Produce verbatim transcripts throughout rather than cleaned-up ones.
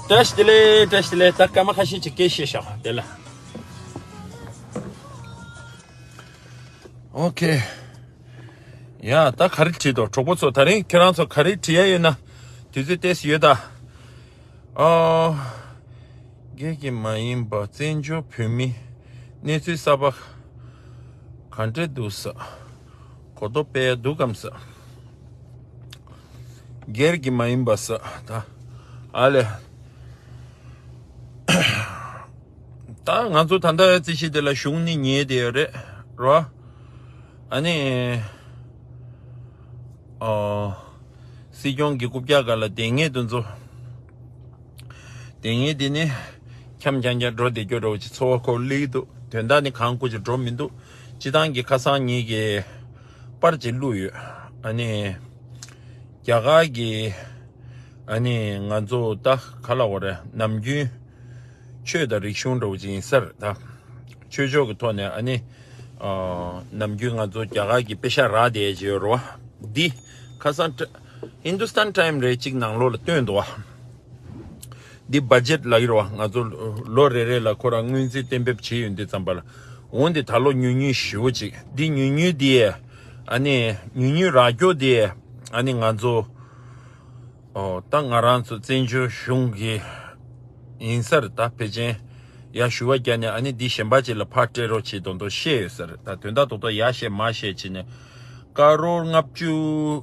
བཀྲ་ཤིས་བདེ་ལེགས། བཀྲ་ཤིས་བདེ་ལེགས། ད་སྐར་མ་ཁ་ཤས་ཅིག་སྐད་བཤད་ཤག་དེ་ལ། ཨོ་ཁེ། ཡ་ད་ག་རེ་བྲིས་འདུག་གྲོགས་པོ་ཚོ། ད་རིང་ཁྱེད་རང་ཚོ་ག་རེ་བྲིས་ཡ་ཡོད་ན་དུས་ཚོད་ཏོག་ཙམ་ཡོད་ད། ཨོ། སྒེར་གྱི་མ་ཡིན་པ་བཙན་བྱོལ་བོད་མི་གནས་ཚུལ་གསར་པ་ག་འདྲ་འདུག་ས། གོ་རྟོགས་སྤེལ་ཡ་འདུག་གམ་ས། སྒེར་གྱི་མ་ཡིན་པ་ས་ད། ཨ་ལས། ད་ང་ཚོ་ད་ལྟ་རྩིས་གཞི་དེ་ལ་གཞུང་ནི་ཉེས་དེ་ཡོད་རེད་རོ། ཨ་ནི། ཨོ། སྲིད་སྐྱོང་གི་རྐུབ་བཀྱག་སྒང་ལ་དེ་ངས་དེ་ཚོ། དེ་ངས་དེ་ནི། འཁྱམ་རྐྱང་རྐྱང་འགྲོ་བསྡད་རྒྱུ་འདྲ་བོ་ཅིག་ཚོར་བ་ཁོ་སླེབས་འདུག་དོན་དག་ནི་གང་དགོས་ཅིག་འགྲོ་མི་འདུག་སྤྱི་བཏང་གི་ཁ་སང་ཉིད་ཀྱི་པར་ཅིག་བླུགས་ཡོད། ཨ་ནི། རྒྱ་གར་གྱི། ཨ་ནི་ང་ཚོ་ད་ག་ལབ་དགོས་རེད། ནམ་རྒྱུན་ཆོས་དང་རིག་གཞུང་འདྲ་བོ་ཅིག་ཡིན་ས་རེད་ད། ཆོས་ཕྱོགས་ཀྱི་ཐོག་ནས་ཨ་ནི། ཨ། ནམ་རྒྱུན་ང་ཚོ་རྒྱ་གར་གྱི་པེ་ཤག་རག་བསྡད་ཡས་ཅིག་ཡོད་རེད་བ། འདི་ཁ་སང་ཀྲ- Hindustan Times་རེད་ཅིག་ནང་ལོགས་ལ་བཏོན་འདུག་བ། འདི་བ་ཇེཊ་ལབ་ཀྱི་རེད་བ། ང་ཚོ་ལོ་རེ་རེ་ལ་ཁོ་རང་སྔོན་རྩིས་གཏན་འབེབས་བྱས་ཡོད་འདི་ཙམ་པ་ལ། འོ་འདི་ད་ལོ་ཉུང་ཉུང་ཞེ་པོ་ཅིག་འདི་ཉུང་ཉུང་འདི། ཨ་ནི་ཉུང་ཉུང་རག་རྒྱུ་འདི། ཨ་ནི་ང་ཚོ། ཨོ། ད་ང་རང་ཚོ་བཙན་བྱོལ་གཞུང་གི་ཡིན་ས་རེད་ད། ཕལ་ཆེར་ཡར་ཞུ་བ་བརྒྱབ་ནས་ཨ་ནི་འདི་གཞན་པ་ཅིག་ལ་ཕར་སྤྲད་རོགས་བྱེད་མདོག་མདོག་བཤད་ཡོད་ས་རེད་ད། དོན་དག་རྡོག་རྡོག་ཡར་བཤད་མར་བཤད་བྱས་ནས་ཀ་རོར་ལྔ་བཅུ་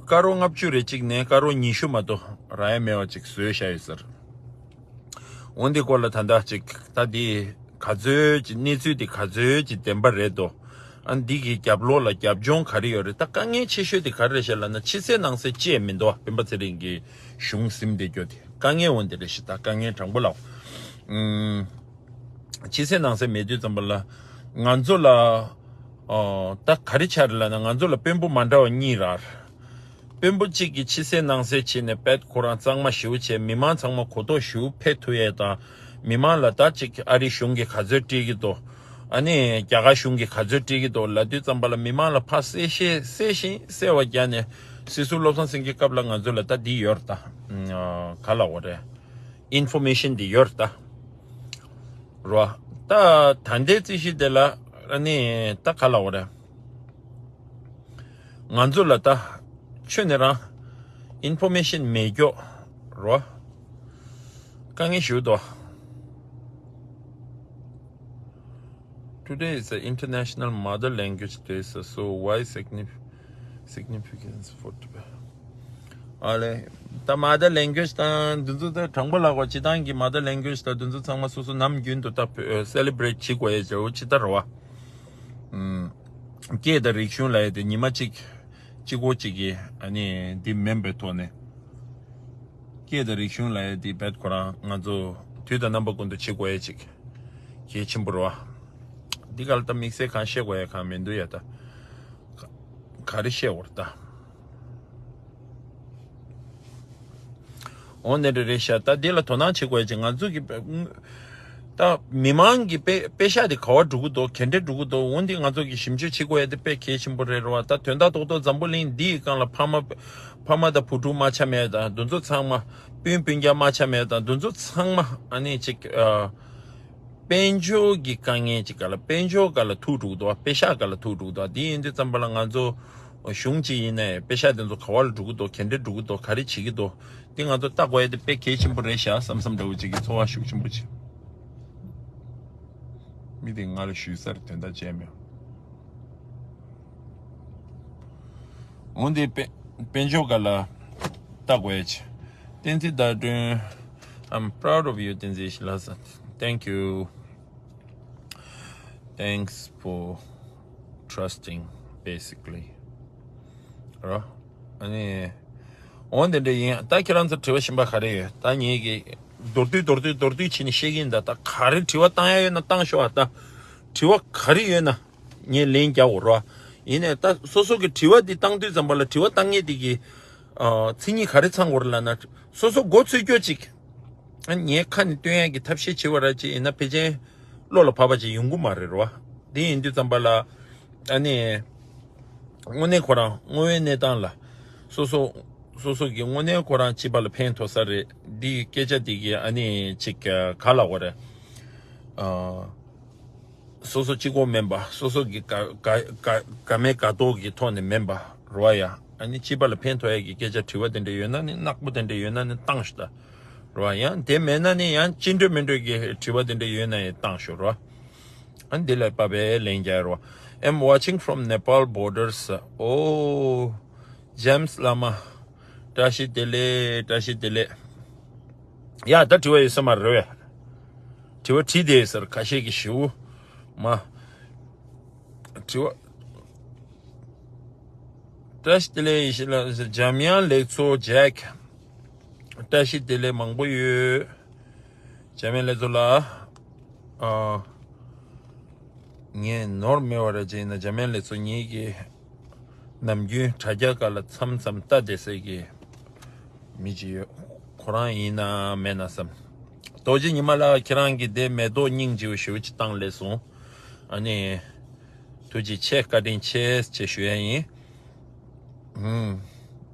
ཀ་རོར་ལྔ་བཅུ་རེ་གཅིག་ནས་ཀ་རོར་ཉི་ཤུ་མ་གཏོགས་རག་ཡ་མེད་པ་ཅིག་བཟོས་བཞག་ཡོད་ས་རེད། འོན་ཏེ་སྐོར་ལ་ད་ལྟ་ཅིག་ད་འདི་ག་ཚོད་ཅིག་གནས་ཚུལ་འདི་ག་ཚོད་ཅིག་བདེན་པ་རེད་དོ། ཨ་འདི་གི་རྒྱབ་ལོགས་ལ་རྒྱབ་ལྗོངས་ག་རེ་ཡོད་རེད། ད་དཀའ་ངལ་ཆེ་ཤོས་དེ་ག་རེ་རེད་ཤག་ལབ་ན་ཕྱི་གསལ་ནང་གསལ་བཅས་མི་འདུག་སྤེན་པ་ཚེ་རིང་གི་གཞུང་ཟིན་བསྡད་རྒྱུ་དེ་དཀའ་ངལ་འོན་ཏེ་རེད་ཤག་ད་དཀའ་ངལ་དྲང་པོ་ལབ། ཨུམ། ཕྱི་གསལ་ནང་གསལ་མེད་དུས་ཙམ་པ་ལ་ང་ཚོ་ལ། ཨོ། ད་ག་རེ་ཆགས་རེད་ལབ་ན་ང་ཚོ་ལ་དཔོན་པོ་མ་འདྲ་བ་གཉིས་རག་དཔོན་པོ་གཅིག་གིས་ཕྱི་གསལ་ནང་གསལ་བྱས་ནས་དཔེ་ཁོ་རང་གཙང་མ་ཞེ་པོ་བྱས། མི་མང་ཚང་མ་གོ་རྟོགས་ཞེ་པོ་འཕེལ་ཐུབ་ཡས་དང་། མི་མང་ལ་ད་ཅིག་ཨ་རི་གཞུང་གིས་ག་ཚོད་སྤྲད་ཀྱི་འདུག་ཨ་ནི་རྒྱ་གར་གཞུང་གིས་ག་ཚོད་སྤྲད་ཀྱི་འདུག་ལབ་དུས་ཙམ་པ་ལ་མི་མང་ལ་ཕར་གསལ་བཤད་གསལ་ཞིང་གསལ་བ་རྒྱག་ནས། སྲིད་ཟུར་བློ་བཟང་སེང་གེའི་སྐབས་ལ་ང་ཚོ་ལ་ད་འདི་ཡོད་རེད་ད། ཨ། ག་ལབ་དགོས་རེད། ཨིན་ཕོར་མེ་ཤན་འདི་ཡོད་རེད་ད། རོ། ད་ད་ལྟའི་རྩིས་གཞི་དེ་ལ་ཨ་ནི་ད་ག་ལབ་དགོས་རེད། ང་ཚོ་ལ་ད་ཁྱོན་ནས་རང་ཨིན་ཕོར་མེ་ཤན་མེད་རྒྱུ་རོ། དཀའ་ངལ་ཞིག་འདུག Today is the International Mother Language Day, so why signif- significance for Tibet? ཨ་ལེ། ད་མ་དར་ལེང་གུ་ཨེཇ་དང་འདི་ཚོ་ད་དྲང་པོ་ལབ་དགོས། སྤྱི་བཏང་གི་མ་དར་ལེང་གུ་ཨེཇ་དང་འདི་ཚོ་ཚང་མ་སོ་སོ་ནམ་རྒྱུན་དུ་ད་སེ་ལེ་བྷི་རེ་ཊི་བྱེད་དགོས་ཡ་ཅིག་ཅི་ལྟར་རེད་བ། ཨུམ། སྐད་དང་རིག་གཞུང་ལབ་ཡ་དེ་ཉི་མ་གཅིག་གཅིག་པོ་གཅིག་གིས་ཨ་ནི་འདི་མིན་པའི་ཐོག་ནས། སྐད་དང་རིག་གཞུང་ལབ་ཡ་དེ་རྦད་ཁོ་རང་ང་ཚོ་དུས་དང་རྣམ་པ་ཀུན་ཏུ་བྱེད་དགོས་ཡ་ཅིག་གལ་ཆེན་པོ་རེད་བ། འདི་ག་ལ་ད་དམིགས་བསལ་གང་བཤད་དགོས་ཡ་གང་མི་འདུག་ཡ་ད། ག་རེ་བཤད་དགོས་རེད་ད། འོ་ནི་རེད་རེད་ཤག་ད་འདི་ལ་དོ་སྣང་བྱེད་དགོས་ཡ་ཅིག་ང་ཚོ་གི་ད་མི་མང་གི་པེ་པེ་ཤག་དེ་ག་བ་འགྲོ་གི་འདུག་ག་འདྲ་འགྲོ་གི་འདུག་འོ་འདི་ང་ཚོ་གི་ཞིབ་འཇུག་བྱེད་དགོས་ཡ་དེ་དཔེ་གལ་ཆེན་པོ་རེད་རེད་བ། ད་དོན་དག་རྡོག་རྡོག་འཛམ་བུ་གླིང་འདི་ཡི་སྒང་ལ་ཕ་མ་ཕ་མ་དང་བུ་ཕྲུག་མ་ཆ་མེད་དང་འདི་ཚོ་ཚང་མ་སྤུན་སྤུན་ཀྱག་མ་ཆ་མེད་དང་འདི་ཚོ་ཚང་མ་ཨ་ནི་ཅིག་ཨ། དཔལ་འབྱོར་གྱི་དཀའ་ངལ་ཅིག་སྒང་ལ་དཔལ་འབྱོར་སྒང་ལ་ཐུག་འགྲོ་གི་འདུག་པེ་ཤག་སྒང་ལ་ཐུག་འགྲོ་གི་འདུག་དེ་ཡིན་དུས་ཙམ་པ་ལ་ང་ཚོ་གཞུང་གཅིག་ཡིན་ནའི་པེ་ཤག་དེ་ཚོ་ག་བ་ལ་འགྲོ་གི་འདུག་ག་འདྲ་འགྲོ་གི་འདུག་ག་རེ་བྱེད་ཀྱི་འདུག་དེ་ང་ཚོ་ལྟ་དགོས་ཡ་དེ་དཔེ་གལ་ཆེན་པོ་རེད་ཤག་བསམ་བསམ་འདྲ་བོ་ཅིག་གི་ཚོར་བ་ཤུགས་ཆེན་པོ་ཅིག་མི་དེ་ང་ལ་ཞུས་ས་རེད། དོན་དག་ཅི་ཡང་མེད། འོན་ཏེ་དཔེ་དཔལ་འབྱོར་སྒང་ལ་ལྟ་དགོས་ཡ་ཅིག་བསྟན་འཛིན་ཟླ་སྒྲོན། I'm proud of you, བསྟན་འཛིན་ཤི་ལ་ས། Thank you. Thanks for trusting, basically. རོ། ཨ་ནི། འོ་འདི་འདྲ་ཡིན། ད་ཁྱེད་རང་ཚོ་དྲི་བ་གཞན་པ་ག་རེ་ཡོད། ད་ངེད་ཀྱིས་མདོར་བསྡུས་མདོར་བསྡུས་མདོར་བསྡུས་བྱས་ནས་བཤད་ཀྱི་ཡིན། ད་ད་ག་རེ་དྲི་བ་བཏང་ཡ་ཡོད་ན་བཏང་ཤོག་ཨ། ད་དྲི་བ་ག་རེ་ཡོད་ན་ངས་ལན་རྒྱག་དགོས་རོ། ཡིན་ནའི་ད་སོ་སོ་གི་དྲི་བ་འདི་བཏང་དུས་ཙམ་པ་ལ་དྲི་བ་བཏང་མཁན་འདི་གི་ཨ། མཚན་ཉིད་ག་རེ་ཚང་དགོས་རེད་ལབ་ན། སོ་སོ་མགོ་ཚོས་རྒྱུ་ཅིག་ཨ། ངའི་ཁ་ནས་སྟོན་ཡག་གི་ཐབས་ཤེས་བྱེད་པ་ར་ཅིག་ཡིན་ན་ཕལ་ཆེར་བློ་ལ་བབས་པ་ཅིག་ཡོང་གི་མ་རེད་རོ། དེ་ཡིན་དུས་ཙམ་པ་ལ་ཨ་ནི་དངོས་གནས་ཁོ་རང་དངོས་ཡོད་གནས་སྟངས་ལ་སོ་སོ་ སོ་སོ་གི་དངོས་གནས་ཁོ་རང་སྤྱི་པ་ལ་ཕན་ཐོགས་ས་རེད། འདི་སྐད་ཆ་འདི་གི་ཨ་ནི་ཅིག་ག་ལ་གོ་རེད། སོ་སོ་གཅིག་པོ་མིན་པ། སོ་སོ་གི་ག་ག་ག་ག་མེད་ག་ཏོག་གི་ཐོག་ནས་མིན་པ་རེད་བ་ཡ། ཨ་ནི་སྤྱི་པ་ལ་ཕན་ཐོགས་ཡ་གི་སྐད་ཆ་དྲི་བ་དེ་འདྲ་ཡོད་ན་ནི་ནག་པོ་དེ་འདྲ་ཡོད་ན་ནི་བཏང་ཤོག་ད་རེད་བ། ཡང་དེ་མེད་ན་ནི་ཡང་ཅི་འདྲ་མི་འདྲ་གི་དྲི་བ་དེ་འདྲ་ཡོད་ན་ཡང་བཏང་ཤོག་རེད་བ། ཨ་ནི་དེ་ལ་བབས་པའི་ལན་རྒྱག་རོགས། I'm watching from Nepal borders. Oh, James Lama. བཀྲ་ཤིས་བདེ་ལེགས། བཀྲ་ཤིས་བདེ་ལེགས། ཡ་ད་དྲི་བ་ཡོད་ས་མ་རེད། དྲི་བ་དྲིས་བསྡད་ཡོད་ས་རེད། ཁ་ཤས་ཀྱིས་ཞུ། མ། དྲི་བ། བཀྲ་ཤིས་བདེ་ལེགས། ཡེ་ཤེས་ལགས། འཇམ་དབྱངས་ལེགས་ཚོགས་ཇེག་བཀྲ་ཤིས་བདེ་ལེགས་མང་པོ་ཡོད། འཇམ་དབྱངས་ལེགས་ཚོགས་ལགས། ཨ། ངས་ནོར་མེད་པ་ར་བྱས་ན་འཇམ་དབྱངས་ལེགས་ཚོགས་ཉིད་ཀྱི་ནམ་རྒྱུན་དྲ་རྒྱ་སྒང་ལ་མཚམས་མཚམས་ལྟ་བསྡད་སའི་གི་མི་ཅིག་ཡོད། ཁོ་རང་ཡིན་ན་མེད་ན་བསམ། རྡོ་རྗེ་ཉི་མ་ལགས། ཁྱེད་རང་གི་དེ་མེ་ཏོག་སྙིང་རྗེ་བོ་ཞེ་པོ་ཅིག་བཏང་སླེབས་སོང་། ཨ་ནི། ཐུགས་རྗེ་ཆེ། བཀའ་དྲིན་ཆེ་ཞེས་ཞུ་ཡ་ཡིན། ཨུམ།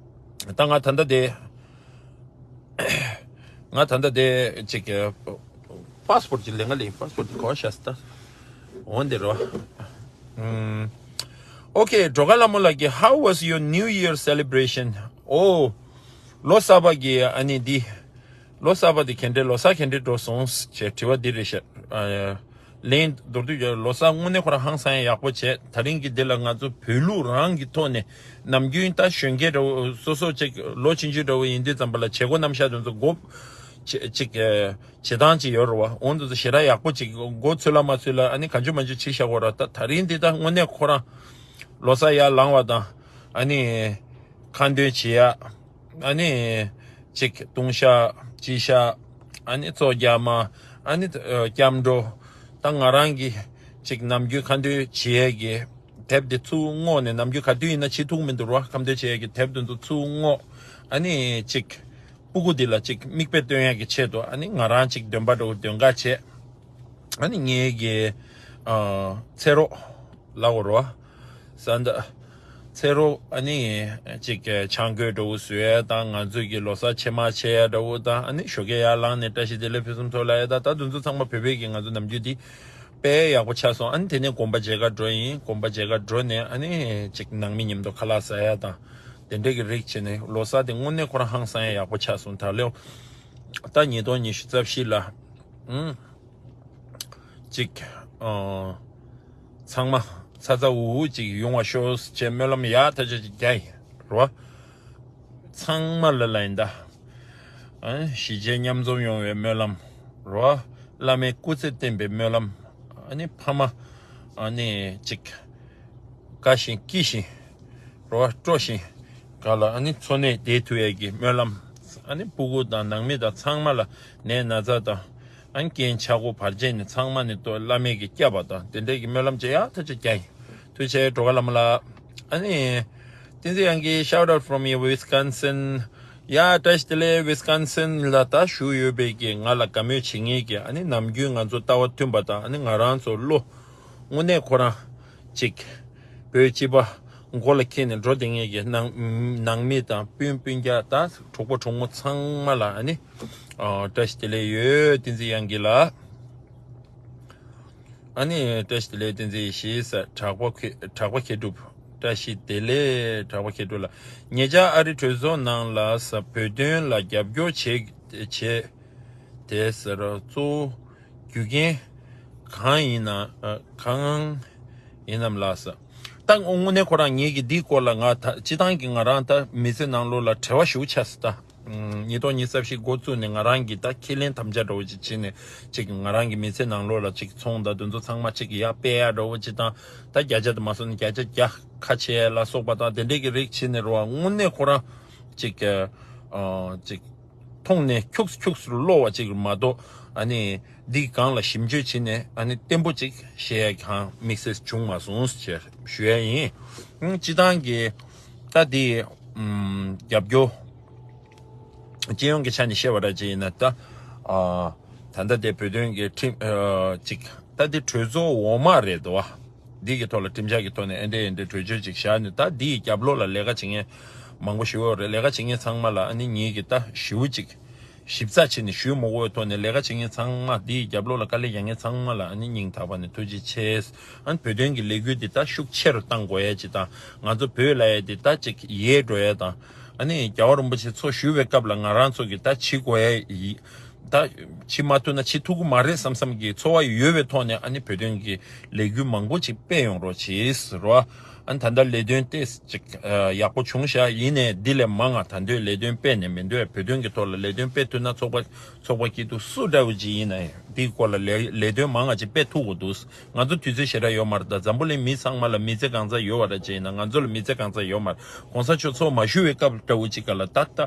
ད་ང་ད་ལྟ་དེ། ང་ད་ལྟ་དེ་ཅིག་པཱ་སི་པོར་ཊི་ཅིག་ལེན་ག་ལེན། པཱ་སི་པོར་ཊི་ག་པར་བཞག་སོང་ད། འོ་འདི་རོ། ཨུམ། Okay, སྒྲོལ་དཀར་ལྷ་མོ་ལགས་ཀྱིས། How was your New Year celebration? Oh, ལོ་གསར་པ་གི་ཨ་ནི་འདི། ལོ་གསར་པ་འདི་ག་འདྲ། ལོ་གསར་ག་འདྲ་འགྲོ་སོང་ཞེས་དྲི་བ་འདི་རེད་ཤག་ཨ། ལན་མདོར་བསྡུས་བརྗོད། ལོ་གསར་དངོས་གནས་ཁོ་རང་ཧང་སང་ཡག་པོ་བྱས། ད་རིང་གི་འདི་ལ་ང་ཚོ་བོད་ལུགས་རང་གི་ཐོག་ནས་ནམ་རྒྱུན་ད་གཞོན་སྐྱེས་འདྲ་བོ་སོ་སོ་ཅིག་ལོ་ཆུང་ཆུང་འདྲ་བོ་ཡིན་དུས་ཙམ་པ་ལ་བྱེད་སྒོ་རྣམ་གཞག་དེ་ཚོ་འགོ་བྱེད་ཅིག་བྱེད་སྟངས་ཅིག་ཡོད་རེད་བ། འོ་འདི་ཚོ་ཞེ་དྲག་ཡག་པོ་ཅིག་འགོ་ཚུགས་ལ་མ་ཚུགས་ལ་ཨ་ནི་གང་བྱུང་མང་བྱུང་བྱེད་བཞག་གོ་ར། ད་ད་རིང་འདི་ད་དངོས་གནས་ཁོ་རང་ལོ་གསར་ཡར་ལངས་པ་དང་ཨ་ནི་ཁ་འདོན་བྱེད་ཡ། ཨ་ནི་ཅིག་ལྟུང་བཤགས་སྤྱི་བཤགས། ཨ་ནི་གཙོ་རྒྱག་མ། ཨ་ནི་ཨ་སྐྱབས་འགྲོ། ད་ང་རང་གི་ཅིག་ནམ་རྒྱུན་ཁ་འདོན་བྱེད་ཡས་ཀྱི་དེབ་དེ་ཚུར་བསྔོགས་ནས། ནམ་རྒྱུན་ག་དུས་ཡིན་ན་བྱེད་ཐུབ་མི་འདུག་རོ། ཁ་འདོན་བྱེད་ཡས་ཀྱི་དེབ་དེ་ཚོ་ཚུར་བསྔོགས། ཨ་ནི་ཅིག་སྤུ་གུ་འདི་ལ་ཅིག་མིག་དཔེ་སྟོན་ཡས་ཀྱི་ཆེད་དུ་ཨ་ནི་ང་རང་ཅིག་འདོན་པ་འདྲ་བོ་འདོན་ག་བྱས། ཨ་ནི་ངའི་གི་ཨ་ཚེ་རོགས་ལབ་དགོས་རེད་བ། ས་འདི་ཚེ་རོགས་ཨ་ནི་ཅིག་ཆང་གོས་འདྲ་བོ་བཟོ་ཡ་དང་། ང་ཚོའི་གི་ལོ་གསར་ཕྱེ་མར་ཕྱེ་ཡ་འདྲ་བོ་དང་། ཨ་ནི་ཞོགས་ཀས་ཡར་ལངས་ནས་བཀྲ་ཤིས་བདེ་ལེགས་ཕུན་སུམ་ཚོགས་ལབ་ཡ་དང་། ད་དེ་ཚོ་ཚང་མ་བོད་པའི་གི་ང་ཚོ་ནམ་རྒྱུན་འདི་དཔེ་ཡག་པོ་ཆགས་སོང་། ཨ་ནི་དེ་ནས་དགོན་པ་མཇལ་ག་འགྲོ་ཡིན། དགོན་པ་མཇལ་ག་འགྲོ་ནས་ཨ་ནི་ཅིག་ནང་མི་མཉམ་དུ་ཁ་ལག་ཟ་ཡ་དང་དེ་འདྲས་གི་རིགས་བྱས་ནས་ལོ་གསར་དེ་དངོས་གནས་ཁོ་རང་ཧང་སང་ཡ་ཡག་པོ་ཆགས་སོང་། ད་ལོ་ད་ཉིས་སྟོང་ཉི་ཤུ་རྩ་བཞི་ལ། ཨུམ། ཅིག་ཨ། ཚང་མ་ཚ་ཚ་འུར་འུར་ཅིག་ཡོང་བ་ཤོག་ཅེས་སྨོན་ལམ་ཡག་ཐག་ཆོད་ཅིག་རྒྱག་ཡིན་རོ། ཚང་མ་ལ་ལ་ཡིན་ད། ཨ། གཞིས་བྱེས་མཉམ་འཛོམས་ཡོང་བའི་སྨོན་ལམ་རོ། བླ་མའི་སྐུ་ཚེ་བརྟན་པའི་སྨོན་ལམ། ཨ་ནི་ཕ་མ་ཨ་ནི་ཅིག་དགའ་ཞིང་སྐྱིད་ཞིང་རོ། སྤྲོ་ཞིང་ག་ལ་ཨ་ནི་འཚོ་གནས་བདེ་ཐུབ་ཡས་ཀྱི་སྨོན་ལམ། ཨ་ནི་སྤུ་གུ་དང་ནང་མི་དང་ཚང་མ་ལ་ནད་ན་ཚ་དང་ཨ་ནི་རྐྱེན་ཆག་སྒོ་བར་ཆད་ནས་ཚང་མ་ནས་ཏོ་བླ་མས་ཀྱི་བསྐྱབ་པ་དང་དེ་འདྲས་ཀྱི་སྨོན་ལམ་བྱེད་ཡག་ཐག་ཆོད་རྒྱག་ཡིན། ཐུགས་རྗེ་ཆེ་སྒྲོལ་དཀར་ལྷ་མོ་ལགས། ཨ་ནི་བསྟན་འཛིན་དབྱངས་སྐྱིད། Shout out from your Wisconsin. ཡ་བཀྲ་ཤིས་བདེ་ལེགས། Wisconsin ལ་ད་བཞུགས་ཡོད་པའི་གི་ང་ལ་དགའ་མོས་བྱེད་མཁན་གྱི་ཨ་ནི་ནམ་རྒྱུན་ང་ཚོ་ལྟ་བ་མཐུན་པ་དང་ཨ་ནི་ང་རང་ཚོ་བློ་དངོས་གནས་ཁོ་རང་ཅིག་བོད་སྤྱི་པ་མགོ་ལ་འཁྱེར་ནས་འགྲོ་བསྡད་མཁན་གྱི་ནང་ནང་མི་དང་སྤུན་སྤུན་ཀྱག་དང་གྲོགས་པོ་གྲོགས་མོ་ཚང་མ་ལ་ཨ་ནི་ཨ་བཀྲ་ཤིས་བདེ་ལེགས་ཡོད། བསྟན་འཛིན་དབྱངས་སྐྱིད་ལགས། ཨ་ནི་བཀྲ་ཤིས་བདེ་ལེགས། བསྟན་འཛིན་ཡེ་ཤེས་ཟེར། གྲགས་པ་མཁས་གྲགས་པ་མཁས་གྲུབ། བཀྲ་ཤིས་བདེ་ལེགས། གྲགས་པ་མཁས་གྲུབ་ལགས། ཉེ་ཆར་ཨ་རི་གྲོས་ཚོགས་ནང་ལ་ས་བོད་དོན་ལ་རྒྱབ་སྐྱོར་བྱེད་བྱེད་དེ་ཟེར། གཙོ་བོ་རྒྱུ་རྐྱེན་གང་ཡིན་ན་གང་ཡིན་ནམ་ལགས་ཟེར། ད་དངོས་གནས་ཁོ་རང་ངེད་ཀྱི་འདིའི་སྐོར་ལ་ང་ད་སྤྱི་བཏང་གི་ང་རང་ད་མི་ཚེ་ནང་ལོགས་ལ་བྲེལ་བ་ཞེ་པོ་ཆགས་སོང་ད། ཉིས་སྟོང་ཉི་ཤུ་རྩ་བཞི་འགོ་བཙུགས་ནས་ང་རང་གིས་ད་ཁས་ལེན་དམ་བཅའ་འདྲ་བོ་ཅིག་བྱས་ནས་ཅིག་ང་རང་གི་མི་ཚེ་ནང་ལོགས་ལ་ཅིག་ཚོང་དང་དེ་ཚོ་ཚང་མ་ཅིག་ཡར་སྤེལ་ཡག་འདྲ་བོ་ཅིག་དང་། ད་བརྒྱ་ཆ་དུ་མ་སོང་ན་བརྒྱ་ཆ་བརྒྱ་ཁ་ཕྱེ་ལ་སོགས་པ་དང་དེ་འདྲས་ཀྱི་རིགས་བྱས་ནས་རོ། དངོས་གནས་ཁོ་རང་ཅིག་ཨ་ཅིག་མཐོང་ནས་ཁྱུགས་ཁྱུགས་སུ་གློ་བ་ཅིག་མ་གཏོགས་ཨ་ནི་འདི་སྒང་ལ་ཞིབ་འཇུག་བྱས་ནས་ཨ་ནི་བརྟན་པོ་ཅིག་བཤད་ཡག་གང་དམིགས་བསལ་བྱུང་མ་སོང་ཞེས་ཞུ་ཡ་ཡིན། སྤྱི་བཏང་གི་ད་འདི་རྒྱབ་སྐྱོར། སྤྱི་ཡོངས་ཀྱི་ཆ་ནས་བཤད་པ་འདྲ་ཅིག་ཡིན་ན་ད། ཨ། ད་ལྟ་དེ་བོད་དོན་གྱི་ཁྲིམས་ཨ་ཅིག་ད་དེ་གྲོས་ཚོགས་འོག་མ་རེད་དོ། འདི་གི་ཐོག་ལ་ཁྲིམས་འཆར་གྱི་ཐོག་ནས་ཨེ་འདྲ་ཨེ་འདྲ་གྲོས་ཆོད་ཅིག་བཞག་ནས་ད་འདི་ཡི་རྒྱབ་ལོགས་ལ་ལས་ཀ་བྱེད་མཁན་ མང་པོ་ཞུ་ཡོད་རེད། ལས་ཀ་བྱེད་མཁན་ཚང་མ་ལ་ཨ་ནི་ངེད་ཀྱི་ད་ཞེ་པོ་ཅིག་ཞིབ་ཚགས་བྱས་ནས་ཞུ་མ་དགོས་པའི་ཐོག་ནས། ལས་ཀ་བྱེད་མཁན་ཚང་མ། འདིའི་རྒྱབ་ལོགས་ལ་དཀའ་ལས་རྒྱག་མཁན་ཚང་མ་ལ་ཨ་ནི་སྙིང་ཐག་པ་ནས་ཐུགས་རྗེ་ཆེ། ཨ་ནི་བོད་དོན་གྱི་ལས་འགུལ་འདི་ད་ཤུགས་ཆེ་རུ་གཏང་དགོས་ཡ་ཅིག་དང་། ང་ཚོ་བོད་ལབ་ཡ་འདི་ད་ཅིག་ཡལ་འགྲོ་ཡ་དང་། ཨ་ནི་རྒྱལ་བ་རིན་པོ་ཆེ་འཚོ་བཞུགས་པའི་སྐབས་ལ་ང་རང་ཚོ་གི་ད་བྱེད་དགོས་ཡ་ཡི་ད་བྱེད་མ་ཐུབ་ན་བྱེད་ཐུབ་ཀྱི་མ་རེད་བསམ་བསམ་གྱི་ཚོར་བ་ཡོད་པའི་ཐོག་ནས། ཨ་ནི་བོད་དོན་གྱི་ལས་འགུལ་མང་པོ་ཅིག་སྤེལ་ཡོང་རོགས་བྱེད་ཟེར་བ། ཨ་ནི་ད་ལྟ་ལས་དོན་ཏོག་ཙམ་ཅིག་ཡག་པོ་བྱུང་ཤག། ཡིན་ནའི་འདི་ལས་མང་ང་ད་དུང་ལས་དོན་སྤེལ་ནས་མི་འདུག། བོད་དོན་གྱི་ཐོག་ལ་ལས་དོན་སྤེལ་ཐུབ་ན། ཚོགས་པ་ཚོགས་པ་སྐྱིད་སྡུག་སུ་འདྲ་བོ་ཅིག་ཡིན་ན་ཡང་འདིའི་སྐོར་ལ་ལས་ལས་དོན་མང་ང་ཅིག་སྤེལ་ཐུབ་དགོས་འདུག། ང་ཚོ་དུས་ཚོད་ཞེ་དྲག་ཡོད་མ་རེད། ད་འཛམ་བུ་གླིང་མི་ཚང་མ་ལ་མི་ཚེ་གང་ཚ་ཡོད་པ་འདྲ་ཅིག་ཡིན་ན། ང་ཚོ་ལ་མི་ཚེ་གང་ཚ་ཡོད་མ་རེད། གོང་ས་མཆོག་འཚོ་མ་བཞུགས་པའི་སྐབས་འདྲ་བོ་ཅིག་ག་ལ་ད་ལྟ་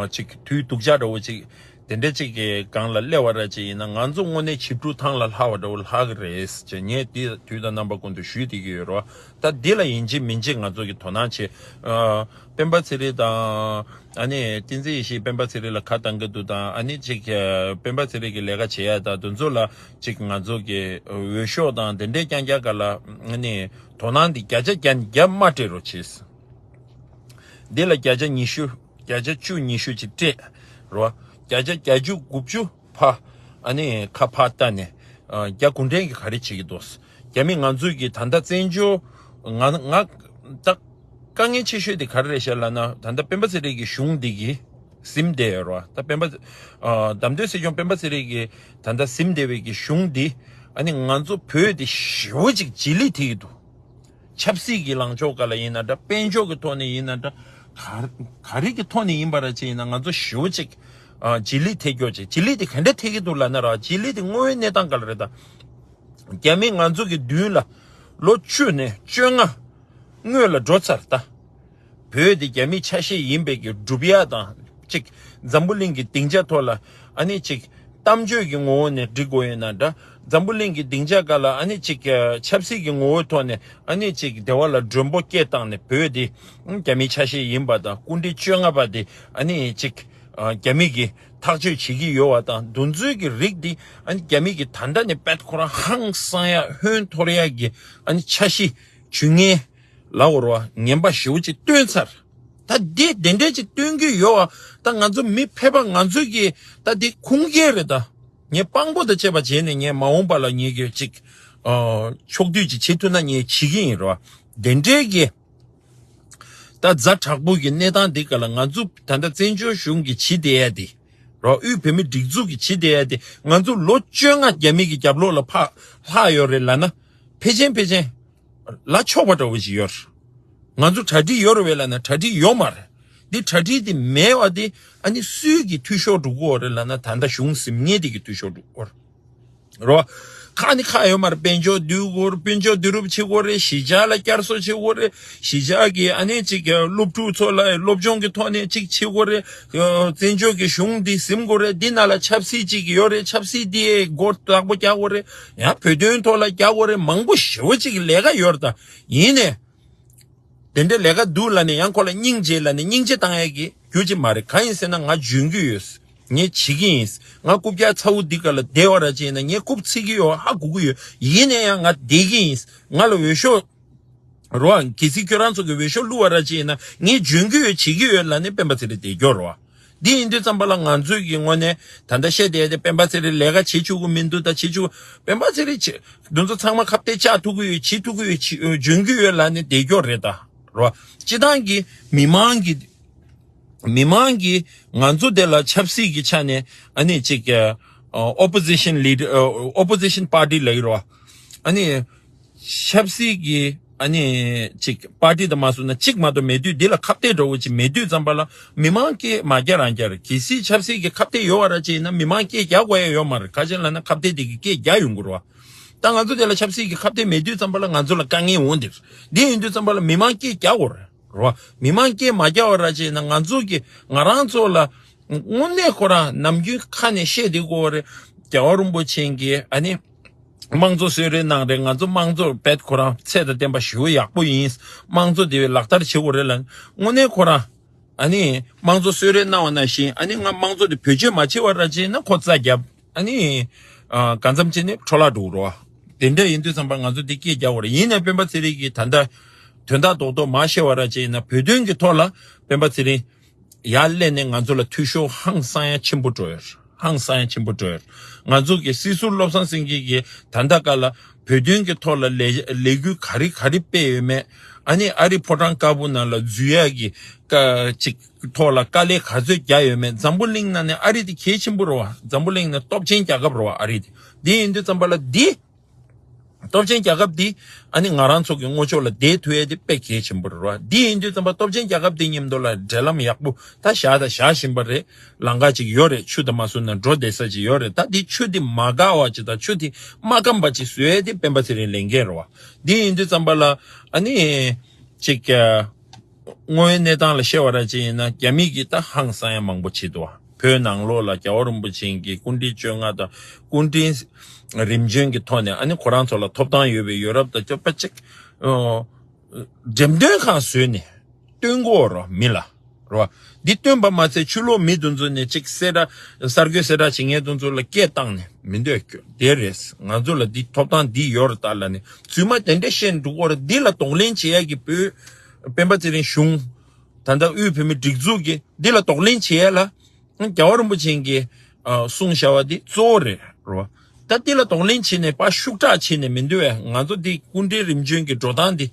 ཅིག་དུས་སྡུག་ཅག་འདྲ་བོ་ཅིག་དེ་འདྲ་ཅིག་གི་སྒང་ལ་སླེབས་པ་འདྲ་ཅིག་ཡིན་ན། ང་ཚོ་དངོས་གནས་ཞིབ་འཇུག་ཐང་ལ་ལྷག་པ་འདྲ་བོ་ལྷག་གི་རེད་ཅེས་ངས་འདི་དུས་དང་རྣམ་པ་ཀུན་ཏུ་ཞུས་བསྡད་ཀྱི་ཡོད་རེད། ད་འདི་ལ་ཡིན་གཅིག་མིན་གཅིག་ང་ཚོ་གི་དོ་སྣང་བྱེད། ཨ་སྤེན་པ་ཚེ་རིང་དང་། ཨ་ནི་བསྟན་འཛིན་ཡེ་ཤེས་སྤེན་པ་ཚེ་རིང་ལ་ཁ་བཏང་གི་འདུག་དང་། ཨ་ནི་ཅིག་ཨ་སྤེན་པ་ཚེ་རིང་གི་ལས་ཀ་བྱེད་ཡ་དང་དེ་ཚོ་ལ་ཅིག་ང་ཚོ་གི་འོས་ཤོག་དང་དེ་འདྲའི་རྐྱང་རྐྱང་ག་ལ་ཨ་ནི་དོ་སྣང་འདི་བརྒྱ་ཆ་བརྒྱ་བརྒྱ་མ་སྤྲད་རོགས་བྱེད། འདི་ལ་བརྒྱ་ཆ་ཉི་ཤུ། བརྒྱ་ཆ་བཅུ་ཉི་ཤུ་ཅིག་སྤྲད་རོགས། བརྒྱ་ཆ་བརྒྱད་ཅུ་དགུ་བཅུ་ཕར་ཨ་ནི་ཁ་ཕར་བལྟས་ནས། ཨ་རྒྱ་གུང་ཁྲན་གྱིས་ག་རེ་བྱེད་ཀྱི་འདུག། རྒྱ་མི་ང་ཚོས་ཀྱི་ད་ལྟ་བཙན་བྱོལ་ང་ང་ད་དཀའ་ངལ་ཆེ་ཤོས་དེ་ག་རེ་རེད་ཤག་ལབ་ན། ད་ལྟ་སྤེན་པ་ཚེ་རིང་གི་གཞུང་འདི་གིས་ཟིན་བསྡད་ཡོད་རེད་བ། ད་སྤེན་པ་ཨ་བདམས་ཐོན་སྲིད་སྐྱོང་སྤེན་པ་ཚེ་རིང་གིས་ད་ལྟ་ཟིན་བསྡད་པའི་གི་གཞུང་འདི། ཨ་ནི་ང་ཚོ་བོད་དེ་ཞེ་པོ་ཅིག་བྱི་ལི་ཐེབས་ཀྱི་འདུག། ཆབ་སྲིད་ཀྱི་ལངས་ཕྱོགས་སྒང་ལ་ཡིན་ན་འདྲ། དཔལ་འབྱོར་གྱི་ཐོག་ནས་ཡིན་ན་འདྲ། ག་ག་རེ་གི་ཐོག་ནས་ཡིན་པ་ར་ཅིག་ཡིན་ན། ང་ཚོ་ཞེ་པོ་ཅིག་ཨ་བྱི་ལི་ཐེབས་ཀྱོག་ཅིག། བྱི་ལི་དེ་ག་འདྲ་ཐེབས་ཀྱི་འདུག་ལབ་ན་ར། བྱི་ལི་དེ་དངོས་ཡོད་གནས་སྟངས་སྒང་ལ་རེད་ད། རྒྱ་མི་ང་ཚོ་གི་མདུན་ལ་ལོ་བཅུ་ནས་བཅོ་ལྔ་སྔོན་ལ་འགྲོ་ཚར་ད། བོད་དེ་རྒྱ་མིའི་ཆ་ཤས་ཡིན་པའི་གི་སྒྲུབ་ཡ་དང་གཅིག། འཛམ་བུ་གླིང་གི་སྡིངས་ཆ་ཐོག་ལ་ཨ་ནི་གཅིག་གཏམ་བརྗོད་ཀྱི་ངོ་བོ་ནས་འབྲི་དགོས་ཡོད་ན་འདྲ། འཛམ་བུ་གླིང་གི་སྡིངས་ཆ་སྒང་ལ་ཨ་ནི་གཅིག་ཆབ་སྲིད་ཀྱི་ངོ་བོའི་ཐོག་ནས་ཨ་ནི་གཅིག་འབྲེལ་བ་ལ་མགྲོན་པོ་སྐད་བཏང་ནས། བོད་དེ་རྒྱ་མིའི་ཆ་ཤས་ཡིན་པ་དང་། སྐུ་ཕྲེང་བཅོ་ལྔ་པ་དེ་ཨ་ནི་གཅིག་རྒྱ་མི་གིས་ཐག་གཅོད་བྱེད་ཀྱི་ཡོད་པ་དང་། འདུ་འཛོམས་ཀྱི་རིགས་འདི་ཨ་ནི་རྒྱ་མི་གིས་ད་ལྟ་ནས་དཔེ་ཁོ་རང་ཧང་སང་ཡ་ཧོན་འཐོར་ཡ་གི་ཨ་ནི་འཆར་གཞི་ཇུས་ངན་ལབ་དགོས་རེད་བ། ངན་པ་ཞེ་པོ་ཅིག་བཏོན་ཚར། ད་འདི་དེ་འདྲས་ཅིག་བཏོན་གྱི་ཡོད་བ། ད་ང་ཚོ་མི་ཕལ་པ་ང་ཚོ་གིས་ད་འདི་ཁུངས་སྐྱེལ་རེད་ད། ངས་དཔང་པོ་དང་བཅས་པ་བྱས་ནས་ངས་མ་འོངས་པ་ལ་ངེད་ཀྱི་ཅིག་ཨ་ཕྱོགས་བསྡུས་ཅིག་བྱེད་ཐུབ་ན་ངས་བྱེད་ཀྱི་ཡིན་རེད་བ། དེ་འདྲས་ཀྱི་ད་ཛ་དྲག་པོ་གི་གནས་སྟངས་འདི་ག་ལ། ང་ཚོ་ད་ལྟ་བཙན་བྱོལ་གཞུང་གིས་བྱེད་བསྡད་ཡ་འདི་རེད་བ། དབུས་བོད་མིའི་སྒྲིག་འཛུགས་ཀྱིས་བྱེད་བསྡད་ཡ་འདི། ང་ཚོ་ལོ་བཅོ་ལྔ་རྒྱ་མི་གི་རྒྱབ་ལོགས་ལ་ཕར་ལྷག་ཡོད་རེད་ལབ་ན། ཕལ་ཆེར་ཕལ་ཆེར་ལ་ཆོག་པ་འདྲ་བོ་ཞིག་ཡོད་རེད། ང་ཚོ་གྲ་སྒྲིག་ཡོད་རེད་བས་ལབ་ན་གྲ་སྒྲིག་ཡོད་མ་རེད། འདི་གྲ་སྒྲིག་འདི་མེད་པ་འདི་ཨ་ནི་སུའི་གི་འཐུས་ཤོར་འགྲོ་གི་ཡོད་རེད་ལབ་ན། ད་ལྟ་གཞུང་ཟིན་མཁན་དེ་གི་འཐུས་ཤོར་འགྲོ་གི་ཡོད་རེད། རོ། ཁ་ནི་ཁ་ཡོད་མ་རེད། དཔལ་འབྱོར་བསྡུ་དགོས་རེད། དཔལ་འབྱོར་བསྡུ་རུབ་བྱེད་དགོས་རེད། གཞིས་ཆགས་ལ་བསྐྱར་གསོ་བྱེད་དགོས་རེད། གཞིས་ཆགས་ཀྱི་ཨ་ནི་ཅིག་སློབ་ཕྲུག་ཚོ་ལ་སློབ་སྦྱོང་གི་ཐོག་ནས་ཅིག་བྱེད་དགོས་རེད། བཙན་བྱོལ་གྱི་གཞུང་འདི་ཟིན་དགོས་རེད། འདི་ནང་ལ་ཆབ་སྲིད་ཅིག་ཡོད་རེད། ཆབ་སྲིད་འདི་སྒོ་དག་པོ་རྒྱག་དགོས་རེད། ཡང་བོད་དོན་ཐོག་ལ་རྒྱག་དགོས་རེད། མང་པོ་ཞེ་པོ་ཅིག་ལས་ཀ་ཡོད་རེད་ད། ཡིན་ནའི། དེ་འདྲའི་ལས་ཀ་འདུག་ལབ་ནས་ཡང་ཁོ་ལ་སྙིང་རྗེ་ལབ་ནས་སྙིང་རྗེ་བཏང་ཡས་ཀྱི་རྒྱུ་ཅིག་མ་རེད། གང་ཡིན་ཟེར་ན་ང་འཇོན་གྱི་ཡོད། ངས་བྱེད་ཀྱི་ཡིན། ང་རྐུབ་བཀྱག་ཚ་བོ་འདི་ག་ལ་བསྡད་པ་ར་ཅིག་ཡིན་ན་ངས་རྐུབ་ཚིག་གི་ཡོད། ཧ་གོ་གི་ཡོད། ཡིན་ནའི་ཡང་ང་བསྡད་ཀྱི་ཡིན། ང་ལ་འོས་ཤོག་རོ། གལ་སྲིད་ཁྱོད་རང་ཚོ་གི་འོས་ཤོག་བླུགས་པ་ར་ཅིག་ཡིན་ན་ངས་འཇོན་གྱི་ཡོད། བྱེད་ཀྱི་ཡོད་ལབ་ནས་སྤེན་པ་ཚེ་རིང་བསྡད་ཀྱོག་རོ། འདི་ཡིན་དུས་ཙམ་པ་ལ་ང་ཚོས་ཀྱི་ངོས་ནས་ད་ལྟ་བཤད་བསྡད་དེ་སྤེན་པ་ཚེ་རིང་ལས་ཀ་བྱེད་བཅུག་གི་མི་འདུག། ད་བྱེད་བཅུག། སྤེན་པ་ཚེ་རིང་བྱེད། འདི་ཚོ་ཚང་མ་ཁ་གཏད་བཅག་ཐུབ་ཀྱི་ཡོད། བྱེད་ཐུབ་ཀྱི་ཡོད། བྱེད་འཇོན་གྱི་ཡོད་ལབ་ནས་བསྡད་ཀྱོག་རེད་ད། རོ། སྤྱི་བཏང་གི་མི་མང་གི་མི་མང་གི་ང་ཚོ་དེ་ལ་ཆབ་སྲིད་ཀྱི་ཆ་ནས་ཨ་ནི་ཅིག་opposition leader opposition party ལབ་ཀྱི་རོ། ཨ་ནི། ཆབ་སྲིད་ཀྱི་ཨ་ནི་ཅིག་པར་ཏི་དང་མ་སུ་ན་གཅིག་མ་གཏོགས་མེད་དུས། འདི་ལ་ཁ་གཏད་འདྲ་བོ་ཅིག་མེད་དུས་ཙམ་པ་ལ་མི་མང་སྐད་མ་རྒྱག་རང་རྒྱག་རེད། གལ་སྲིད་ཆབ་སྲིད་ཀྱི་ཁ་གཏད་ཡོད་པ་ར་ཅིག་ཡིན་ན་མི་མང་སྐད་རྒྱག་དགོས་ཡ་ཡོད་མ་རེད། ག་ཅི་ལབ་ན་ཁ་གཏད་དེ་གི་སྐད་རྒྱག་ཡོང་གི་རེད་བ། ད་ང་ཚོ་དེ་ལ་ཆབ་སྲིད་ཀྱི་ཁ་གཏད་མེད་དུས་ཙམ་པ་ལ་ང་ཚོ་ལ་དཀའ་ངལ་འོང་དེ་རེད། འདི་ཡིན་དུས་ཙམ་པ་ལ་མི་མང་སྐད་རྒྱག་དགོས་རེད་བ། མི་མང་སྐད་མ་རྒྱག་པ་ར་ཅིག་ཡིན་ན་ང་ཚོ་གི་ང་རང་ཚོ་ལ་དངོས་གནས་ཁོ་རང་ནམ་རྒྱུན་ཁ་ནས་བཤད་བསྡད་དགོས་པ་རེད། རྒྱལ་བ་རིན་པོ་ཆེ་གིས་ཨ་ནི། དམངས་གཙོ་གསོལ་རས་གནང་རེད། ང་ཚོ་དམངས་གཙོ་རྦད་ཁོ་རང་ཚད་དང་ལྡན་པ་ཞེ་པོ་ཡག་པོ་ཡིན། དམངས་གཙོ་དེ་བས་ལག་བསྟར་བྱེད་དགོས་རེད་ལབ། དངོས་གནས་ཁོ་རང་ཨ་ནི་དམངས་གཙོ་གསོལ་རས་གནང་བ་ནང་བཞིན་ཨ་ནི་ང་དམངས་གཙོ་དེ་བེད་སྤྱོད་མ་བྱེད་པ་ར་ཅིག་ཡིན་ན་ཁོ་རྩ་རྒྱབ། ཨ་ནི་ཨ་གང་འཚམ་བྱས་ནས་འཕྲོ་བརླག་འགྲོ་གི་རེད་བ། དེ་འདྲ་ཡིན་དུས་ཙམ་པ་ང་ཚོ་འདི་སྐད་རྒྱག་དགོས་རེད། ཡིན་ནའི་སྤེན་པ་ཚེ་རིང་གིས་ད་ལྟ་ དོན་དག་རྡོག་རྡོག་མ་བཤད་པ་ར་ཅིག་ཡིན་ན་བོད་དོན་གྱི་ཐོག་ལ་སྤེན་པ་ཚེ་རིང་ཡར་སླེབས་ནས་ང་ཚོ་ལ་འཐུས་ཤོར་ཧང་སང་ཡ་ཆེན་པོ་འགྲོ་ཡོད། ཧང་སང་ཡ་ཆེན་པོ་འགྲོ་ཡོད། ང་ཚོ་གི་སྲིད་ཟུར་བློ་བཟང་སེང་གེ་གིས་ད་ལྟ་ག་ལ་བོད་དོན་གྱི་ཐོག་ལ་ལས་ལས་འགུལ་ག་རེ་ག་རེ་སྤེལ་ཡོད་མེད། ཨ་ནི་ཨ་རི་ཕོ་བྲང་དཀར་པོ་ནང་ལ་འཛུལ་ཡ་གི་ཀ་ཅིག་ཐོག་ལ་དཀའ་ལས་ག་ཚོད་བརྒྱབ་ཡོད་མེད། འཛམ་བུ་གླིང་ནང་ནས་ཨ་རི་དེ་གལ་ཆེན་པོ་རེད་བ། འཛམ་བུ་གླིང་ནས་སྟོབས་ཆེན་རྒྱལ་ཁབ་རེད་བ་ཨ་རི་དེ། འདི་ཡིན་དུས་ཙམ་པ་ལ་འདི་སྟོབས་ཆེན་རྒྱལ་ཁབ་འདི་ཨ་ནི་ང་རང་ཚོ་གི་ངོ་ཕྱོགས་ལ་བསྡད་ཐུབ་ཡས་དེ་དཔེ་གལ་ཆེན་པོ་རེད་བ། འདི་ཡིན་དུས་ཙམ་པ་སྟོབས་ཆེན་རྒྱལ་ཁབ་འདི་མཉམ་དུ་ལ་འབྲེལ་ལམ་ཡག་པོ་ད་བཞག་ད་བཞག་བཞིན་པ་རེད། ལམ་ཁ་ཅིག་ཡོད་རེད། ཆུ་དང་མ་བཟོས་ན་འགྲོ་བསྡད་ས་ཅིག་ཡོད་རེད། ད་འདི་ཆུ་འདི་མ་འགག་པ་ཅིག་དང་ཆུ་འདི་མ་སྐམ་པ་ཅིག་བཟོ་ཡས་དེ་སྤེན་པ་ཚེ་རིང་ལས་འགན་རེད་བ། འདི་ཡིན་དུས་ཙམ་པ་ལ་ཨ་ནི་ཅིག་དངོས་ཡོད་གནས་སྟངས་ལ་བཤད་པ་ར་ཅིག་ཡིན་ན་རྒྱ་མི་གིས་ད་ཧང་སང་ཡ་མང་པོ་བྱེད་འདུག་བ། བོད་ནང་ལོགས་ལ་རྒྱལ་བ་རིན་པོ་ཆེ་གི་སྐུ་ཕྲེང་བཅོ་ལྔ་དང་སྐུ་ཕྲེང་རིམ་བྱོན་གྱི་ཐོག་ནས་ཨ་ནི་ཁོ་རང་ཚོ་ལ་ཐོབ་ཐང་ཡོད་པའི་ཡོ་རོབ་དང་ཅོ་པ་ཅིག་ཨོ། འགྲེམས་སྟོན་ཁང་བཟོས་ནས་སྟོན་གོ་རོ་མི་ལ་རོ། འདི་སྟོན་པ་མ་ཚད་ཕྱི་ལོགས་མི་དུ་ཚོ་ནས་ཅིག་གསལ་བསྒྲགས་གསར་འགོད་གསལ་བསྒྲགས་བྱེད་མཁན་དུ་ཚོ་ལ་སྐད་བཏང་ནས་མི་འདོད་དེ་རེད། ང་ཚོ་ལ་འདི་ཐོབ་ཐང་འདི་ཡོད་རེད་ད་ལ་ནས་རྫུན་མ་དེ་འདྲ་བཤད་འདུག་གོ་ར། འདི་ལ་གདོང་ལེན་བྱེད་ཡ་གི་བོད་སྤེན་པ་ཚེ་རིང་གཞུང་ད་ལྟ་དབུས་བོད་མི་སྒྲིག་འཛུགས་ཀྱི་འདི་ལ་གདོང་ལེན་བྱེད་ཡ་ལ་རྒྱལ་བ་རིན་པོ་ཆེ་གིས་གསུངས་བཞག་པ་འདི་གཙོ་བོ་རེད་རོ། ད་འདི་ལ་གདོང་ལེན་བྱེད་ནས་ཕར་ཤུགས་དྲག་བྱེད་ནས་མི་འདོད་བས། ང་ཚོ་འདི་སྐུ་ཕྲེང་རིམ་བྱོན་གྱི་འགྲོ་སྟངས་འདི་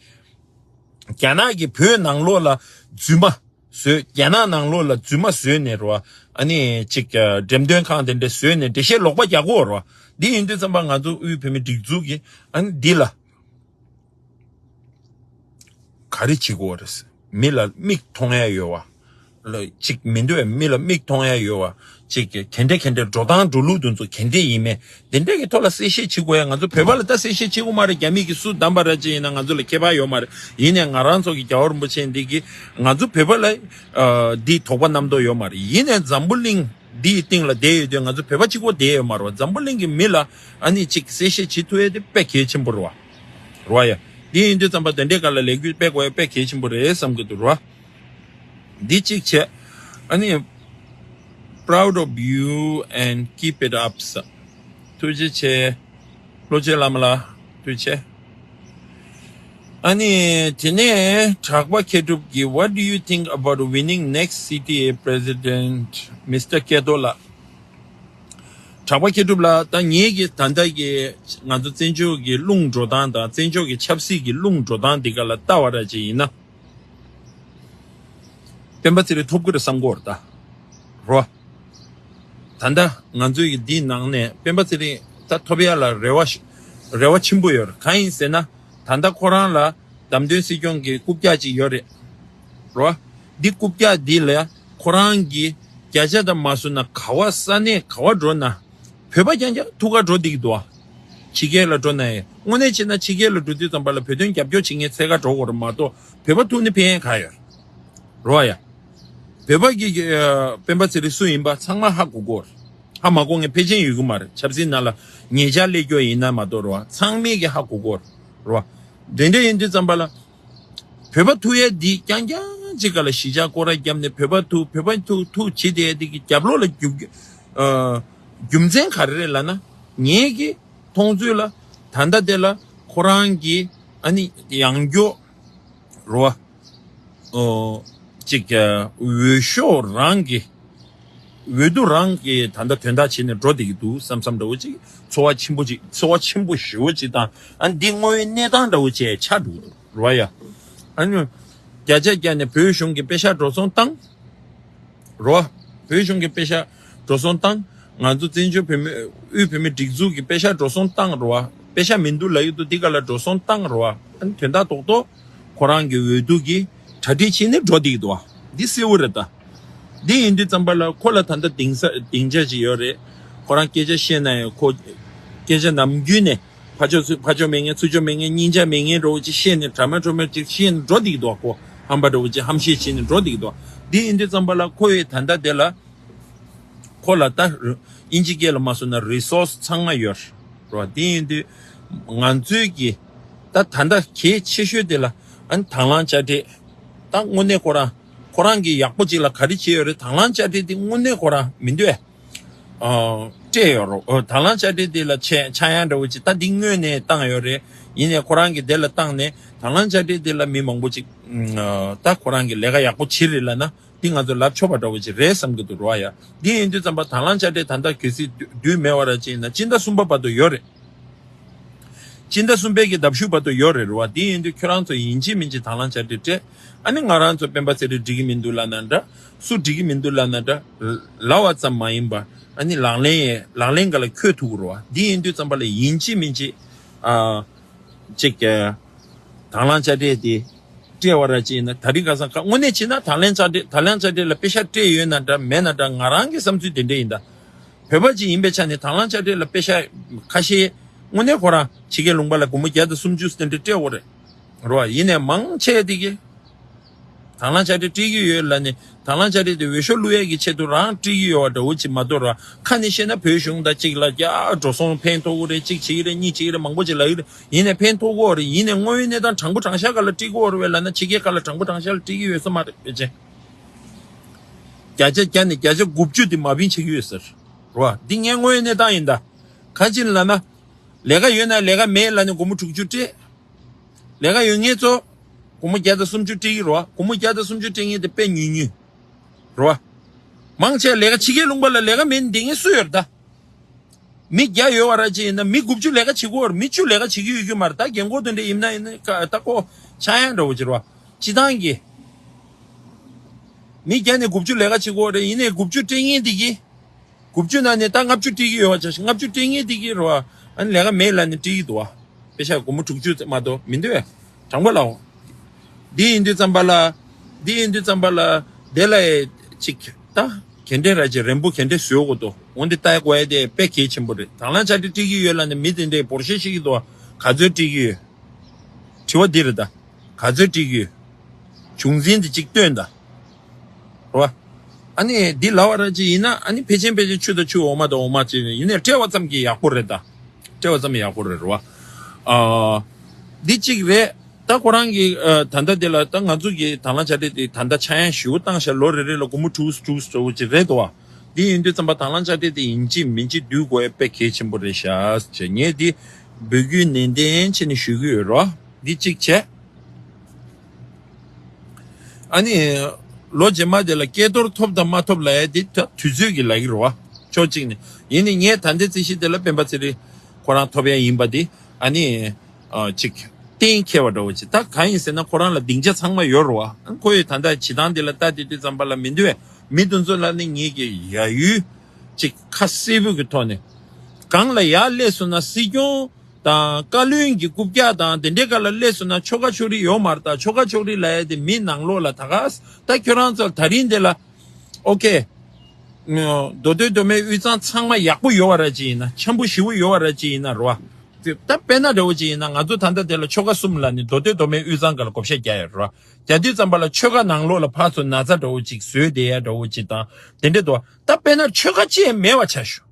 རྒྱ་ནག་གིས་བོད་ནང་ལོགས་ལ་རྫུན་མ་བཟོས། རྒྱ་ནག་ནང་ལོགས་ལ་རྫུན་མ་བཟོས་ནས་རོ། ཨ་ནི་ཅིག་འགྲེམས་སྟོན་ཁང་དེ་འདྲ་བཟོས་ནས་འགྲེལ་བཤད་ལོག་པ་རྒྱག་གོ་རོ། འདི་ཡིན་དུས་ཙམ་པ་ང་ཚོ་དབུས་བོད་མི་སྒྲིག་འཛུགས་ཀྱིས་ཨ་ནི་འདི་ལ་ག་རེ་བྱེད་དགོས་རེད། མི་ལ་མིག་མཐོང་ཡ་ཡོད་བ། ལ་ཅིག་མི་འདུག་བས། མི་ལ་མིག་མཐོང་ཡ་ཡོད་བ། ཅིག་གི་ག་འདྲ་ག་འདྲ་འགྲོ་སྟངས་འགྲོ་ལུགས་དེ་ཚོ་ག་འདྲ་ཡིན་མིན་དེ་འདྲ་གི་ཐོག་ལ་གསལ་བཤད་བྱེད་དགོས་ཡ། ང་ཚོ་བོད་པ་ལ་ད་གསལ་བཤད་བྱེད་དགོས་མ་རེད། རྒྱ་མི་གིས་སུ་བདམས་པ་ར་ཅིག་ཡིན་ན་ང་ཚོ་ལ་ཁྱད་པར་ཡོད་མ་རེད། ཡིན་ནའི་ང་རང་ཚོ་གི་རྒྱལ་བ་རིན་པོ་ཆེ་འདི་གིས་ང་ཚོ་བོད་པ་ལ་ཨ་འདི་དོགས་པ་རྣམ་རྟོག་ཡོད་མ་རེད། ཡིན་ནའི་འཛམ་བུ་གླིང་འདིའི་སྟེང་ལ་བསྡད་ཡོད་དུས་ང་ཚོ་བོད་པ་གཅིག་པོ་བསྡད་ཡོད་མ་རེད་བ། འཛམ་བུ་གླིང་གི་མི་ལ་ཨ་ནི་ཅིག་གསལ་བཤད་བྱེད་ཐུབ་ཡ་དེ་དཔེ་གལ་ཆེན་པོ་རེད་བ། རེད་བ་ཡ། འདི་ཡིན་དུས་ཙམ་པ་དེ་འདྲའི་སྒང་ལ་ལས་འགུལ་སྤེལ་དགོས་ཡ་དཔེ་གལ་ཆེན་པོ་རེད་བསམ་གི་འདུག་རེད་བ། འདི་གཅིག་བྱས། ཨ་ནི། Proud of you and keep it up ཟེར། ཐུགས་རྗེ་ཆེ། བློ་ཆེན་བླ་མ་ལགས་ཐུགས་རྗེ་ཆེ། ཨ་ནི་དེ་ནས་གྲགས་པ་མཁས་གྲུབ་ཀྱིས། What do you think about winning next C T A president, Mister Keto ལགས། གྲགས་པ་མཁས་གྲུབ་ལགས། ད་ངེད་ཀྱི་ད་ལྟ་གི་ང་ཚོ་བཙན་བྱོལ་གྱི་རླུང་འགྲོ་སྟངས་དང་བཙན་བྱོལ་གྱི་ཆབ་སྲིད་ཀྱི་རླུང་འགྲོ་སྟངས་འདི་ག་ལ་ལྟ་བ་ར་ཅིག་ཡིན་ན། སྤེན་པ་ཚེ་རིང་ཐོབ་ཀྱི་རེད་བསམ་གྱི་ཡོད་རེད་ད། རོ། ད་ལྟ་ང་ཚོའི་གི་འདིའི་ནང་ནས་སྤེན་པ་ཚེ་རིང་ད་ཐོབ་ཡ་ལ་རེ་བ་ཞིག་རེ་བ་ཆེན་པོ་ཡོད་རེད། གང་ཡིན་ཟེར་ན། ད་ལྟ་ཁོ་རང་ལ་བདམས་ཐོན་སྲིད་སྐྱོང་གི་རྐུབ་བཀྱག་ཅིག་ཡོད་རེད། རོ། འདི་རྐུབ་བཀྱག་འདི་ལ་ཁོ་རང་གི་བརྒྱ་ཆ་དང་མ་བཟོས་ན་ག་བ་ས་གནས་ག་བ་འགྲོ་ན། བོད་པ་རྐྱང་རྐྱང་ཐུགས་ཁ་འགྲོ་བསྡད་ཀྱི་འདུག་ཨ། ཕྱི་རྒྱལ་ལ་འགྲོ་ན་ཡང་དངོས་གནས་བྱས་ན་ཕྱི་རྒྱལ་ལ་འགྲོ་དུས་ཙམ་པ་ལ་བོད་དོན་རྒྱབ་སྐྱོར་བྱེད་མཁན་འཚོལ་ག་འགྲོ་དགོས་རེད་མ་གཏོགས་བོད་པ་ཐུག་ནས་ཕན་ཡས་ག་ཡོད་རེད་བ་ཡ། བོད་པ་གི་ཨ་སྤེན་པ་ཚེ་རིང་སུ་ཡིན་པ་ཚང་མ་ཧ་གོ་གོ་རེད། ཧ་མ་གོ་མཁན་ཕལ་ཆེར་ཡོད་ཀྱི་མ་རེད། ཆབ་སྲིད་ནང་ལ་ཉེ་ཆར་སླེབས་རྒྱུ་ཡིན་ན་མ་གཏོགས་རེད་བ། ཚང་མས་ཀྱི་ཧ་གོ་གོ་རེད་བ། དེ་འདྲ་ཡིན་དུས་ཙམ་པ་ལ། བོད་པ་ཐུག་ཡས་འདི་རྐྱང་རྐྱང་ཅིག་ག་ལ་གཞིས་ཆགས་སྐོར་ར་བརྒྱབ་ནས་བོད་པ་ཐུག་བོད་པ་ཐུག་ཐུག་བྱེད་བསྡད་ཡས་འདི་གི་རྒྱབ་ལོགས་ལ་རྒྱུ་ཨ་རྒྱུ་མཚན་ག་རེ་རེད་ལབ་ན། ངེད་ཀྱི་མཐོང་ཚུལ་ལ་ད་ལྟ་དེ་ལ་ཁོ་རང་གི་ཨ་ནི་ཡང་སྐྱོ་རོ་བ། ཨོ། ཅིག་ཨ་འོས་ཤོག་རང་གི་འོས་བསྡུ་རང་གི་ད་ལྟ་དོན་དག་བྱས་ནས་འགྲོ་བསྡད་ཀྱི་འདུག་བསམ་བསམ་འདྲ་བོ་ཅིག་ཚོར་བ་ཆེན་པོ་ཅིག་ཚོར་བ་ཆེན་པོ་ཞེ་པོ་ཅིག་དང་། ཨ་འདི་དངོས་ཡོད་གནས་སྟངས་འདྲ་བོ་ཅིག་ཆགས་འདུག་རོ་ཡ། ཨ་ནི་བརྒྱ་ཆ་བརྒྱ་ནས་བོད་གཞུང་གི་པེ་ཤག་འགྲོ་སོང་བཏང་རོ། བོད་གཞུང་གི་པེ་ཤག་འགྲོ་སོང་བཏང་། ང་ཚོ་བཙན་བྱོལ་བོད་མི་དབུས་བོད་མི་སྒྲིག་འཛུགས་ཀྱི་པེ་ཤག་འགྲོ་སོང་བཏང་རོ། པེ་ཤག་མི་འདུག་ལབ་ཡོད་དུས་འདི་ག་ལ་འགྲོ་སོང་བཏང་རོ། ཨ་ནི་དོན་དག་རྡོག་རྡོག་ཁོ་རང་གི་འོས་བསྡུ་གི་གྲ་སྒྲིག་བྱས་ནས་འགྲོ་བསྡད་ཀྱི་འདུག་བ། འདི་གསལ་བོ་རེད་ད། འདི་ཡིན་དུས་ཙམ་པ་ལ་ཁོ་ལ་ད་ལྟ་སྡིངས་ས་སྡིངས་ཆ་ཅིག་ཡོད་རེད། ཁོ་རང་སྐད་ཆ་བཤད་ན་ཡང་ཁོ་སྐད་ཆ་ནམ་རྒྱུན་ནས་ཕར་ཕྱོགས་ཚུར་ཕར་ཕྱོགས་མེད་མཁན་ཚུར་ཕྱོགས་མེད་མཁན་སྙིང་རྗེ་མེད་མཁན་འདྲ་བོ་ཅིག་བཤད་ནས་དྲ་མ་དྲ་མ་ཅིག་བཤད་ནས་འགྲོ་བསྡད་ཀྱི་འདུག་ཁོ་ཧམ་པ་འདྲ་བོ་ཅིག་ཧམ་བཤད་བྱས་ནས་འགྲོ་བསྡད་ཀྱི་འདུག་འདི་ཡིན་དུས་ཙམ་པ་ལ་ཁོ་ཡི་ད་ལྟ་དེ་ལ་ཁོ་ལ་ད་དབྱིན་ཇི་སྐད་ལ་མ་སོང་ན་རི་སོར་སི་ཚང་མ་ཡོད་རེད་བ། དེ་ཡིན་དུས་ང་ཚོའི་གི་ད་ད་ལྟ་གལ་ཆེ་ཤོས་དེ་ལ་ཨ་ནི་དང་བླངས་དཔྱ་ཁྲལ་ད་དངོས་གནས་ཁོ་རང་ཁོ་རང་གི་ཡག་པོ་ཅིག་ལ་ག་རེ་བྱས་ཡོད་རེད། དང་བླངས་དཔྱ་ཁྲལ་དེ་དངོས་གནས་ཁོ་རང་མི་འདུག་ཨ། སྤྲད་ཡོད་རེད། ཨོ། དང་བླངས་དཔྱ་ཁྲལ་དེ་ལ་ཆད་ཆག་ཡང་འདྲ་བོ་ཅིག་ད་འདི་སྔོན་ནས་བཏང་ཡོད་རེད། ཡིན་ནའི་ཁོ་རང་གིས་དེ་ལ་བཏང་ནས་དང་བླངས་དཔྱ་ཁྲལ་དེ་ལ་མི་མང་པོ་ཅིག་ཨ། ད་ཁོ་རང་གིས་ལས་ཀ་ཡག་པོ་བྱེད་རེད་ལབ་ན་འདི་ང་ཚོ་ལབ་ཆོག་པ་འདྲ་བོ་ཅིག་རེད་བསམ་གྱི་འདུག་རེད་བ་ཡ། འདི་ཡིན་དུས་ཙམ་པ་དང་བླངས་དཔྱ་ཁྲལ་ད་ལྟ་གལ་སྲིད་བསྡུ་བསྡུས་མེད་པ་ར་ཅིག་ཡིན་ན་སྤྱི་ཟླ་གསུམ་པ་བར་དུ་ཡོད་རེད། སྤྱི་ཟླ་གསུམ་པའི་གི་ཟླ་མཇུག་བར་དུ་ཡོད་རེད་རེད་བ། དེ་ཡིན་དུས་ཁྱོད་རང་ཚོ་ཡིན་གཅིག་མིན་གཅིག་དང་བླངས་དཔྱ་ཁྲལ་སྤྲད། ཨ་ནི་ང་རང་ཚོ་སྤེན་པ་ཚེ་རིང་འགྲིག་གི་མི་འདུག་ལབ་ན་འདྲ། སུ་འགྲིག་གི་མི་འདུག་ལབ་ན་འདྲ། ལབ་པ་ཙམ་མ་ཡིན་པ་ཨ་ནི་ལག་ལེན་ཡས་ལག་ལེན་ག་ལ་འཁོད་ཐུབ་ཀྱི་རེད་བ། དེ་ཡིན་དུས་ཙམ་པ་ལ་ཡིན་གཅིག་མིན་གཅིག་ཨ། ཅིག་གི་དང་བླངས་དཔྱ་ཁྲལ་དེ་སྤྲད་པ་ར་ཅིག་ཡིན་ན་ད་རིང་ཁ་སང་ཁ་དངོས་གནས་བྱས་ན་དང་བླངས་དཔྱ་ཁྲལ་དང་བླངས་དཔྱ་ཁྲལ་ལ་པེ་ཤག་སྤྲད་ཡོད་ན་འདྲ་མེད་ན་འདྲ་ང་རང་གི་བསམ་ཚུལ་དེ་འདྲ་ཡིན་ད། བོད་པ་ཅིག་ཡིན་པའི་ཆ་ནས་དང་བླངས་དཔྱ་ཁྲལ་ལ་པེ་ཤག་ཁ་ཤས་དངོས་གནས་ཁོ་རང་ཕྱི་རྒྱལ་ལུང་པ་ལ་སྒོར་མོ་བརྒྱ་དང་སུམ་ཅུ་དེ་འདྲ་སྤྲད་ཡོད་རེད། རེད་བ། ཡིན་ནའི་མང་ཆེ་དེ་གིས་དང་བླངས་དཔྱ་ཁྲལ་སྤྲད་ཀྱི་ཡོད་ལབ་ནས་དང་བླངས་དཔྱ་ཁྲལ་དེ་འོས་ཤོག་བླུག་ཡས་ཀྱི་ཆེད་དུ་རང་སྤྲད་ཀྱི་ཡོད་པ་འདྲ་བོ་ཅིག་མ་གཏོགས་ར་ཁ་ནས་བཤད་ན་བོད་གཞུང་དང་གཅིག་ལ་ཡ་འགྲོ་སོང་ཕན་ཐོགས་ཀྱི་རེད། གཅིག་བྱེད་ཀྱི་རེད། གཉིས་བྱེད་ཀྱི་རེད། མང་པོ་ཅིག་ལབ་ཀྱི་རེད། ཡིན་ནའི་ཕན་ཐོགས་ཀྱི་ཡོད་རེད། ཡིན་ནའི་དངོས་ཡོད་གནས་སྟངས་དྲང་པོ་དྲང་བཞག་ག་ལ་སྤྲད་ཀྱི་ཡོད་རེད་བས་ལབ་ན་ཕྱི་རྒྱལ་ཁག་ལ་དྲང་པོ་དྲང་བཞག་ལ་སྤྲད་ཀྱི་ཡོད་ས་མ་རེད་ཕལ་ཆེར། བརྒྱ་ཆ་བརྒྱ་ནས་བརྒྱ་ཆ་དགུ་བཅུ་དེ་མ་བིན་ཆགས་ཀྱི་ཡོད་ཟེར། རེད་བ། འདི་ངའི་དངོས་ཡོད་གནས་སྟངས་ཡིན་ད། གང་ཅི་ལབ་ན། ལས་ཀ་ཡོད་ན་ལས་ཀ་མེད་ལབ་ནས་སྒོར་མོ་དྲུག་ཅུ་སྤྲད། ལས་ཀ་ཡོད་མཁན་ཚོ་སྒོར་མོ་བརྒྱ་དང་སུམ་ཅུ་སྤྲད་ཀྱི་རེད་བ། སྒོར་མོ་བརྒྱ་དང་སུམ་ཅུ་སྤྲད་མཁན་དེ་དཔེ་ཉུང་ཉུང་རེད་བ། མང་ཆེ་ལས་ཀ་ཕྱི་རྒྱལ་ལུང་པ་ལ་ལས་ཀ་མེད་ནས་བསྡད་མཁན་སུ་ཡོད་རེད་ད། མི་བརྒྱ་ཡོད་པ་ར་ཅིག་ཡིན་ན་མི་དགུ་བཅུ་ལས་ཀ་བྱེད་ཀྱི་ཡོད་རེད། མི་བཅུ་ལས་ཀ་བྱེད་ཀྱི་ཡོད་རྒྱུ་མ་རེད། ད་རྒན་གོག་དེ་འདྲ་ཡིན་ན་ཡིན་ན་ཀ་ད་ཁོ་ཆག་ཡང་འདྲ་བོ་ཅིག་རེད་བ། སྤྱི་བཏང་གི་མི་བརྒྱ་ནས་དགུ་བཅུ་ལས་ཀ་བྱེད་ཀྱི་ཡོད་རེད། ཡིན་ནའི་དགུ་བཅུ་སྤྲད་མཁན་དེ་གིས། དགུ་བཅུ་ནང་ནས་ད་ལྔ་བཅུ་སྤྲད་ཀྱི་ཡོད་པ་ཆ་བཞག་ལྔ་བཅུ་སྤྲད་མཁན་དེ་གིས་རེད་བ། ཨ་ནི་ལས་ཀ་མེད་ལབ་ནས་སྤྲད་ཀྱི་འདུག་བ། པེ་ཤག་སྒོར་མོ་དྲུག་ཅུ་མ་གཏོགས་མི་འདུག་བས། དྲང་པོ་ལབ་འོང་། འདི་ཡིན་དུས་ཙམ་པ་ལ། འདི་ཡིན་དུས་ཙམ་པ་ལ། དེ་ལ་ཡ་ཅིག་ད། ག་འདྲས་ར་ཅིག་རན་པོ་ག་འདྲས་བཟོ་དགོས་འདུག་འོན་ཏེ་ལྟ་དགོས་ཡ་དེ་དཔེ་གལ་ཆེན་པོ་རེད། དང་བླངས་དཔྱ་ཁྲལ་སྤྲད་ཀྱི་ཡོད་ལབ་ནས་མི་དེ་འདྲས་འབོར་ཤེས་ཤིག་གི་འདུག་བ། ག་ཚོད་སྤྲད་ཀྱི་ཡོད། དྲི་བ་འདི་རེད་ད། ག་ཚོད་སྤྲད་ཀྱི་ཡོད། བྱུང་འཛིན་དེ་གཅིག་སྟོན་ད། རེད་བ། ཨ་ནི་འདི་ལབ་པ་ར་ཅིག་ཡིན་ན་ཨ་ནི་ཕལ་ཆེར་ཕལ་ཆེར་ཆུ་དང་ཆུ་འོ་མ་དང་འོ་མ་ཅིག་ཡིན་ནའི་སྤྲད་པ་ཙམ་གྱིས་ཡག་པོ་རེད་ད། སྤྲད་པ་ཙམ་ཡག་པོ་རེད་རེད་བ། ཨ། འདི་གཅིག་རེད། ད་ཁོ་རང་གི་ཨ། ད་ལྟ་འདི་ལ་ད་ང་ཚོ་གི་དང་བླངས་དཔྱ་ཁྲལ་དེ་ད་ལྟ་ཆག་ཡང་ཞེ་པོ་བཏང་ཤག་ལོ་རེ་རེ་ལ་སྒོར་མོ་དྲུག་དྲུག་ཙམ་ཅིག་རེད་འདུག་བ། འདི་ཡིན་དུས་ཙམ་པ་དང་བླངས་དཔྱ་ཁྲལ་དེ་ཡིན་གཅིག་མིན་གཅིག་བསྡུ་དགོས་ཡ་དཔེ་གལ་ཆེན་པོ་རེད་ཤག་ཅེས་ངས་འདི་འབོད་སྐུལ་ནན་ཏན་བྱས་ནས་ཞུ་གི་ཡོད་རེད་བ། འདི་གཅིག་བྱས། ཨ་ནི། ལོ་རྗེས་མ་དེ་ལ་སྐལ་རྡོར་ཐོབ་དང་མ་ཐོབ་ལབ་ཡ་དེ་ད་དུས་ཚོད་ཀྱི་ལབ་ཀྱི་རེད་བ། ཕྱོགས་གཅིག་ནས། ཡིན་ནའི་ངས་ད་ལྟའི་རྩིས་གཞི་དེ་ལ་སྤེན་པ་ཚེ་རིང་ཁོ་རང་ཐོབ་ཡ་ཡིན་པ་དེ་ཨ་ནི། ཨ། ཅིག་གཏན་འཁེལ་བ་འདྲ་བོ་ཅིག་ད་གང་ཡིན་ཟེར་ན་ཁོ་རང་ལ་སྡིངས་ཆ་ཚང་མ་ཡོད་རེད་བ། ཁོ་ཡི་ད་ལྟ་བྱེད་སྟངས་དེ་ལ་ལྟ་དེ་དུས་ཙམ་པ་ལ་མི་འདུག་བས། མི་དེ་ཚོ་ལ་ནི་ངེད་ཀྱི་ཡ་ཡུལ་ཅིག་ཁ་གསལ་པོ་གི་ཐོག་ནས། གང་ལ་ཡར་སླེབས་སོང་ན་སྲིད་སྐྱོང་། དང་བཀའ་བློན་གྱི་རྐུབ་བཀྱག་དང་དེ་འདྲའི་སྒང་ལ་སླེབས་སོང་ན་ཆོལ་ཁ་ཕྱོགས་རིས་ཡོད་མ་རེད། ད་ཆོལ་ཁ་ཕྱོགས་རིས་ལབ་ཡ་དེ་མི་ནང་ལོགས་ལ་ད་ག་ས་ད་ཁྱོད་རང་ཚོ་ད་རིང་འདི་ལ་ཨོ་ཀེ། མདོ་སྟོད་མདོ་སྨད་དབུས་གཙང་ཚང་མ་ཡག་པོ་ཡོད་པ་ར་ཅིག་ཡིན་ན་འཆམ་པོ་ཞེ་པོ་ཡོད་པ་ར་ཅིག་ཡིན་ན་རེད་བ། ད་དཔེར་ན་འདྲ་བོ་ཅིག་ཡིན་ན་ང་ཚོ་ད་ལྟ་དེ་ལ་ཆོལ་ཁ་གསུམ་ལབ་ནས་མདོ་སྟོད་མདོ་སྨད་དབུས་གཙང་སྒང་ལ་བགོ་བཤའ་རྒྱག་ཡ་རེད་བ། རྒྱག་དུས་ཙམ་པ་ལ་ཆོལ་ཁ་ནང་ལོགས་ལ་ཕར་ཚུར་ན་ཚ་འདྲ་བོ་ཅིག་བཟོས་བསྡད་ཡ་འདྲ་བོ་ཅིག་དང་དེ་འདྲ་འདུག་ད་དཔེར་ན་ཆོལ་ཁ་ཅིག་མེད་པ་ཆ་བཞག་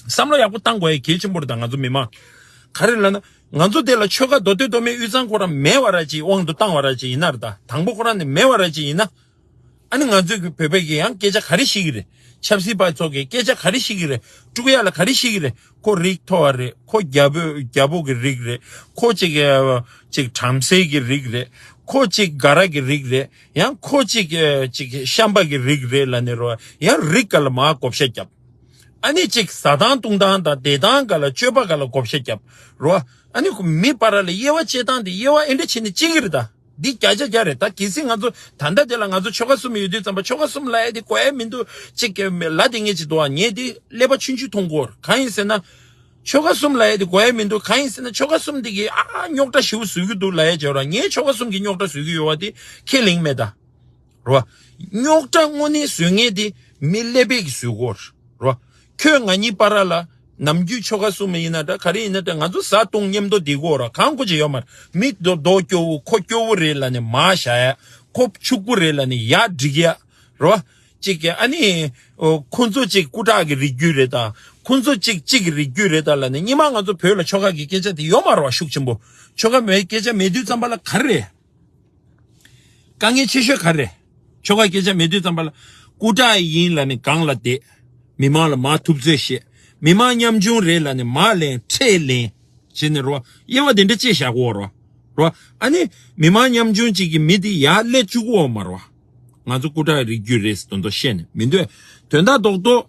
བསམ་བློ་ཡག་པོ་བཏང་དགོས་ཡ་གལ་ཆེན་པོ་རེད་ད་ང་ཚོ་མི་མང་། ག་རེ་ལབ་ན། ང་ཚོ་དེ་ལ་ཆོལ་ཁ་མདོ་སྟོད་མདོ་སྨད་དབུས་གཙང་ཁོ་རང་མེད་པ་ར་ཅིག་དབང་དུ་བཏང་བ་ར་ཅིག་ཡིན་ན་རེད་ད། དང་པོ་ཁོ་རང་ནས་མེད་པ་ར་ཅིག་ཡིན་ན། ཨ་ནི་ང་ཚོའི་གི་བོད་པའི་གི་ཡང་སྐད་ཆ་ག་རེ་བཤད་ཀྱི་རེད། ཆབ་སྲིད་པ་ཚོ་གི་སྐད་ཆ་ག་རེ་བཤད་ཀྱི་རེད། དཀྲུག་ཡ་ལ་ག་རེ་བཤད་ཀྱི་རེད། ཁོ་རིགས་མཐོ་བ་རེད། ཁོ་རྒྱ་བོད་རྒྱ་བོ་གི་རིགས་རེད། ཁོ་ཅིག་ཅིག་བྲམ་ཟེ་གི་རིགས་རེད། ཁོ་ཅིག་ག་ར་གི་རིགས་རེད། ཡང་ཁོ་ཅིག་ཅིག་ཤམ་པ་གི་རིགས་རེད་ལབ་ནས་རོ། ཡང་རིགས་ག་ལ་མར་བགོ་བཤའ་བརྒྱབ། ཨ་ནི་ཅིག་ཟ་སྟངས་བཏུང་སྟངས་དང་བསྡད་སྟངས་ག་ལ་སྤྱོད་པ་ག་ལ་བགོ་བཤའ་བརྒྱབ། རོ། ཨ་ནི་ཁོ་མི་བར་ལ་དབྱེ་བ་ཕྱེ་སྟངས་དེ་དབྱེ་བ་ཨེ་འདྲ་ཕྱེ་ནས་ཕྱེ་གི་རེད་ད། འདི་བརྒྱ་ཆ་བརྒྱ་རེད་ད། གལ་སྲིད་ང་ཚོ་ད་ལྟ་དེ་ལ་ང་ཚོ་ཆོལ་ཁ་གསུམ་ཡོད་དུས་ཙམ་པ་ཆོལ་ཁ་གསུམ་ལབ་ཡ་དེ་དགོས་ཡ་མི་འདུག་ཅིག་ལབ་དེ་ངས་ཅིག་འདུག་ཨ། ངས་དེ་ཀླད་པ་ཆུང་ཆུང་མཐོང་གི་ཡོད་རེད། གང་ཡིན་ཟེར་ན། ཆོལ་ཁ་གསུམ་ལབ་ཡ་དེ་དགོས་ཡ་མི་འདུག་གང་ཡིན་ཟེར་ན་ཆོལ་ཁ་གསུམ་དེ་གིས་ཨ་རྙོག་དྲ་ཞེ་པོ་བཟོ་གི་འདུག་ལབ་ཡ་བྱས་ར། ངས་ཆོལ་ཁ་གསུམ་གྱིས་རྙོག་དྲ་བཟོ་གི་ཡོད་པ་དེ་ཁས་ལེན་མེད་ད། རོ། རྙོག་དྲ་དངོས་གནས་བཟོ་མཁན་དེ་མི་ཀླད་པས་ཀྱིས་བཟོ་གི་ཡོད་རེད། རོ། ཁྱོད་ང་གཉིས་བར་ལ་ནམ་རྒྱུན་ཆོལ་ཁ་གསུམ་ཡིན་ན་འདྲ་ག་རེ་ཡིན་ན་འདྲ་ང་ཚོ་བཟའ་བཏུང་མཉམ་དུ་བསྡད་ཀྱི་ཡོད་རེད། གང་གོ་ཅི་ཡོད་མ་རེད། མི་རྡོ་རྡོ་སྐྱོ་བོ་ཁོ་སྐྱོ་བོ་རེད་ལབ་ནས་མར་བཞག་ཡ། ཁོ་ཕྱུག་པོ་རེད་ལབ་ནས་ཡར་སྒྲིག་ཡ། རོ། གཅིག་གི་ཨ་ནི། ཨོ། ཁོ་ཚོ་གཅིག་སྐུ་དྲག་གི་རིགས་རྒྱུད་རེད་དང་། ཁོ་ཚོ་གཅིག་གཅིག་གི་རིགས་རྒྱུད་རེད་དང་ལབ་ནས་སྔོན་མ་ང་ཚོ་བོད་ལ་ཆོལ་ཁ་གི་སྐད་ཆ་དེ་ཡོད་མ་རེད་བ། ཤུགས་ཆེན་པོ། ཆོལ་ཁ་མེད་སྐད་ཆ་མེད་དུས་ཙམ་པ་ལ་ག་རེ་རེད། དཀའ་ངལ་ཆེ་ཤོས་ག་རེ་རེད། ཆོལ་ཁ་སྐད་ཆ་མེད་དུས་ཙམ་པ་ལ་སྐུ་དྲག་ཡིན་ལབ་ནས་སྒང་ལ་བསྡད། མི་མང་ལ་མར་ཐུབ་ཚོད་བཤད། མི་མང་ཉམ་ཆུང་རེད་ལབ་ནས་མར་ལེན་ཁྲལ་ལེན། བྱས་ནས་རོ། དབྱེ་བ་དེ་འདྲ་བཅད་བཞག་གོ་རོ། རོ། ཨ་ནི། མི་མང་ཉམ་ཆུང་གཅིག་གི་མི་དེ་ཡར་སླེབས་བཅུག་གོ་མ་རོ། ང་ཚོ་སྐུ་དྲག་རིགས་རྒྱུད་རེད་དོན་དུ་བཤད་ནས་མི་འདོད། དོན་དག་རྡོག་རྡོག་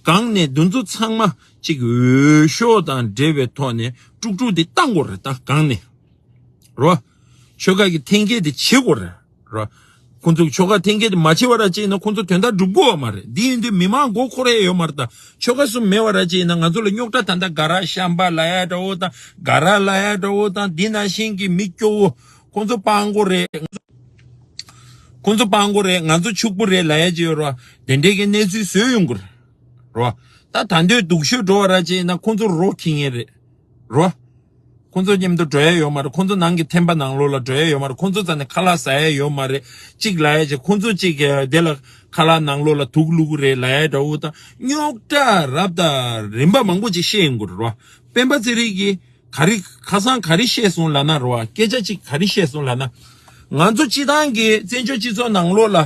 སྒང་ནས་འདི་ཚོ་ཚང་མ་གཅིག་འོས་ཤོག་དང་འབྲེལ་བའི་ཐོག་ནས་དཀྲུག་དཀྲུག་དེ་བཏང་དགོས་རེད་ད་སྒང་ནས། རོ། ཆོལ་ཁ་གི་འཐེན་འཁྱེར་དེ་བྱེད་དགོས་རེད། རོ། ཁོང་ཚོ་ཆོལ་ཁ་འཐེན་འཁྱེར་དེ་མ་བྱེད་པ་ར་བྱས་ན་ཁོང་ཚོ་དོན་དག་འགྲུབ་དགོས་པ་མ་རེད། འདི་ཡིན་དུས་མི་མང་མགོ་འཁོར་ཡ་ཡོད་མ་རེད་ད། ཆོལ་ཁ་གསུམ་མེད་པ་ར་བྱས་ན་ང་ཚོ་ལ་རྙོག་དྲ་ད་ལྟ་ག་ར་ཤམ་པ་ལབ་ཡ་འདྲ་བོ་དང་ག་ར་ལབ་ཡ་འདྲ་བོ་དང་འདི་ནང་བཞིན་གྱི་མི་སྐྱོ་བོ་ཁོང་ཚོ་སྤྲང་པོ་རེད། ཁོང་ཚོ་སྤྲང་པོ་རེད། ང་ཚོ་ཕྱུག་པོ་རེད་ལབ་ཡ་ཅིག་ཡོད་རོ། དེ་འདྲའི་གི་གནས་ཚུལ་བཟོས་ཡོང་གི་རེད། རོ། ད་ད་འདོད་སྡུག་ཤོས་འགྲོ་བ་ར་བྱས་ན་ཁོང་ཚོ་རོ་ཁྱི་ངན་རེད། རོ། ཁོང་ཚོ་མཉམ་དུ་འགྲོ་ཡ་ཡོད་མ་རེད། ཁོང་ཚོ་ནང་གི་ཐེམ་པ་ནང་ལོགས་ལ་འགྲོ་ཡ་ཡོད་མ་རེད། ཁོང་ཚོ་རྩ་ནས་ཁ་ལག་ཟ་ཡ་ཡོད་མ་རེད། གཅིག་ལབ་ཡ་ཅིག་ཁོང་ཚོ་གཅིག་གི་དེ་ལ་ཁ་ལག་ནང་ལོགས་ལ་དུག་བླུག་གི་རེད་ལབ་ཡ་འདྲ་བོ་དང་རྙོག་དྲ་རབ་དང་རིམ་པ་མང་པོ་ཅིག་བཤད་ཡོང་གི་རེད་རོ། སྤེན་པ་ཚེ་རིང་གིས་ག་རེ་ཁ་སང་ག་རེ་བཤད་སོང་ལབ་ན་རོ། སྐད་ཆ་གཅིག་ག་རེ་བཤད་སོང་ལབ་ན། ང་ཚོ་སྤྱི་བཏང་གི་བཙན་བྱོལ་སྤྱི་ཚོགས་ནང་ལོགས་ལ་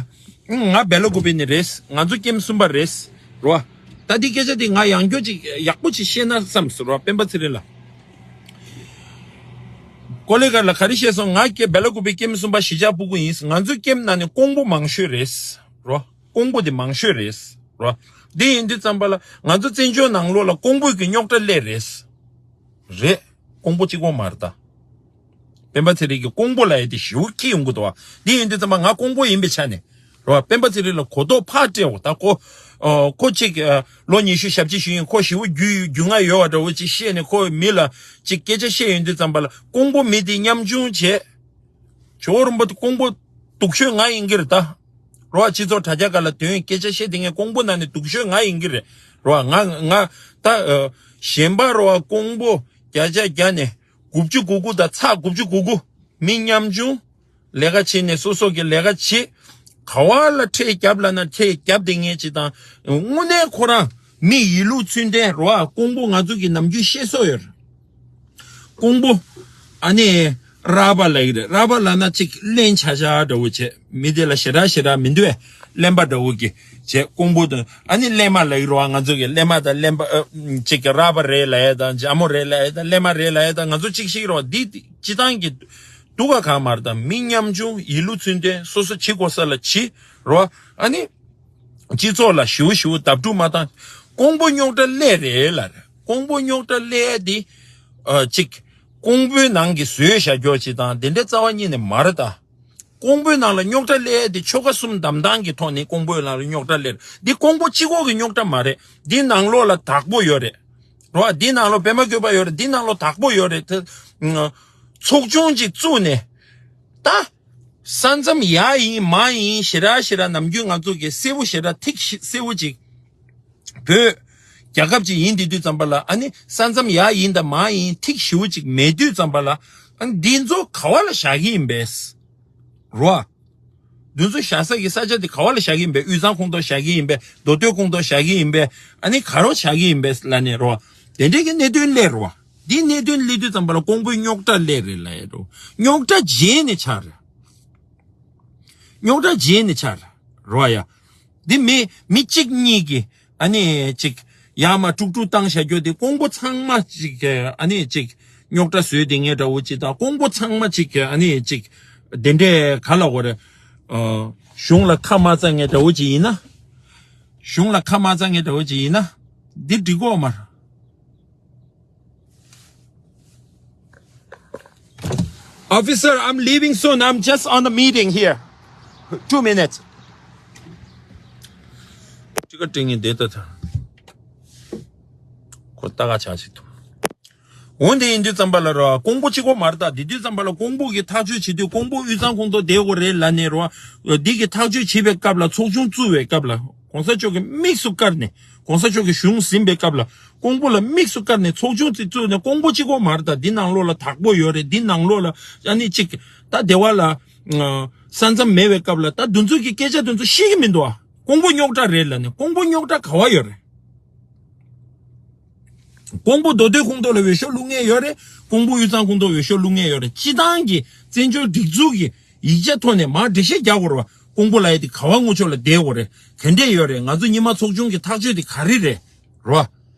ང་སྦེ་ལ་ཀུ་པི་ནི་རེད། ང་ཚོ་ཀེམ་གསུམ་པ་རེད་རོ། ད་འདི་སྐད་ཆ་འདི་ང་ཡང་བསྐྱར་ཅིག་ཡག་པོ་ཅིག་བཤད་ན་བསམ་སོང་རོ། སྤེན་པ་ཚེ་རིང་ལ། ཀོ་ལེ་གར་ལ་ག་རེ་བཤད་སོང་། ང་སྐད་སྦེ་ལ་ཀུ་པི་ཀེམ་གསུམ་པ་གཞིས་ཆགས་སྤུ་གུ་ཡིན། ང་ཚོའི་ཀེམ་ནང་ནས་ཀོང་པོ་མང་ཤོས་རེད་རོ། ཀོང་པོ་དེ་མང་ཤོས་རེད་རོ། འདི་ཡིན་དུས་ཙམ་པ་ལ་ང་ཚོ་བཙན་བྱོལ་ནང་ལོགས་ལ་ཀོང་པོ་གི་རྙོག་དྲ་སླེབས་རེད། རེད། ཀོང་པོ་གཅིག་པོ་མ་རེད་ད། སྤེན་པ་ཚེ་རིང་གིས་ཀོང་པོ་ལབ་ཡ་དེ་ཞེ་པོ་སྐྱིད་ཡོང་གི་འདུག་བ། འདི་ཡིན་དུས་ཙམ་པ་ང་ཀོང་པོ་ཡིན་པའི་ཆ་ནས་རེད་བ། སྤེན་པ་ཚེ་རིང་ལ་གོ་རྟོགས་ཕར་སྤྲད་འོ་ད་ཁོ། ཨ། ཁོ་གཅིག་ཨ། ལོ་ཉི་ཤུ་ཞེ་གཅིག་ཞིག་ཡིན། ཁོ་ཞེ་པོ་རྒྱུས་རྒྱུས་མངའ་ཡོད་བ་འདྲ་བོ་ཅིག་བཤད་ནས་ཁོ་མི་ལ་ཅིག་སྐད་ཆ་བཤད་ཡོང་དུས་ཙམ་པ་ལ་ཀོང་པོ་མི་དེ་ཉམ་ཆུང་བྱས། ཇོ་བོ་རིན་པོ་ཆེ་ཀོང་པོ་སྡུག་ཤོས་ང་ཡིན་གྱི་རེད་ད། རོ། སྤྱི་ཚོགས་དྲ་རྒྱ་སྒང་ལ་དོན་སྐད་ཆ་བཤད་དེ་ངས་ཀོང་པོ་ནང་ནས་སྡུག་ཤོས་ང་ཡིན་གྱི་རེད། རོ། ང་ང་ད་ཨ། གཞན་པ་རོ་ཀོང་པོ་བརྒྱ་ཆ་བརྒྱ་ནས་དགུ་བཅུ་གོ་དགུ་དང་ཚེག་དགུ་བཅུ་གོ་དགུ་མི་ཉམ་ཆུང་། ལས་ཀ་བྱེད་ནས་སོ་སོ་གི་ལས་ཀ་བྱེད། ག་བ་ལ་ཁྲལ་རྒྱབ་ལབ་ན་ཁྲལ་རྒྱབ་དེ་ངས་ཅི་དང་། དངོས་གནས་ཁོ་རང་མི་ཡིན་ལུགས་ཚུལ་ལྡན་རོ། ཀོང་པོ་ང་ཚོ་གི་ནམ་རྒྱུན་བཤད་སྲོལ་ཡོད་རེད། ཀོང་པོ། ཨ་ནི། ར་བ་ལབ་ཀྱི་རེད། ར་བ་ལབ་ན་ཅིག་གླེན་ཆག་ཆག་འདྲ་བོ་བྱས། མི་དེ་ལ་ཞེ་དྲག་ཞེ་དྲག་མི་འདུག་གས། གླེན་པ་འདྲ་བོ་གི་བྱས། ཀོང་པོ་དང་ཨ་ནི་གླེན་མ་ལབ་ཀྱི་རེད་བ། ང་ཚོ་གི་གླེན་མ་དང་གླེན་པ་ཨ། ཅིག་གི་ར་བ་རེད་ལབ་ཡ་དང་ཇ་མོ་རེད་ལབ་ཡ་དང་གླེན་མ་རེད་ལབ་ཡ་དང་ང་ཚོ་གཅིག་ཤིག་རེད་བ། འདི་སྤྱི་བཏང་གི་སྡུག་ག་གང་མ་རེད་དང་། མི་ཉམ་ཆུང་ཡིན་ལུགས་ཚུལ་ལྡན་སོ་སོ་བྱེད་དགོས་ས་ལ་བྱེད་རེད་བ། ཨ་ནི། སྤྱི་ཚོགས་ལ་ཞེ་པོ་ཞེ་པོ་བརྡབ་འཁྲུག་མ་བཏང་། ཀོང་པོ་རྙོག་དྲ་སླེབས་རེད་ལབ་རེད། ཀོང་པོ་རྙོག་དྲ་སླེབས་ཡ་དེ། ཨ། ཅིག་ཀོང་པོའི་ནང་གི་བཟོས་བཞག་རྒྱུ་ཅིག་དང་དེ་འདྲའི་རྩ་བ་ཉིད་ནས་མ་རེད་ད། ཀོང་པོའི་ནང་ལ་རྙོག་དྲ་སླེབས་ཡ་དེ་ཆོལ་ཁ་གསུམ་བསྡམས་སྟངས་ཀྱི་ཐོག་ནས་ཀོང་པོའི་ནང་ལ་རྙོག་དྲ་སླེབས་རེད། འདི་ཀོང་པོ་གཅིག་པོ་གི་རྙོག་དྲ་མ་རེད། འདི་ནང་ལོགས་ལ་བདག་པོ་ཡོད་རེད། རོ། འདི་ནང་ལོགས་པད་མ་བཀོད་པ་ཡོད་རེད། འདི་ནང་ལོགས་བདག་པོ་ཡོད་རེད་དེ། ཚོགས་ཆུང་ཅིག་བཙུགས་ནས། ད། ས་མཚམས་ཡག་ཡིན་མང་ཡིན་ཞེ་དྲག་ཞེ་དྲག་ནམ་རྒྱུན་ང་ཚོ་གི་གསལ་པོ་ཞེ་དྲག་ཐིག་གསལ་པོ་ཅིག་བོད་རྒྱལ་ཁབ་ཅིག་ཡིན་དེ་དུས་ཙམ་པ་ལ་ཨ་ནི་ས་མཚམས་ཡག་ཡིན་དང་མང་ཡིན་ཐིག་ཞེ་པོ་ཅིག་མེད་དུས་ཙམ་པ་ལ་ཨ་ནི་འདི་ཚོ་ག་བ་ལ་བཞག་གི་ཡིན་པས། རོ། འདི་ཚོ་བཞག་ས་གི་ས་ཆ་དེ་ག་བ་ལ་བཞག་གི་ཡིན་པས། དབུས་གཙང་ཁོངས་གཏོགས་བཞག་གི་ཡིན་པས། མདོ་སྟོད་ཁོངས་གཏོགས་བཞག་གི་ཡིན་པས། ཨ་ནི་ག་རོ་བཞག་གི་ཡིན་པས་ལབ་ནས་རོ། དེ་འདྲའི་གི་གནད་དོན་སླེབས་རོ། འདི་གནད་དོན་སླེབས་དུས་ཙམ་པ་ལ་ཀོང་པོའི་རྙོག་དྲ་སླེབས་རེད་ལབ་ཡ་རོ། རྙོག་དྲ་རྗེས་ནས་ཆགས་རེད། རྙོག་དྲ་རྗེས་ནས་ཆགས་རེད་རོ་ཡ། འདི་མི་མི་གཅིག་གཉིས་ཀྱི་ཨ་ནི་ཅིག་ཡར་མར་དཀྲུག་དཀྲུག་བཏང་བཞག་རྒྱུ་དེ་ཀོང་པོ་ཚང་མ་ཅིག་ཨ་ནི་ཅིག་རྙོག་དྲ་བཟོས་དེ་ངས་འདྲ་བོ་ཅིག་དང་ཀོང་པོ་ཚང་མ་ཅིག་ཨ་ནི་ཅིག་དེ་འདྲའི་ག་ལ་གོ་རེད། ཨ། གཞུང་ལ་ཁ་མ་ཚ་ངས་འདྲ་བོ་ཅིག་ཡིན་ན། གཞུང་ལ་ཁ་མ་ཚ་ངས་འདྲ་བོ་ཅིག་ཡིན་ན། འདི་འགྲིག་གོ་མ་རེད། Officer, I'm leaving soon. I'm just on a meeting here. Two minutes. ཅི་ག་དྲན་ངེས་བསྡད་ད་ཐ། ཁོ་ལྟ་ག་ཆ་ཞིག་འདུག་འོན་ཏེ་ཡིན་དུས་ཙམ་པ་ལ་རོ། ཀོང་པོ་གཅིག་པོ་མ་རེད་ད། དེ་དུས་ཙམ་པ་ལ་ཀོང་པོ་གི་ཐག་གཅོད་བྱེད་དུས་ཀོང་པོ་དབུས་གཙང་ཁོངས་གཏོགས་བསྡད་དགོས་རེད་ལབ་ནས་རོ། འདི་གི་ཐག་གཅོད་བྱེད་པའི་སྐབས་ལ་ཚོགས་ཆུང་བཙུགས་པའི་སྐབས་ལ་གོང་ས་མཆོག་གིས་དམིགས་སུ་བཀར་ནས། གོང་ས་མཆོག་གིས་གཞུང་ཟིན་པའི་སྐབས་ལ་ཀོང་པོ་ལ་དམིགས་སུ་བཀར་ནས་ཚོགས་ཆུང་ཅིག་བཙུགས་ནས། ཀོང་པོ་གཅིག་པོ་མ་རེད་ད། འདི་ནང་ལོགས་ལ་དྭགས་པོ་ཡོད་རེད། འདི་ནང་ལོགས་ལ་ཨ་ནི་གཅིག་ད་སྡེ་བ་ལ་ཨ་ས་མཚམས་མེད་པའི་སྐབས་ལ་ད་འདི་ཚོ་གི་སྐད་ཆ་དེ་ཚོ་ཤེས་ཀྱི་མི་འདུག་ཨ། ཀོང་པོ་རྙོག་དྲ་རེད་ལབ་ནས། ཀོང་པོ་རྙོག་དྲ་ག་བ་ཡོད་རེད། ཀོང་པོ་མདོ་སྟོད་ཁོངས་གཏོགས་ལ་འོས་ཤོག་བླུག་མཁན་ཡོད་རེད། ཀོང་པོ་དབུས་གཙང་ཁོངས་གཏོགས་འོས་ཤོག་བླུག་མཁན་ཡོད་རེད། སྤྱི་བཏང་གི་བཙན་བྱོལ་སྒྲིག་འཛུགས་ཀྱི་ཡིག་ཆ་ཐོག་ནས་མར་འགྲེལ་བཤད་རྒྱག་དགོས་རེད་བ། ཀོང་པོ་ལབ་ཡ་དེ་ག་བ་ངོ་ཕྱོགས་ལ་བསྡད་དགོས་རེད། ག་འདྲས་ཡོད་རེད། ང་ཚོ་རྙིང་མ་ཚོགས་ཆུང་གི་ཐག་གཅོད་དེ་ག་རེ་རེད། རོ།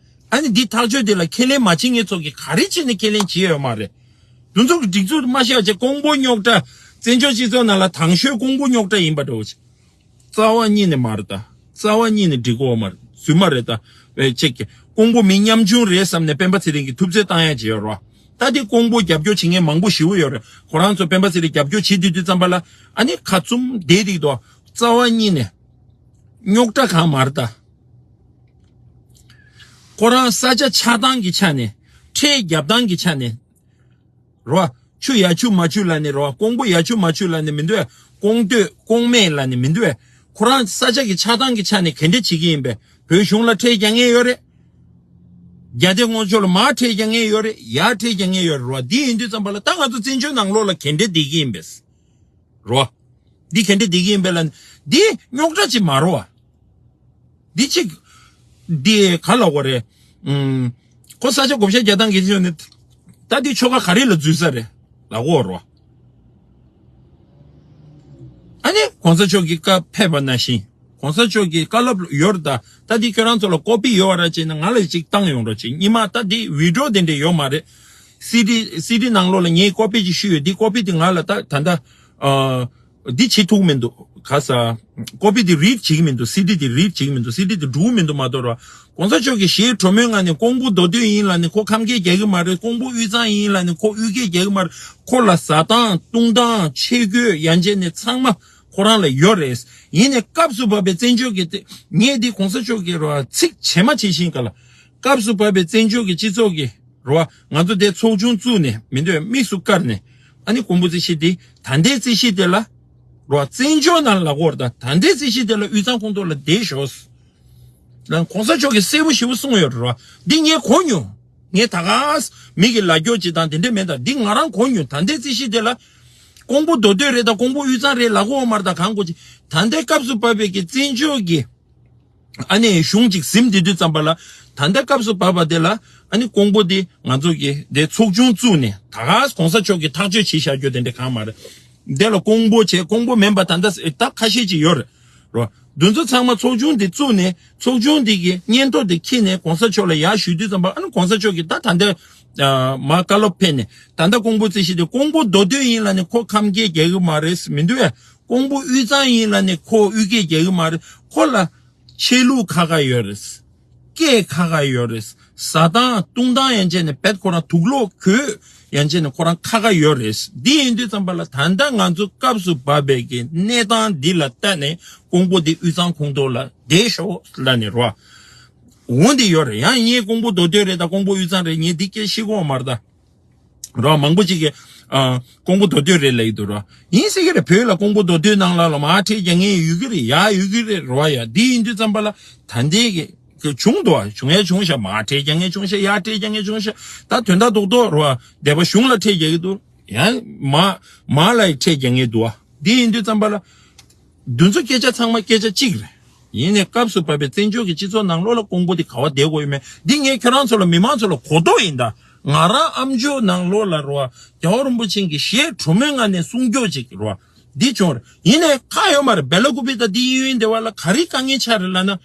ཨ་ནི་འདི་ཐག་གཅོད་དེ་ལ་ཁས་ལེན་མ་བྱེད་མཁན་ཚོ་གིས་ག་རེ་བྱས་ནས་ཁས་ལེན་བྱེད་ཡོད་མ་རེད། དེ་ཚོ་གི་སྒྲིག་འཛུགས་མ་ཤེས་པ་བྱས། ཀོང་པོ་རྙོག་དྲ། བཙན་བྱོལ་སྤྱི་ཚོགས་ནང་ལ་དང་ཤོས་ཀོང་པོ་རྙོག་དྲ་ཡིན་པ་འདྲ་བོ་བྱས། རྩ་བ་ཉིད་ནས་མ་རེད་ད། རྩ་བ་ཉིད་ནས་འགྲིག་གོ་མ་རེད། རྫུན་མ་རེད་ད། བས་ཅིག་གི་ཀོང་པོ་མི་ཉམ་ཆུང་རེད་བསམ་ནས་སྤེན་པ་ཚེ་རིང་གིས་ཐུབ་ཚོད་བཏང་ཡ་བྱས་ཡོད་རོ། ད་དེ་ཀོང་པོ་རྒྱབ་སྐྱོར་བྱེད་མཁན་མང་པོ་ཞེ་པོ་ཡོད་རེད། ཁོ་རང་ཚོ་སྤེན་པ་ཚེ་རིང་རྒྱབ་སྐྱོར་བྱེད་དུས་དུས་ཙམ་པ་ལ་ཨ་ནི་ཁ་བཙུམ་བསྡད་འདུག་དོ། རྩ་བ་ཉིད་ནས་རྙོག་དྲ་གང་མ་རེད་ད། ཁོ་རང་ས་ཆ་ཆགས་སྟངས་ཀྱི་ཆ་ནས། ཁྲལ་རྒྱབ་སྟངས་ཀྱི་ཆ་ནས། རོ། ཆུ་ཡ་ཆུ་མ་ཆུ་ལ་ནི་རོ། ཀོང་པོ་ཡ་ཆུ་མ་ཆུ་ལ་ནི་མི་འདུག་ཨ། ཀོང་སྟོད་ཀོང་སྨད་ལ་ནི་མི་འདུག་ཨ། ཁོ་རང་ས་ཆ་གི་ཆགས་སྟངས་ཀྱི་ཆ་ནས་ག་འདྲ་བྱེད་ཀྱི་ཡིན་པས། བོད་གཞུང་ལ་ཁྲལ་རྒྱག་མཁན་ཡོད་རེད། རྒྱ་སྡེ་ངོ་ཕྱོགས་ལ་མར་ཁྲལ་རྒྱག་མཁན་ཡོད་རེད། ཡར་ཁྲལ་རྒྱག་མཁན་ཡོད་རེད་རོ། འདི་ཡིན་དུས་ཙམ་པ་ལ་ད་ང་ཚོ་བཙན་བྱོལ་ནང་ལོགས་ལ་ག་འདྲ་བསྡད་ཀྱི་ཡིན་པས། རོ། འདི་ག་འདྲ་བསྡད་ཀྱི་ཡིན་པས་ལ། འདི་རྙོག་དྲ་ཅིག་མ་རོ་བ། འདི་ཅིག་འདི་ག་ལ་གོ་རེད། ཨུམ། ཁོ་ས་ཆ་བགོ་བཤའ་རྒྱག་སྟངས་ཀྱི་ཆོས་ནི། ད་འདི་ཆོལ་ཁ་ག་རེ་ལ་འཛུལ་ས་རེད་ལ་གོ་རོ། ཨ་ནི་གོང་ས་མཆོག་གི་བཀའ་ཕེབས་པ་ནང་བཞིན། གོང་ས་མཆོག་གི་བཀའ་སློབ་ཡོད་རེད་ད། ད་འདི་ཁྱོད་རང་ཚོ་ལ་ཀོ་པི་ཡོད་པ་ར་བྱས་ན་ང་ལ་ཅིག་བཏང་ཡོང་རོགས་བྱེད། ཉི་མ་ད་འདི་བི་ཌི་ཡོ་དེ་འདྲས་ཡོད་མ་རེད། སི་ཌི་སི་ཌི་ནང་ལོགས་ལ་ངས་ཀོ་པི་ཅིག་བཤུས་ཡོད། འདི་ཀོ་པི་དེ་ང་ལ་ད་ད་ད། ཨ། འདི་བྱེད་ཐུབ་མི་འདུག་ག་ས། ཀོ་པི་དེ་རིཌ་བྱེད་ཀྱི་མི་འདུག་སི་ཌི་དེ་རིཌ་བྱེད་ཀྱི་མི་འདུག་སི་ཌི་དེ་འགྲོ་གི་མི་འདུག་མ་གཏོགས་ར། གོང་ས་མཆོག་གིས་ཞེ་དྲོན་མོའི་ངང་ནས་ཀོང་པོ་མདོ་སྟོད་ཡིན་ལབ་ནས་ཁོ་ཁམས་སྐད་རྒྱག་གི་མ་རེད། ཀོང་པོ་དབུས་གཙང་ཡིན་ལབ་ནས་ཁོ་དབུས་སྐད་རྒྱག་གི་མ་རེད། ཁོ་ལ་ཟ་སྟངས་བཏུང་སྟངས་ཆས་གོས་ཡན་ཆད་ནས་ཚང་མ་ཁོ་རང་ལ་ཡོད་རེད། ཡིན་ནས་སྐབས་སུ་བབས་པའི་བཙན་བྱོལ་གྱི་དེ་ངས་འདི་གོང་ས་མཆོག་གིས་ར་ཚིག་བྱས་མ་བྱས་ཤིང་ག་ལ། སྐབས་སུ་བབས་པའི་བཙན་བྱོལ་གྱི་སྤྱི་ཚོགས་ཀྱི་རོ། ང་ཚོ་དེ་ཚོགས་ཆུང་བཙུགས་ནས་མི་འདོད་དམིགས་སུ་བཀར་ནས། ཨ་ནི་ཀོང་པོ་རྩིས་གཞི་དེ་ད་ལྟའི་རྩིས་གཞི་དེ་ལ་རོ། བཙན་བྱོལ་ནང་ལ་གོ་ར་ད་ད་ལྟའི་རྩིས་གཞི་དེ་ལ་དབུས་གཙང་ཁོངས་གཏོགས་ལ་བསྡད་ཤོག་ལ་གོང་ས་མཆོག་གིས་གསལ་པོ་ཞེ་པོ་གསུངས་ཡོད་རོ། འདི་ངས་གོ་མྱོང་། ངས་ད་ག་མི་གི་ལ་རྒྱོ་ཅིག་དང་དེ་འདྲས་མེད་ད། འདི་ང་རང་གོ་མྱོང་། ད་ལྟའི་རྩིས་གཞི་དེ་ལ་ཀོང་པོ་མདོ་སྟོད་རེད་ད། ཀོང་པོ་དབུས་གཙང་རེད་ལབ་གོ་མ་རེད་ད། གང་གོ་ཅི། ད་ལྟའི་སྐབས་སུ་བབས་པའི་གི་བཙན་བྱོལ་གྱི་ཨ་ནི་གཞུང་གཅིག་ཟིན་བསྡད་དུས་ཙམ་པ་ལ། ད་ལྟ་སྐབས་སུ་བབས་པ་དེ་ལ་ཨ་ནི་ཀོང་པོ་དེ་ང་ཚོ་གི་དེ་ཚོགས་ཆུང་བཙུགས་ནས་ད་ག་གོང་ས་མཆོག་གིས་ཐག་གཅོད་བྱས་བཞག་རྒྱུ་དེ་འདྲ་གང་མ་རེད། དེ་ལ་ཀོང་པོ་བྱས། ཀོང་པོ་མིན་པ་ད་ལྟ་ད་ཁ་ཤས་ཅིག་ཡོད་རེད་རོ། དེ་ཚོ་ཚང་མ་ཚོགས་ཆུང་དེ་བཙུགས་ནས་ཚོགས་ཆུང་དེ་གི་སྙན་ཐོ་དེ་འཁྱེར་ནས་གོང་ས་མཆོག་ལ་ཡར་ཞུ་དུས་ཙམ་པ། ཨ་ནི་གོང་ས་མཆོག་གིས་ད་ད་ལྟ་མ་བཀའ་སློབ་ཕེབས་ནས་ད་ལྟ་ཀོང་པོ་རྩིས་གཞི་དེ་ཀོང་པོ་མདོ་སྟོད་ཡིན་ལབ་ནས་ཁོ་ཁམས་སྐད་རྒྱག་གི་མ་རེད་མི་འདུག་ཨེ། ཀོང་པོ་དབུས་གཙང་ཡིན་ལབ་ནས་ཁོ་དབུས་སྐད་རྒྱག་གི་མ་རེད། ཁོ་ལ་ཆོས་ལུགས་ཁ་ཁ་ཡོད་རེད། སྐད་ཁ་ཁ་ཡོད་རེད། ཟ་སྟངས་བཏུང་སྟངས་ཡན་ཆད་ནས་བེད་ཁོ་རང་དུག་ལོག་གོས་ཡན་ཆད་ནས་ཁོ་རང་ཁ་ཁ་ཡོད་རེད། འདི་ཡིན་དུས་ཙམ་པ་ལ་ད་ལྟ་ང་ཚོ་སྐབས་སུ་བབས་པའི་གི་གནས་སྟངས་འདི་ལ་བལྟས་ནས་ཀོང་པོ་འདི་དབུས་གཙང་ཁོངས་གཏོགས་ལ་བསྡད་ཤོག་ལབ་ནས་རོ། འོ་འདི་ཡོད་རེད། ཡང་ངས་ཀོང་པོ་མདོ་སྟོད་རེད་ད། ཀོང་པོ་དབུས་གཙང་རེད། ངས་འདི་སྐད་བཤད་ཀྱི་ཡོད་མ་རེད་ད། རོ། མང་པོ་ཅིག་གིས་ཨ། ཀོང་པོ་མདོ་སྟོད་རེད་ལབ་ཀྱི་འདུག་རོ། ཡིན་སྲིད་ཀྱི་རེད། བོད་ལ་ཀོང་པོ་མདོ་སྟོད་ནང་ལ་ལ་མར་ཁྲལ་རྒྱག་མཁན་ཡོད་ཀྱི་རེད། ཡ་ཡོད་ཀྱི་རེད་རོ། ཡ་འདི་ཡིན་དུས་ཙམ་པ་ལ་ད་ལྟའི་གི་བྱུང་འདུག་བ། བྱུང་ཡ་བྱུང་ཤག་མར་ཁྲལ་རྒྱག་མཁན་བྱུང་ཤག་ཡར་ཁྲལ་རྒྱག་མཁན་བྱུང་ཤག་ད་དོན་དག་རྡོག་རྡོག་རོ། སྡེ་པ་གཞུང་ལ་ཁྲལ་རྒྱག་གི་འདུག་ཡང་མ་མ་ལ་ཁྲལ་རྒྱག་མཁན་འདུག་བ། འདི་ཡིན་དུས་ཙམ་པ་ལ། འདི་ཚོ་སྐད་ཆ་ཚང་མ་སྐད་ཆ་གཅིག་རེད། ཡིན་ནའི་སྐབས་སུ་བབས་པའི་བཙན་བྱོལ་གྱི་སྤྱི་ཚོགས་ནང་ལོགས་ལ་ཀོང་པོ་འདི་ག་བ་བསྡད་དགོས་ཡོད་མེད་འདི་ངས་ཁྱོད་རང་ཚོ་ལ་མི་མང་ཚོ་ལ་གོ་རྟོགས་ཡིན་ད། ང་རང་ཨ་མཆོག་ནང་ལོགས་ལ་རོ། རྒྱལ་བ་རིན་པོ་ཆེ་གིས་ཞེ་དྲོན་མོའི་ངང་ནས་གསུང་སྐྱོར་ཅིག་རོ། འདི་བྱུང་རེད། ཡིན་ནའི་ཁག་ཡོད་མ་རེད། སྦེ་ལ་ཀུ་པི་ད་འདི་གཡས་གཡོན་སྡེ་བ་ལ་ག་རེ་དཀའ་ངལ་ཆགས་རེད་ལབ་ན།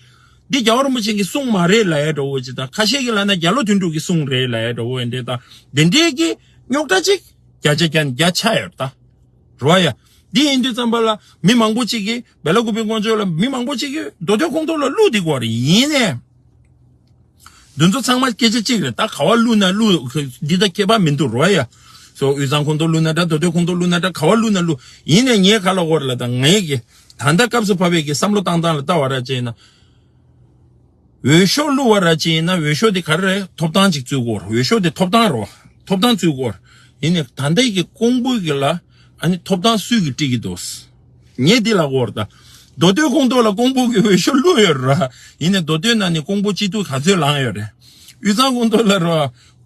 འདི་རྒྱལ་བ་རིན་པོ་ཆེ་གིས་གསུངས་མ་རེད་ལབ་ཡ་འདྲ་བོ་ཅིག་ད། ཁ་ཤས་ཀྱིས་ལབ་ན་རྒྱ་ལོ་དོན་གྲུབ་ཀྱིས་གསུངས་རེད་ལབ་ཡ་འདྲ་བོ་ཡིན་འདྲ་ད། འདི་འདྲའི་གི་རྙོག་དྲ་ཅིག་བརྒྱ་ཆ་བརྒྱ་བརྒྱ་ཆགས་ཡོད་ད། རོ་ཡ། འདི་ཡིན་དུས་ཙམ་པ་ལ་མི་མང་པོ་ཅིག་གིས་སྦེ་ལ་ཀུ་པི་ཀོང་ཇོ་ལ་མི་མང་པོ་ཅིག་གིས་མདོ་སྟོད་ཁོངས་གཏོགས་ལ་བླུགས་འདི་གོ་རེད། ཡིན་ནའི་འདི་ཚོ་ཚང་མ་སྐད་ཆ་གཅིག་རེད། ད་ག་བ་བླུགས་ན་བླུགས་འདི་ད་ཁྱད་པར་མི་འདུག་རོ་ཡ། སོ་དབུས་གཙང་ཁོངས་གཏོགས་བླུགས་ན་འདྲ་མདོ་སྟོད་ཁོངས་གཏོགས་བླུགས་ན་འདྲ་ག་བ་བླུགས་ན་བླུགས། ཡིན་ནའི་ངས་ག་ལ་གོ་རེད་ལ་ད་ངས་ཀྱི་ད་ལྟ་སྐབས་སུ་བབས་པའི་གི་བསམ་བློ་བཏང་སྟངས་ལ་ལྟ་བ་ར་བྱས་ན། འོས་ཤོག་བླུགས་པ་ར་ཅིག་ཡིན་ན་འོས་ཤོག་དེ་ག་རེ་རེད། ཐོབ་ཐང་ཅིག་བཙུགས་དགོས་རེད། འོས་ཤོག་དེ་ཐོབ་ཐང་རོ། ཐོབ་ཐང་བཙུགས་དགོས་རེད། ཡིན་ནའི་ད་ལྟའི་གི་ཀོང་པོ་གི་ལ་ཨ་ནི་ཐོབ་ཐང་སུས་གི་སྤྲད་ཀྱི་འདུག་ངས་འདི་ལ་གོ་རེད་ད། མདོ་སྟོད་ཁོངས་གཏོགས་ལ་ཀོང་པོ་གི་འོས་ཤོག་བླུགས་ཡོད་ར། ཡིན་ནའི་མདོ་སྟོད་ནང་ནས་ཀོང་པོ་སྐྱིད་སྡུག་ག་ཚོད་ལངས་ཡོད་རེད། དབུས་གཙང་ཁོངས་གཏོགས་ལ་ར་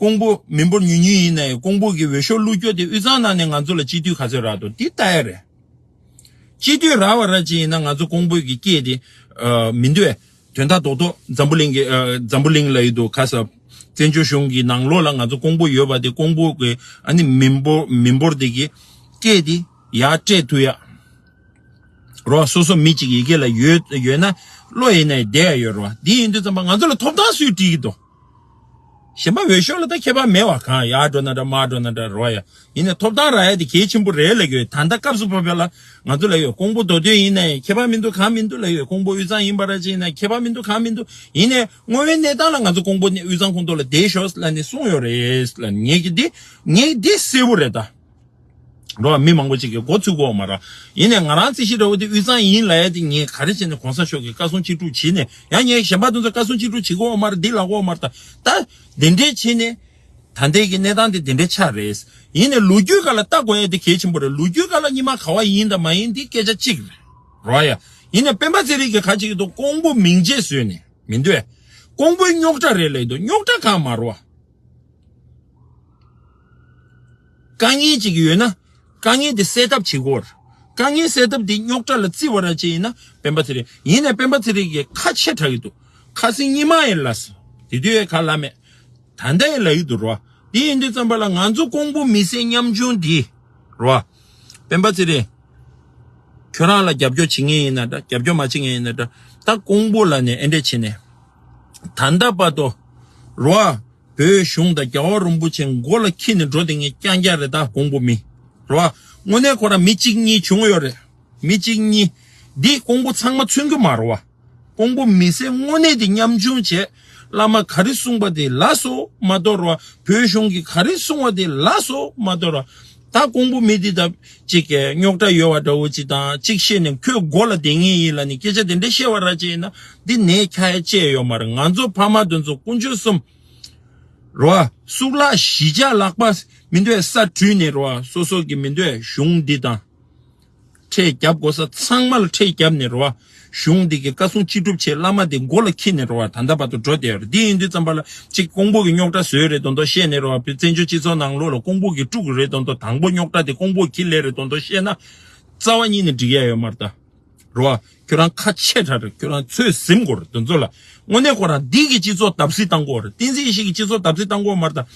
ཀོང་པོ་མི་འབོར་ཉུང་ཉུང་ཡིན་ནའི་ཀོང་པོ་གི་འོས་ཤོག་བླུགས་རྒྱུ་དེ་དབུས་གཙང་ནང་ནས་ང་ཚོ་ལ་སྐྱིད་སྡུག་ག་ཚོད་རག་འདུག་འདི་ལྟ་ཡ་རེད། སྤྱི་འཐུས་རག་པ་ར་ཅིག་ཡིན་ན་ང་ཚོ་ཀོང་པོའི་གི་སྐད་དེ་ཨ་མི་འདུག་ཨེ། དོན་དག་རྡོག་རྡོག་འཛམ་བུ་གླིང་གི་ཨ་འཛམ་བུ་གླིང་ལ་ཡོད་དོ་ཁ་ས། བཙན་བྱོལ་གཞུང་གི་ནང་ལོགས་ལ་ང་ཚོ་ཀོང་པོ་ཡོད་པ་དེ་ཀོང་པོ་གི་ཨ་ནི་མི་འབོར་མི་འབོར་དེ་གི་སྐད་དེ་ཡར་སྤྲད་ཐུབ་ཡ། རོ། སོ་སོ་མི་གཅིག་ཡི་གེ་ལ་ཡོད་ཡོད་ན་བློ་ཡིན་ན་བསྡད་ཡ་ཡོད་རོ། འདི་ཡིན་དུས་ཙམ་པ་ང་ཚོ་ལ་ཐོབ་ཐང་སུས་སྤྲད་ཀྱི་འདུག་གཞན་པ་འོས་ཤོག་ལ་ད་ཁྱད་པར་མེད་བ། གང་ཡར་འགྲོ་ན་འདྲ་མར་འགྲོ་ན་འདྲ་རོ་ཡ། ཡིན་ནའི་ཐོབ་ཐང་རག་ཡ་དེ་གལ་ཆེན་པོ་རེད་ལབ་ཀྱི་ཡོད། ད་ལྟ་སྐབས་སུ་བབས་པ་ལ་ང་ཚོ་ལ་ཡོད། ཀོང་པོ་མདོ་སྟོད་ཡིན་ནའི་ཁྱད་པར་མི་འདུག་གང་མི་འདུག་ལབ་ཡོད། ཀོང་པོ་དབུས་གཙང་ཡིན་པ་ར་ཅིག་ཡིན་ན་ཁྱད་པར་མི་འདུག་གང་མི་འདུག་ཡིན་ནའི་དངོས་ཡོད་གནས་སྟངས་ལ་ང་ཚོ་ཀོང་པོ་ནས་དབུས་གཙང་ཁོངས་གཏོགས་ལ་བསྡད་ཤོག་ལབ་ནས་གསུངས་ཡོད་རེད་ལབ། ངས་ཀྱི་འདི་ངས་འདི་གསལ་པོ་རེད་ད། རོ། མི་མང་པོ་ཅིག་གིས་མགོ་ཚོས་གོ་མ་ར། ཡིན་ནའི་ང་རང་རྩིས་ཞིབ་འདྲ་བོ་དེ་དབུས་གཙང་ཡིན་ལབ་ཡ་དེ་ངས་ག་རེ་བྱས་ནས་གོང་ས་མཆོག་གིས་བཀའ་གསུང་ཅི་སྒྲུབ་བྱས་ནས་ཡང་ངས་གཞན་པ་དེ་ཚོ་བཀའ་གསུང་ཅི་སྒྲུབ་བྱེད་གོ་མ་ར། འདི་ལབ་གོ་མ་ར། ད་ད་དེ་འདྲས་བྱས་ནས་ད་ལྟའི་གི་གནས་སྟངས་དེ་དེ་འདྲས་ཆགས་རེད། ཡིན་ནའི་ལོ་རྒྱུས་སྒང་ལ་ལྟ་དགོས་ཡ་དེ་གལ་ཆེན་པོ་རེད། ལོ་རྒྱུས་སྒང་ལ་སྔོན་མ་ག་བ་ཡིན་དང་མ་ཡིན་དེ་སྐད་ཆ་གཅིག་རེད། རོ་ཡ། ཡིན་ནའི་སྤེན་པ་ཚེ་རིང་གིས་ག་ཅིག་གི་འདུག་ཀོང་པོ་མིང་ཆད་བཟོས་ནས་མི་འདུག་ཀོང་པོའི་རྙོག་དྲ་རེད་ལབ་འདུག་རྙོག་དྲ་གང་མ་རོ། དཀའ་ངལ་ཅིག་ཡོད་ན། དཀའ་ངལ་དེ་སེལ་ཐབས་བྱེད་དགོས་རེད། དཀའ་ངལ་སེལ་ཐབས་དེ་རྙོག་དྲ་ལ་བརྩི་བ་ར་ཅིག་ཡིན་ན་སྤེན་པ་ཚེ་རིང་། ཡིན་ནའི་སྤེན་པ་ཚེ་རིང་གིས་ཁ་ཆེ་དྲགས་ཀྱི་འདུག་ཁ་སང་ཉི་མ་ཡིན་ལ་སོ། དེ་དུས་ཡས་ཁ་ལ་མེད། ད་ལྟ་ཡས་ལ་ཡོད་འདུག་རོ། དེ་ཡིན་དུས་ཙམ་པ་ལ་ང་ཚོ་ཀོང་པོ་མི་སེར་ཉམ་ཆུང་འདི་རོ། སྤེན་པ་ཚེ་རིང་། ཁྱོད་རང་ལ་རྒྱབ་སྐྱོར་བྱེད་མཁན་ཡིན་ན་འདྲ། རྒྱབ་སྐྱོར་མ་བྱེད་མཁན་ཡིན་ན་འདྲ། ད་ཀོང་པོ་ལ་ནས་ཨེ་འདྲས་བྱས་ནས། ད་ལྟ་བར་དུ་རོ། བོད་གཞུང་དང་རྒྱལ་བ་རིན་པོ་ཆེ་མགོ་ལ་འཁྱེར་ནས་འགྲོ་བསྡད་མཁན་རྐྱང་རྐྱང་རེད། ད་ཀོང་པོ་མི་རོ། དངོས་གནས་ཁོ་རང་མི་གཅིག་གཉིས་བྱུང་ཡོད་རེད། མི་གཅིག་གཉིས། འདི་ཀོང་པོ་ཚང་མ་མཚོན་གྱི་མ་རེད་བ། ཀོང་པོ་མི་སེར་དངོས་གནས་དེ་ཉམ་ཆུང་བྱས། བླ་མ་ག་རེ་གསུངས་པ་དེ་ལ་སོ་མ་གཏོགས་རོ། བོད་གཞུང་གིས་ག་རེ་གསུངས་པ་དེ་ལ་སོ་མ་གཏོགས་རོ། ད་ཀོང་པོ་མི་འདི་ད་ཅིག་གི་རྙོག་དྲ་ཡོད་བ་འདྲ་བོ་ཅིག་དང་ཅིག་བཤད་ནས་ཁོས་མགོ་ལ་བསྡད་ངེས་ཡིན་ལབ་ནས་སྐད་ཆ་དེ་འདྲ་བཤད་བ་ར་ཅིག་ཡིན་ན་འདི་ནས་ཁྱ་ཡ་བཅད་ཡོད་མ་རེད། ང་ཚོ་ཕ་མ་དེ་ཚོ་དཀོན་མཆོག་གསུམ་རོ། གཙུག་ལག་གཞིས་ཆགས་ལག་པ་མི་འདོད་ས་བྲུས་ནས་རོ། སོ་སོ་གི་མི་འདོད་གཞུང་འདི་དང་། ཁྲལ་རྒྱབ་དགོས་ས་ཚང་མ་ལ་ཁྲལ་རྒྱབ་ནས་རོ། གཞུང་འདི་གི་བཀའ་གསུང་ཅི་སྒྲུབ་བྱས། བླ་མ་འདི་མགོ་ལ་འཁྱེར་ནས་རོ། ད་ལྟ་བར་དུ་འགྲོ་བསྡད་ཡོད་རེད། འདི་ཡིན་དུས་ཙམ་པ་ལ་གཅིག་ཀོང་པོ་གི་རྙོག་དྲ་བཟོས་རེད་མདོག་མདོག་བཤད་ནས་རོ། བཙན་བྱོལ་སྤྱི་ཚོགས་ནང་ལོགས་ལ་ཀོང་པོ་གི་དཀྲུག་རེད་མདོག་མདོག་དང་པོ་རྙོག་དྲ་དེ་ཀོང་པོ་གི་ལས་རེད་མདོག་མདོག་བཤད་ན། རྩ་བ་ཉིད་ནས་འགྲིག་ཡ་ཡོད་མ་རེད་ད། རོ། ཁྱོད་རང་ཁ་ཆེ་དྲགས་རེད། ཁྱོད་རང་ཚོད་ཟིན་དགོས་རེད་དེ་ཚོ་ལ། དངོས་གནས་ཁོ་རང་འདི་གི་སྤྱི་ཚོགས་བརྡབ་གསིག་བཏང་དགོས་རེད། བསྟན་འཛིན་ཡེ་ཤེས་ཀྱི་སྤྱི་ཚོགས་བརྡབ་གསིག་བཏང་དགོས་མ་རེད་ད།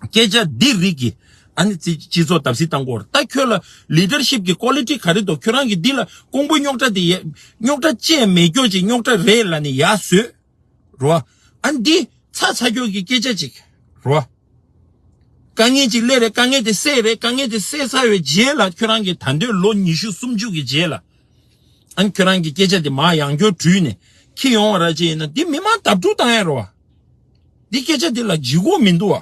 སྐད་ཆ་འདི་རིགས་ཀྱི་ཨ་ནི་སྤྱི་སྤྱི་ཚོགས་བརྡབ་གསིག་བཏང་དགོས་རེད། ད་ཁྱོད་ལ་ལི་ཌར་ཤིབ་ཀྱི་ཀོ་ལི་ཊི་ག་རེ་འདུག་ཁྱོད་རང་གིས་འདི་ལ་ཀོང་པོའི་རྙོག་དྲ་དེ་ཡ་རྙོག་དྲ་ཅན་མེད་སྐྱོ་ཅིག་རྙོག་དྲ་རེད་ལབ་ནས་ཡར་བཟོས་རོ། ཨ་ནི་འདི་ཚ་ཚ་སྐྱོ་གི་སྐད་ཆ་ཅིག་རོ། དཀའ་ངལ་ཅིག་སླེབས་རེད། དཀའ་ངལ་དེ་སེལ་རེད། དཀའ་ངལ་དེ་སེལ་ཚར་བའི་རྗེས་ལ་ཁྱོད་རང་གིས་ད་འདོད་ལོ་ཉི་ཤུ་སུམ་ཅུ་གི་རྗེས་ལ་ཨ་ནི་ཁྱོད་རང་གི་སྐད་ཆ་དེ་མར་ཡང་བསྐྱར་བྲུས་ནས་འཁྱེར་ཡོང་བ་ར་ཅིག་ཡིན་ན་འདི་མི་མང་བརྡབ་འཁྲུག་བཏང་ཡ་རོ། འདི་སྐད་ཆ་འདི་ལ་ལྗིད་ཁོག་མི་འདུག་བ།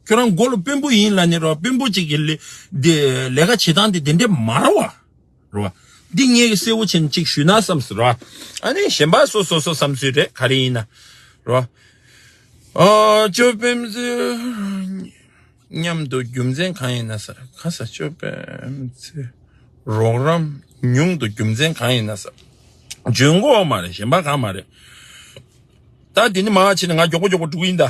ཁྱོད་རང་མགོ་ལ་དཔོན་པོ་ཡིན་ལབ་ནས་རོ། དཔོན་པོ་གཅིག་གི་ལས་འདི་ལས་ཀ་བྱེད་སྟངས་འདི་དེ་འདྲས་མ་རེད་བ། རོ། འདི་ངས་གསལ་བོ་བྱས་ནས་གཅིག་ཞུས་ན་བསམ་སོང་རོ། ཨ་ནི་གཞན་པ་སོ་སོ་སོ་བསམ་ཚུལ་རེད། ག་རེ་ཡིན་ན་རོ། ཨ་ཅོ་པེམ་ཙི་མཉམ་དུ་རྒྱུ་མཚན་གང་ཡིན་ན་ཟེར། ག་ས་ཅོ་པེམ་ཙི་རོགས་རམ་ཉུང་དུ་རྒྱུ་མཚན་གང་ཡིན་ན་ཟེར། འཇོན་གོ་མ་རེད། གཞན་པ་གང་མ་རེད། ད་དེ་ནི་མ་ཕྱིན་ན་ང་མགྱོགས་པོ་མགྱོགས་པོ་འགྲོ་གི་ཡིན་ད།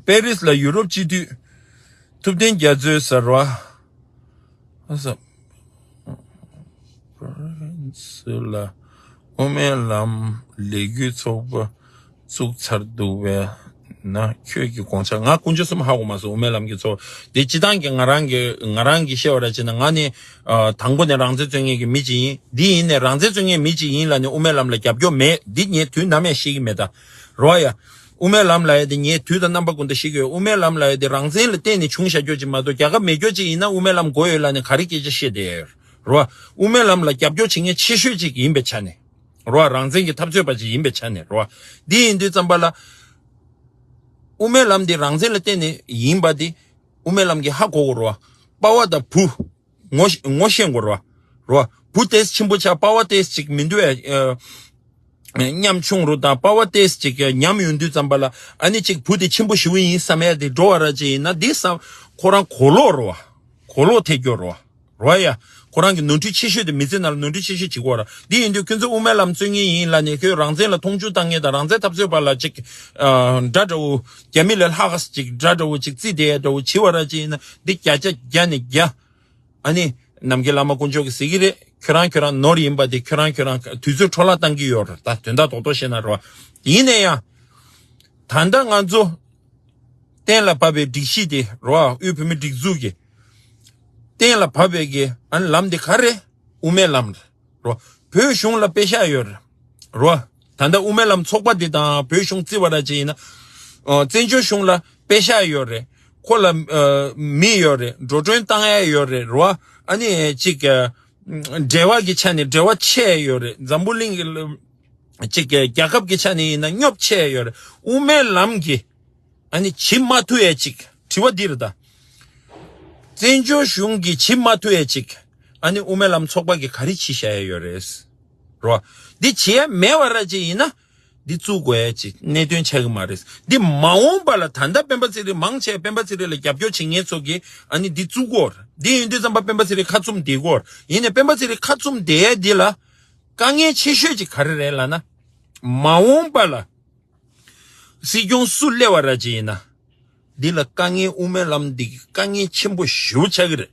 པེ་རིས་ལ་ཡུ་རོབ་སྤྱི་འཐུས་ཐུབ་བསྟན་རྒྱ་མཚོས་ཟེར་བ། ཨ་ས། པེ་རིས་ལ་དབུ་མའི་ལམ་ལས་འགུལ་ཚོགས་པ་བཙུགས་ཚར་འདུག་པས་ན་ཁྱོད་ཀྱི་དགོངས་འཆར། ང་དཀོན་མཆོག་གསུམ་ཧ་གོ་མ་སོང་། དབུ་མའི་ལམ་གྱི་ཚོགས་འདི་སྤྱི་བཏང་གི་ང་རང་གི་ང་རང་གི་བཤད་པ་ར་བྱས་ན་ང་ནི་ཨ་དང་པོ་ནས་རང་བཙན་རྩོད་མཁན་གྱི་མི་ཅིག་ཡིན། འདི་ཡིན་ནས་རང་བཙན་རྩོད་མཁན་མི་ཅིག་ཡིན་ལབ་ནས་དབུ་མའི་ལམ་ལ་རྒྱབ་སྐྱོར་མེད། འདི་ངས་དུས་ནམ་ཡང་བཤད་ཀྱི་མེད་ད། རོ་ཡ། དབུ་མའི་ལམ་ལབ་ཡ་དེ་ངས་དུས་དང་རྣམ་པ་ཀུན་ཏུ་བཤད་ཀྱི་ཡོད། དབུ་མའི་ལམ་ལབ་ཡ་དེ་རང་བཙན་ལ་བརྟེན་ནས་བྱུང་བཞག་རྒྱུ་ཅིག་མ་གཏོགས་རྒྱལ་ཁབ་མེད་རྒྱུ་ཅིག་ཡིན་ན་དབུ་མའི་ལམ་དགོས་ཡོད་ལབ་ནས་ག་རེ་སྐད་ཆ་བཤད་བསྡད་ཡོད་རོ། དབུ་མའི་ལམ་ལ་རྒྱབ་སྐྱོར་བྱེད་མཁན་ཆེ་ཤོས་ཅིག་ཡིན་པའི་ཆ་ནས་རོ། རང་བཙན་གྱི་འཐབ་རྩོད་པ་ཅིག་ཡིན་པའི་ཆ་ནས་རོ། འདི་ཡིན་དུས་ཙམ་པ་ལ་དབུ་མའི་ལམ་འདི་རང་བཙན་ལ་བརྟེན་ནས་ཡིན་པ་འདི་དབུ་མའི་ལམ་གྱི་ཧ་གོ་གོ་རོ། པ་ཕ་དང་བུ། ངོ་ཤེས་ངོ་ཤེས་དགོས་རེད་བ། རེད་བ། བུ་ཏོག་ཙམ་ཆེན་པོ་ཆགས། པ་ཕ་ཏོག་ཙམ་ཅིག་མི་འདུག་ཨ། ཉམ་ཆུང་རུ་དང་པ་ཕ་ཏོག་ཙམ་ཅིག་ཉམས་ཡོང་དུས་ཙམ་པ་ལ་ཨ་ནི་ཅིག་བུ་དེ་ཆེན་པོ་ཞེ་པོ་ཡིན་བསམ་ཡ་དེ་འགྲོ་བ་ར་ཅིག་ཡིན་ན་འདི་བསམ། ཁོ་རང་གོ་ལོག་རེད་བ། གོ་ལོག་ཐེབས་རྒྱུ་རེད་བ། རེད་བ་ཡ། ཁོ་རང་གི་ནོར་འཁྲུལ་ཆེ་ཤོས་དེ་མི་ཚེ་ནང་ལ་ནོར་འཁྲུལ་ཆེ་ཤོས་བྱེད་ཀྱི་ཡོད་རེད། འདི་ཡིན་དུས་ཁྱོད་ཚོ་དབུ་མའི་ལམ་རྩོད་མཁན་ཡིན་ལབ་ནས་ཁྱོད་རང་བཙན་ལ་མཐོང་ཆུང་བཏང་མཁན་དང་རང་བཙན་འཐབ་རྩོད་པ་ལ་ཅིག་ཨ། འདྲ་འདྲ་བོ་རྒྱ་མི་ལས་ལྷག་ཅིག་འདྲ་འདྲ་བོ་ཅིག་རྩིས་དེ་འདྲ་བོ་བྱེད་པ་ར་ཅིག་ཡིན་ན་འདི་བརྒྱ་ཆ་བརྒྱ་ནས་བརྒྱ། ཨ་ནི་ནམ་མཁའི་བླ་མ་དཀོན་མཆོག་གིས་ཟེར་གྱི་རེད། ཁྱོད་རང་ཁྱོད་རང་ནོར་ཡིན་པ་དེ་ཁྱོད་རང་ཁྱོད་རང་དུས་ཚོད་འཕྲོ་བརླག་བཏང་གི་ཡོད་རེད། ད་དོན་དག་རྡོག་རྡོག་བཤད་ན་རེད་བ། ཡིན་ན་ཡང་། ད་ལྟ་ང་ཚོ་གཏན་ལ་ཕབ་པའི་སྒྲིག་གཞི་དེ་རེད་བ། དབུས་བོད་མིའི་སྒྲིག་འཛུགས་ཀྱི་གཏན་ལ་ཕབ་པའི་གི་ཨ་ནི་ལམ་དེ་ག་རེ། དབུ་མའི་ལམ་རེད། རོ། བོད་གཞུང་ལ་པེ་ཤག་ཡོད་རེད། རོ། ད་ལྟ་དབུ་མའི་ལམ་ཚོགས་པ་འདི་དང་བོད་གཞུང་བརྩི་བ་ར་ཅིག་ཡིན་ན། ཨ། བཙན་བྱོལ་གཞུང་ལ་པེ་ཤག་ཡོད་རེད། ཁོ་ལ་ཨ། མི་ཡོད་རེད། འགྲོ་གྲོན་བཏང་ཡ་ཡོད་རེད། རོ། ཨ་ནི་ཅིག་ཨ། འབྲེལ་བ་གི་ཆ་ནས་འབྲེལ་བ་ཆེ་ཡོད་རེད། འཛམ་བུ་གླིང་གི་ཅིག་རྒྱལ་ཁབ་ཀྱི་ཆ་ནས་ཡིན་ན་སྙོབ་ཆེ་ཡོད་རེད། དབུ་མའི་ལམ་གྱི་ཨ་ནི་བྱེད་མ་ཐུབ་ཡ་ཅིག་དྲི་བ་འདི་རེད་ད། བཙན་བྱོལ་གཞུང་གིས་བྱེད་མ་ཐུབ་ཡ་ཅིག་ཨ་ནི་དབུ་མའི་ལམ་ཚོགས་པ་གིས་ག་རེ་བྱེད་བཞག་ཡ་ཡོད་རེད། རོ། འདི་བྱེད་ཡ་མེད་པ་ར་ཅིག་ཡིན་ན། འདི་བཙུགས་དགོས་ཡ་ཅིག་གནད་དོན་ཆགས་ཀྱི་མ་རེད། འདི་མ་འོངས་པ་ལ་ད་ལྟ་སྤེན་པ་ཚེ་རིང་མང་ཆེ་སྤེན་པ་ཚེ་རིང་ལ་རྒྱབ་སྐྱོར་བྱེད་མཁན་ཚོ་གིས་ཨ་ནི་འདི་བཙུགས་དགོས་རེད། འདི་ཡིན་དུས་ཙམ་པ་སྤེན་པ་ཚེ་རིང་ཁ་བཙུམ་བསྡད་དགོས་རེད། ཡིན་ནའི་སྤེན་པ་ཚེ་རིང་ཁ་བཙུམ་བསྡད་ཡ་འདི་ལ། དཀའ་ངལ་ཆེ་ཤོས་ཅིག་ག་རེ་རེད་ལབ་ན། མ་འོངས་པ་ལ་སྲིད་སྐྱོང་སུ་སླེབས་པ་ར་ཅིག་ཡིན་ན། འདི་ལ་དཀའ་ངལ་དབུ་མའི་ལམ་འདི་གི་དཀའ་ངལ་ཆེན་པོ་ཞེ་པོ་ཆགས་ཀྱི་རེད།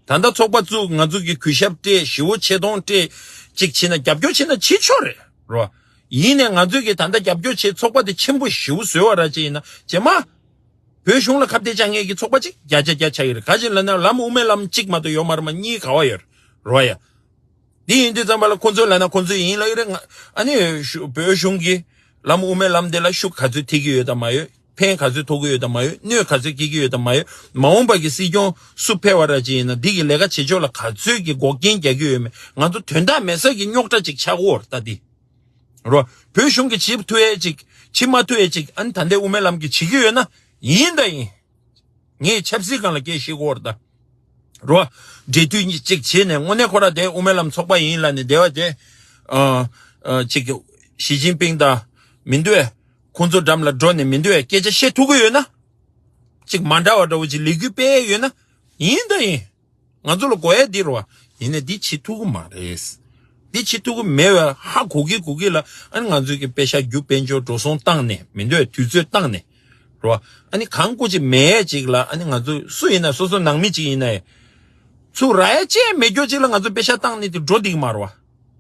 ད་ལྟ་ཚོགས་པ་བཙུགས། ང་ཚོ་གི་གུས་ཞབས་སྤྲད། ཞེ་པོ་ཆེ་མཐོང་སྤྲད། ཅིག་བྱས་ན་རྒྱབ་སྐྱོར་བྱས་ན་བྱེད་ཆོག་རེད། རོ། ཡིན་ནའི་ང་ཚོས་གི་ད་ལྟ་རྒྱབ་སྐྱོར་བྱེད། ཚོགས་པ་དེ་ཆེན་པོ་ཞེ་པོ་བཟོས་པ་ར་ཅིག་ཡིན་ན། རྗེས་མ་བོད་གཞུང་ལ་ཁ་གཏད་བཅག་མཁན་གྱི་ཚོགས་པ་ཅིག་བརྒྱ་ཆ་བརྒྱ་ཆགས་ཀྱི་རེད། ག་ཅི་ལབ་ན་ལམ་དབུ་མའི་ལམ་གཅིག་མ་གཏོགས་ཡོད་མ་རེད། མ་གཉིས་ག་བ་ཡོད་རེད། རོ་ཡ། འདི་ཡིན་དུས་ཙམ་པ་ལ་ཁོང་ཚོས་ལབ་ན་ཁོང་ཚོས་ཡིན་ལབ་ཀྱི་རེད། ང་ཨ་ནི་བོད་གཞུང་གིས་ལམ་དབུ་མའི་ལམ་དེ་ལ་ཤུགས་ག་ཚོད་ཐེབས་ཀྱི་ཡོད་དམ་ཡོད། ཕན་ག་ཚོད་ཐོགས་ཀྱི་ཡོད་དམ་ཡོད། གནོད་ག་ཚོད་སྐྱེལ་གྱི་ཡོད་དམ་ཡོད། མ་འོངས་པ་གི་སྲིད་སྐྱོང་སུ་ཕེབས་པ་ར་ཅིག་ཡིན་ན་འདི་གི་ལས་ཀ་བྱེད་ཕྱོགས་ལ་ག་ཚོད་ཀྱི་འགོག་རྐྱེན་རྒྱག་གི་ཡོད་མེད། ང་ཚོ་དོན་དག་མེད་ས་གི་རྙོག་དྲ་ཅིག་ཆགས་ཀྱི་ཡོད་རེད་ད་འདི། རོ། བོད་གཞུང་གིས་བྱེད་ཐུབ་ཡས་ཅིག་བྱེད་མ་ཐུབ་ཡས་ཅིག་ཨ་ནི་ད་ལྟའི་དབུ་མའི་ལམ་གྱིས་བྱེད་ཀྱི་ཡོད་ན་ཡིན་ད་ཡིན། ངས་ཆབ་སྲིད་སྒང་ལ་སྐད་བཤད་ཀྱི་ཡོད་རེད་ད། རོ། འབྲེལ་མཐུད་གཉིས་གཅིག་བྱས་ནས་དངོས་གནས་ཁོ་ར་དེ་དབུ་མའི་ལམ་ཚོགས་པ་ཡིན་ལབ་ནས་བསྡད་པ་དེ། ཨ། ཨ། གཅིག་ཞི་ཅིན་ཕིང་དང་མི་འདུག་ཨེ། ཁོང་ཚོ་འགྲམ་ལ་འགྲོ་ནས་མི་འདུག་ཨེ། སྐད་ཆ་བཤད་ཐུབ་ཀྱི་ཡོད་ན། གཅིག་མ་འདྲ་བ་འདྲ་བོ་ཅིག་ལས་འགུལ་སྤེལ་ཡོད་ན། ཡིན་ད་ཡིན། ང་ཚོ་ལ་དགོས་ཡ་འདི་རེད་བ། ཡིན་ནའི་འདི་བྱེད་ཐུབ་ཀྱི་མ་རེད། འདི་བྱེད་ཐུབ་ཀྱི་མེད་པས་ཧ་གོ་གི་གོ་གི་ལ། ཨ་ནི་ང་ཚོའི་གི་པེ་ཤག་རྒྱུ་དཔལ་འབྱོར་འགྲོ་སོང་བཏང་ནས་མི་འདུག་ཨེ། དུས་ཚོད་བཏང་ནས། རོ། ཨ་ནི་གང་དགོས་ཅིག་མེད་ཅིག་ལ། ཨ་ནི་ང་ཚོ་སུ་ཡིན་ན་སོ་སོ་ནང་མི་ཅིག་ཡིན་ན་ཡང་། ཚུར་རག་ཡ་ཅིག་མེད་རྒྱུ་ཅིག་ལ་ང་ཚོ་པེ་ཤག་བཏང་ནི་དེ་འགྲོ་འདི་གི་མ་རེད་བ།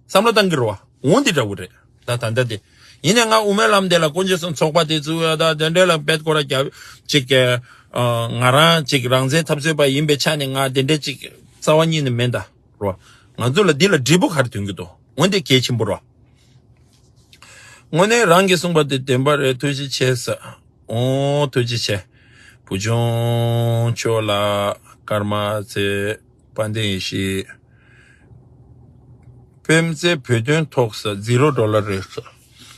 བསམ་བློ་བཏང་གི་རེད་བ། འོང་འདི་འདྲ་བོ་རེད། ད་ད་ལྟ་དེ། ཡིན་ནའི་ང་དབུ་མའི་ལམ་དེ་ལ་དཀོན་མཆོག་གསུམ་ཚོགས་པ་དེ་བཙུགས་ཡ་ད་དེ་འདྲ་ལ་བེད་སྐོར་ར་རྒྱབ་ཅིག་གི། ཨ། ང་རང་ཅིག་རང་བཙན་འཐབ་རྩོད་པ་ཡིན་པའི་ཆ་ནས་ང་དེ་འདྲ་ཅིག་རྩ་བ་ཉིད་ནས་མེད་ད། རོ། ང་ཚོ་ལ་འདི་ལ་འབྲས་བུ་ག་རེ་ཐོན་གྱི་འདུག་འོན་ཏེ་གལ་ཆེན་པོ་རོ། དངོས་གནས་རང་གིས་གསུངས་པ་དེ་བདེན་པ་རེད། ཐུགས་རྗེ་ཆེ་ཟེར། ཨོ། ཐུགས་རྗེ་ཆེ། བུ་ཆུང་ཁྱོད་ལ་ཀརྨ་ཚེ། དཔལ་ལྡན་ཡེ་ཤེས། སྤེན་ཚེ་བོད་དོན་ཐོག་ས་ཛི་རོ་ཌོ་ལར་རེད་ཟེར།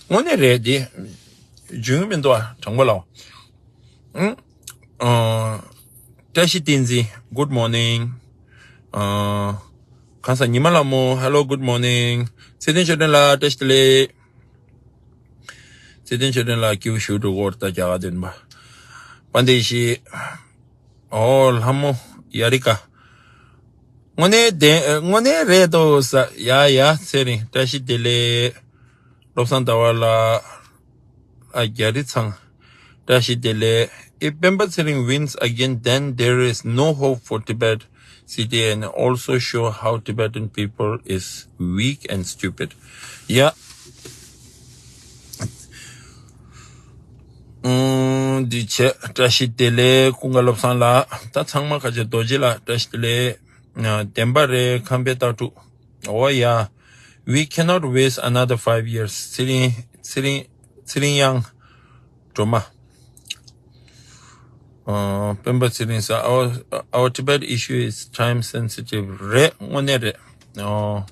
དངོས་གནས་རེད་དེ། འཇུ་གི་མི་འདུག་ཨ། དྲང་པོ་ལབ། ཨང་། ཨ། བཀྲ་ཤིས་བསྟན་འཛིན། Good morning། ཨ། གང་ཟག་ཉི་མ་ལྷ་མོ། Hello, good morning། ཚེ་བརྟན་ཆོས་སྒྲོན་ལགས་བཀྲ་ཤིས་བདེ་ལེགས། ཚེ་བརྟན་ཆོས་སྒྲོན་ལགས་སྐྱིད་པོ་ཞུ་འགྲོ་གི་ཡོད་རེད་ད། རྒྱ་གར་བདེན་པ། དཔལ་ལྡན་ཡེ་ཤེས། ཨོ་ལྷ་མོ་ཡ་རི་ཀ། དངོས་གནས་བདེན། དངོས་གནས་རེད་དོ་ཟེར། ཡ་ཡ། ཚེ་རིང་བཀྲ་ཤིས་བདེ་ལེགས། བློ་བཟང་ཟླ་བ་ལགས། ཨ། རྒྱ་རི་ཚང་། བཀྲ་ཤིས་བདེ་ལེགས། If Pemba Tsering wins again, then there is no hope for Tibet city and also show how Tibetan people is weak and stupid. ཡ། ཨུམ། འདི་བྱས། བཀྲ་ཤིས་བདེ་ལེགས་ཀུན་དགའ་བློ་བཟང་ལགས། ད་ཚང་མ་ཁ་ཆེ་རྡོ་རྗེ་ལགས་བཀྲ་ཤིས་བདེ་ལེགས། ཨ། བདེན་པ་རེད། ཁམས་པའི་སྟག་ཕྲུག། ཨོ་ཡ། We cannot waste another five years། ཚེ་རིང་། ཚེ་རིང་། ཚེ་རིང་དབྱངས་སྒྲོལ་མ། ཨ། སྤེན་པ་ཚེ་རིང་ཟེར། Our, our Tibet issue is time sensitive། རེད། དངོས་གནས་རེད། ཨོ།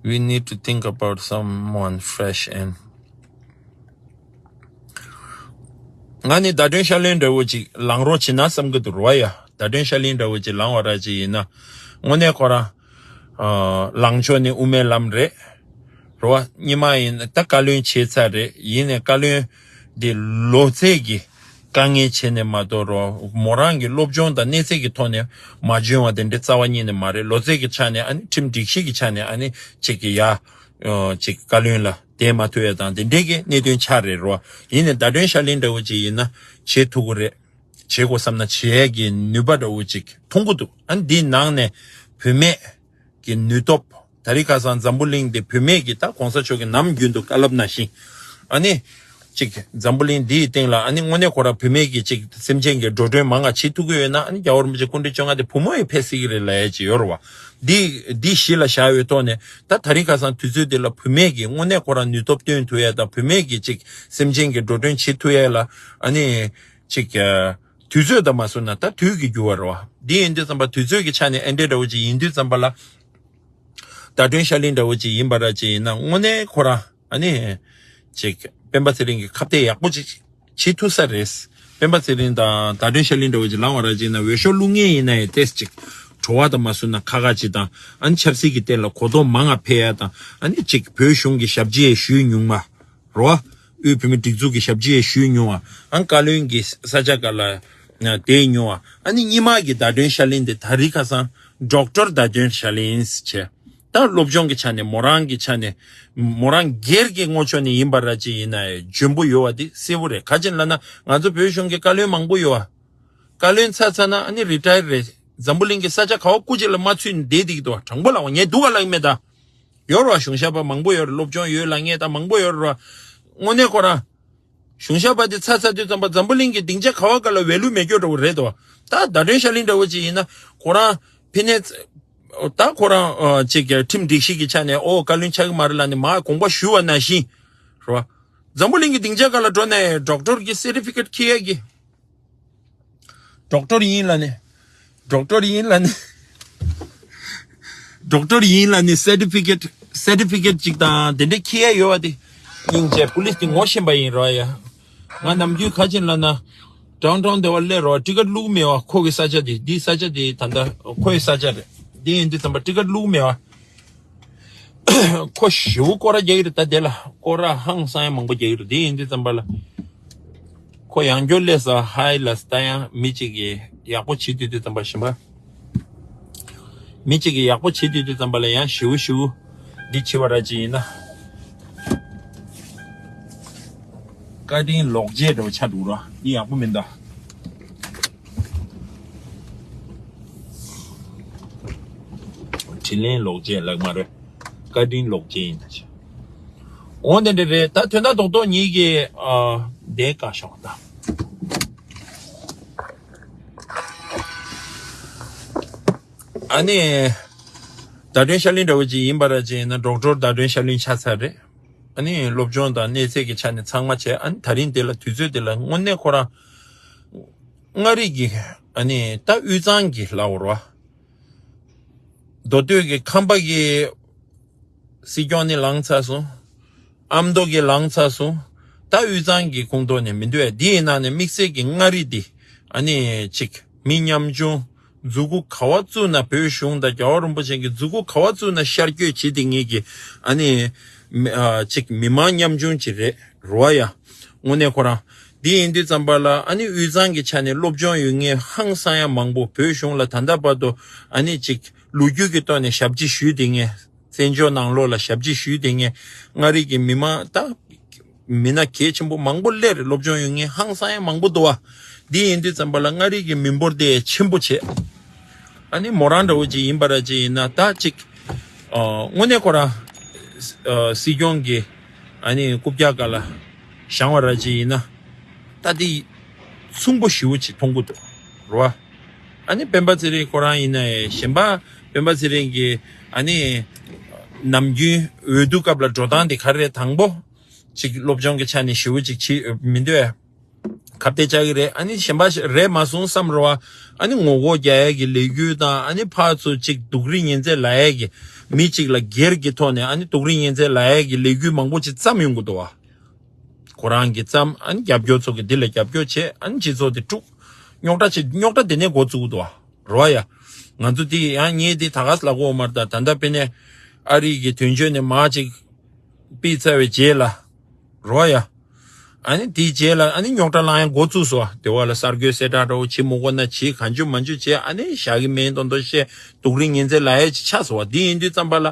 We need to think about someone fresh and ང་ནི་ཟླ་སྒྲོན་ཤར་གླིང་འདྲ་བོ་ཅིག་ལངས་རོགས་བྱེད་ན་བསམ་གྱི་འདུག་རོ་ཡ། ཟླ་སྒྲོན་ཤར་གླིང་འདྲ་བོ་ཅིག་ལངས་པ་ར་ཅིག་ཡིན་ན། དངོས་གནས་ཁོ་རང་། ཨ། ལངས་ཕྱོགས་ནི་དབུ་མའི་ལམ་རེད། རོ། སྔོན་མ་ཡིན་ན་ད་བཀའ་བློན་བྱས་ཚར་རེད། ཡིན་ནའི་བཀའ་བློན་འདི་ལོ་ཚད་ཀྱི་དཀའ་ངལ་བྱས་ནས་མ་གཏོགས་རོ། མོ་རང་གི་སློབ་སྦྱོང་དང་གནས་ཚད་ཀྱི་ཐོག་ནས་མ་འཇོན་པ་དེ་འདྲའི་རྩ་བ་ཉིད་ནས་མ་རེད། ལོ་ཚད་ཀྱི་ཆ་ནས། ཨ་ནི་ཁྲིམས་སྒྲིག་གཞི་གི་ཆ་ནས། ཨ་ནི་ཅིག་གི་ཡ། ཨ། ཅིག་བཀའ་བློན་ལ་བསྡད་མ་ཐུབ་ཡ་དང་དེ་འདྲའི་གི་གནད་དོན་ཆགས་རེད་རོ། ཡིན་ནའི་ཟླ་སྒྲོན་ཤར་གླིང་འདྲ་བོ་ཅིག་ཡིན་ན་བྱེད་ཐུབ་ཀྱི་རེད། བྱེད་དགོས་བསམ་ན་བྱེད་ཡས་ཀྱི་ནུས་པ་འདྲ་བོ་ཅིག་མཐོང་གི་འདུག་ཨ་ནི་འདིའི་ནང་ནས་བུད་མེད་ཀྱི་ནུས་སྟོབས། དེ་རིང་ཁ་སང་འཛམ་བུ་གླིང་འདི་བུད་མེད་ཀྱི། ད་གོང་ས་མཆོག་གིས་ནམ་རྒྱུན་དུ་བཀའ་སློབ་ནང་བཞིན། ཨ་ནི་ ཅིག་འཛམ་བུ་གླིང་འདིའི་སྟེང་ལ་ཨ་ནི་དངོས་གནས་ཁོ་རང་བུད་མེད་ཀྱི་ཅིག་སེམས་ཅན་གྱི་འགྲོ་གྲོན་མང་ང་བྱེད་ཐུབ་ཀྱི་ཡོད་ན། ཨ་ནི་རྒྱལ་བ་རིན་པོ་ཆེ་སྐུ་ཕྲེང་བཅོ་ལྔ་དེ་བུ་མོ་ཡི་ཕེབས་སྲིད་ཀྱི་རེད་ལབ་ཡ་ཅིག་ཡོད་རེད་བ། འདི་འདི་གཞི་ལ་བཞག་ཡོད་ཐོག་ནས། ད་ད་རིང་ཁ་སང་དུས་ཚོད་འདི་ལ་བུད་མེད་ཀྱི་དངོས་གནས་ཁོ་རང་ནུས་སྟོབས་སྟོན་ཐུབ་ཡ་དང་། བུད་མེད་ཀྱི་ཅིག་སེམས་ཅན་གྱི་འགྲོ་གྲོན་བྱེད་ཐུབ་ཡ་ལ་ཨ་ནི་ཅིག་དུས་ཚོད་དང་མ་བཟུང་ན་ད་དུས་ཀྱི་འགྱུར་བ་རེད་བ། འདི་ཡིན་དུས་ཙམ་པ་དུས་ཚོད་ཀྱི་ཆ་ནས་ཨེ་འདྲས་འདྲ་བོ་ཅིག་ཡིན་དུས་ཙམ་པ་ལ། བརྡ་སྟོན་ཤར་གླིང་འདྲ་བོ་ཅིག་ཡིན་པ་ར་ཅིག་ཡིན་ན། དངོས་གནས་ཁོ་རང་ཨ་ནི་ཅིག་སྤེན་པ་ཚེ་རིང་གི་ཁ་གཏད་ཡག་པོ་ཅིག་བྱེད་ཐུབ་ས་རེད། སྤེན་པ་ཚེ་རིང་དང་བརྡ་སྟོན་ཤར་གླིང་འདྲ་བོ་ཅིག་ལངས་པ་ར་ཅིག་ཡིན་ན། འོས་ཤོག་བླུག་མཁན་ཡིན་ན་ཡང་ཏོག་ཙམ་ཅིག་བྲོ་བ་དང་མ་བཟུང་ན་ཁག་ཁག་ཅིག་དང་། ཨ་ནི་ཆབ་སྲིད་ཀྱི་ཐད་ལ་གོ་རྟོགས་མང་ང་འཕེལ་ཡ་དང་། ཨ་ནི་ཅིག་བོད་གཞུང་གི་ཞབས་ཕྱི་ཞུས་མྱོང་བ། རོ། དབུས་བོད་མི་སྒྲིག་འཛུགས་ཀྱི་ཞབས་ཕྱི་ཞུས་མྱོང་བ། ཨ་བཀའ་བློན་གྱི་ས་ཆ་སྒང་ལ་བསྡད་མྱོང་བ། ཨ་ནི་སྔོན་མ་གི་བརྡ་སྟོན་ཤར་གླིང་དེ་ད་རིང་ཁ་སང་ཌོག་ཊར་བརྡ་སྟོན་ཤར་གླིང་བྱས། ད་སློབ་སྦྱོང་གི་ཆ་ནས་མོ་རང་གི་ཆ་ནས། མོ་རང་སྒེར་གྱི་ངོས་ཕྱོགས་ནས་ཡིན་པ་ར་ཅིག་ཡིན་ན་ཡང་འཇོན་པོ་ཡོད་བ་དེ་གསལ་པོ་རེད། ག་ཅི་ལབ་ན་ང་ཚོ་བོད་གཞུང་གི་བཀའ་བློན་མང་པོ་ཡོད་བ། བཀའ་བློན་ཚར་ཚར་ན་ཨ་ནི་རི་ཊ་ཡར་རེད། འཛམ་བུ་གླིང་གི་ས་ཆ་ག་བ་སྐུ་མཁྱེན་ལ་མ་ཚུད་ནས་བསྡད་བསྡད་ཀྱི་འདུག་བ། དྲང་པོ་ལབ་པ་ངས་སྡུག་ག་ལབ་ཀྱི་མེད་ད། ཡོད་རེད་བ། གཞུང་ཞབས་པ་མང་པོ་ཡོད་རེད། སློབ་སྦྱོང་ཡོད་ལབ་མཁན་ད་མང་པོ་ཡོད་རེད་བ། དངོས་གནས་ཁོ་རང་གཞུང་ཞབས་པ་དེ་ཚར་ཚར་དུས་ཙམ་པ་འཛམ་བུ་གླིང་གི་སྡིངས་ཆ་ག་བ་ག་ལ་ཝེ་ལུ་མེད་རྒྱུ་འདྲ་བོ་རེད་དོ། ད་བརྡ་སྟོན་ཤར་གླིང་འདྲ་བོ་ཅིག་ཡིན་ན་ཁོ་རང་ཕ་ནས་ད་ཁོ་རང་ཨ་ཅིག་ཁྲིམས་སྒྲིག་གཞི་གི་ཆ་ནས་ཨོ་བཀའ་བློན་ཆགས་ཀྱི་མ་རེད་ལབ་ནས་མར་དགོངས་པ་ཞུ་བ་ནང་བཞིན་རེད་བ། འཛམ་བུ་གླིང་གི་སྡིངས་ཆ་ག་ལ་འགྲོ་ནས་ཌོག་ཊར་གྱི་སར་ཊི་ཕི་ཀེཊ་འཁྱེར་ཡ་གི། ཌོག་ཊར་ཡིན་ལབ་ནས། ཌོག་ཊར་ཡིན་ལབ་ནས། ཌོག་ཊར་ཡིན་ལབ་ནས་སར་ཊི་ཕི་ཀེཊ་སར་ཊི་ཕི་ཀེཊ་ཅིག་དང་དེ་འདྲ་འཁྱེར་ཡ་ཡོད་བ་དེ། སྙིང་རྗེ། པུ་ལིས་དེ་ངོ་ཤེས་པ་ཡིན་རོགས་ཡ། ང་ནམ་རྒྱུན་ག་ཅི་ལབ་ན། ཌའུན་ཊའུན་དེ་བ་སླེབས་རོགས། ཊི་ཀེཊ་བླུགས་མེད་བ། ཁོ་གི་ས་ཆ་དེ། འདིའི་ས་ཆ་དེ་ད་ལྟ་ཁོའི་ས་ཆ་རེད། དེ་ཡིན་དུས་ཙམ་པ་ཊི་ཀེཊ་བླུགས་མེད་བ། ཁོ་ཞེ་པོ་སྐོར་ར་རྒྱག་གི་རེད། ད་དེ་ལ་སྐོར་ར་ཧང་སང་ཡ་མང་པོ་རྒྱག་གི་རེད། དེ་ཡིན་དུས་ཙམ་པ་ལ་ཁོ་ཡང་བསྐྱར་སླེབས་ས་ཧའི་ལ་ད་ཡང་མི་གཅིག་གིས་ཡག་པོ་བྱེད་དུས་དུས་ཙམ་པ་གཞན་པ། མི་གཅིག་གིས་ཡག་པོ་བྱེད་དུས་དུས་ཙམ་པ་ལ་ཡང་ཞེ་པོ་ཞེ་པོ་འདི་བྱེད་པ་ར་ཅིག་ཡིན་ན། བཀའ་དྲིན་ལོག་རྗེས་འདྲ་བོ་ཆགས་འདུག་ར། འདི་ཡག་པོ་མིན་ད། དྲིན་ལན་ལོག་རྗེས་ལབ་མ་རེད། བཀའ་དྲིན་ལོག་རྗེས་ཡིན་ད་ཆ། འོ་དེ་འདྲ་རེད། ད་དོན་དག་རྡོག་རྡོག་ཉིད་ཀྱི་ཨ་དེ་བཀའ་ཤོག་ད། ཨ་ནི། བརྡ་སྟོན་ཤར་གླིང་འདྲ་བོ་ཅིག་ཡིན་པ་ར་ཅིག་ཡིན་ན་ཌོག་ཊར་བརྡ་སྟོན་ཤར་གླིང་ཆགས་ཚར་རེད། ཨ་ནི་སློབ་སྦྱོང་དང་གནས་ཚད་ཀྱི་ཆ་ནས་ཚང་མ་བྱས། ཨ་ནི་ད་རིང་འདི་ལ་དུས་ཚོད་འདི་ལ་དངོས་གནས་ཁོ་རང་མངའ་རིས་ཀྱི་ཨ་ནི་ད་དབུས་གཙང་གི་ལ་འོར་བ། མདོ་སྟོད་ཀྱི་ཁམས་པ་གི་སྲིད་སྐྱོང་ནི་ལངས་ཚར་སོང་། ཨ་མདོ་གི་ལངས་ཚར་སོང་། ད་དབུས་གཙང་གི་ཁོངས་གཏོགས་ནས་མི་འདུག་ཨ། འདི་ཡི་ནང་ནས་དམིགས་བསལ་གྱི་མངའ་རིས་འདི་ཨ་ནི་ཅིག་མི་ཉམ་ཆུང་མཛུ་གུ་ག་བ་བཙུགས་ན། བོད་གཞུང་དང་རྒྱལ་བ་རིན་པོ་ཆེ་གི་མཛུ་གུ་ག་བ་བཙུགས་ན་ཤར་བསྐྱོད་བྱེད་བསྡད་མཁན་གྱི་ཨ་ནི་མི་ཨ་ཅིག་མི་མང་ཉམ་ཆུང་ཅིག་རེད་རོ་ཡ། དངོས་གནས་ཁོ་རང་འདི་ཡིན་དུས་ཙམ་པ་ལ་ཨ་ནི་དབུས་གཙང་གི་ཆ་ནས་སློབ་སྦྱོང་ཡོད་མཁན་ཧང་སང་ཡ་མང་པོ། བོད་གཞུང་ལ་ད་ལྟ་བར་དུ་ཨ་ནི་ཅིག་ལོ་རྒྱུས་ཀྱི་ཐོག་ནས་ཞབས་ཕྱི་ཞུས་བསྡད་མཁན། བཙན་བྱོལ་ནང་ལོགས་ལ་ཞབས་ཕྱི་ཞུས་བསྡད་མཁན་མངའ་རིས་ཀྱི་མི་མང་ད་མི་སྣ་གལ་ཆེན་པོ་མང་པོ་སླེབས་རེད། སློབ་སྦྱོང་ཡོད་མཁན་ཧང་སང་ཡ་མང་པོ་འདུག་བ། འདི་ཡིན་དུས་ཙམ་པ་ལ་མངའ་རིས་ཀྱི་མི་འབོར་དེ་ཆེན་པོ་བྱས། ཨ་ནི་མོ་རང་འདྲ་བོ་ཅིག་ཡིན་པ་ར་ཅིག་ཡིན་ན་ད་ཅིག་ཨ་དངོས་གནས་ཁོ་རང་ཨ་སྲིད་སྐྱོང་གི་ཨ་ནི་རྐུབ་བཀྱག་སྒང་ལ་བཞེངས་པ་ར་ཅིག་ཡིན་ན། ད་དེ་མཚུངས་པོ་ཞེ་པོ་ཅིག་མཐོང་གི་འདུག་རེད་བ། ཨ་ནི་སྤེན་པ་ཚེ་རིང་ཁོ་རང་ཡིན་ན་ཡང་གཞན་པ་སྤེན་པ་ཚེ་རིང་གི་ཨ་ནི་ནམ་རྒྱུན་འོས་བསྡུ་སྐབས་ལ་འགྲོ་སྟངས་དེ་ག་རེ་རེད། དང་པོ་ཅིག་སློབ་སྦྱོང་གི་ཆ་ནས་ཞེ་པོ་ཅིག་བྱེད་མི་འདོད། ཁ་གཏད་བཅག་གི་རེད། ཨ་ནི་གཞན་པ་རེད་མ་སོང་བསམ་རེད་བ། ཨ་ནི་ངོ་རྒོལ་རྒྱག་ཡས་ཀྱི་ལས་འགུལ་དང་། ཨ་ནི་ཕར་ཚུར་ཅིག་སྡུག་རུས་ཉེན་ཚད་ལབ་ཡས་ཀྱི་མི་གཅིག་ལ་སྒེར་གྱི་ཐོག་ནས་ཨ་ནི་སྡུག་རུས་ཉེན་ཚད་ལབ་ཡས་ཀྱི་ལས་འགུལ་མང་པོ་ཅིག་བརྩམས་ཡོང་གི་འདུག་བ། ཁོ་རང་གིས་བརྩམས། ཨ་ནི་རྒྱབ་སྐྱོར་ཚོ་གིས་འདི་ལ་རྒྱབ་སྐྱོར་བྱས། ཨ་ནི་སྤྱི་ཚོགས་དེ་དཀྲུགས། རྙོག་དྲ་བྱེད། རྙོག་དྲ་དེ་ནས་འགོ་བཙུགས་འདུག་བ། རོ་ཡ། ང་ཚོ་དེ་ཡང་ངས་དེ་ད་ག་ལ་གོ་མ་རེད། ད་ད་ལྟ་དཔེར་ན་ཨ་རི་གི་དོན་གཅོད་ནས་མར་ཅིག་ཕུད་ཚར་བའི་རྗེས་ལ། རོ་ཡ། ཨ་ནི་དེའི་རྗེས་ལ་ཨ་ནི་རྙོག་དྲ་ལངས་ཡ་འགོ་བཙུགས་སོང་བ། དེ་བ་ལ་གསར་འགོད་གསལ་བསྒྲགས་འདྲ་བོ་བྱེད་མི་དགོས་ན་བྱེད། གང་བྱུང་མང་བྱུང་བྱེད། ཨ་ནི་བཞག་གི་མེད་མདོག་མདོག་བཤད། སྡུག་རུས་ཉེན་ཚད་ལབ་ཡ་ཅིག་ཆགས་སོང་བ། དེ་ཡིན་དུས་ཙམ་པ་ལ་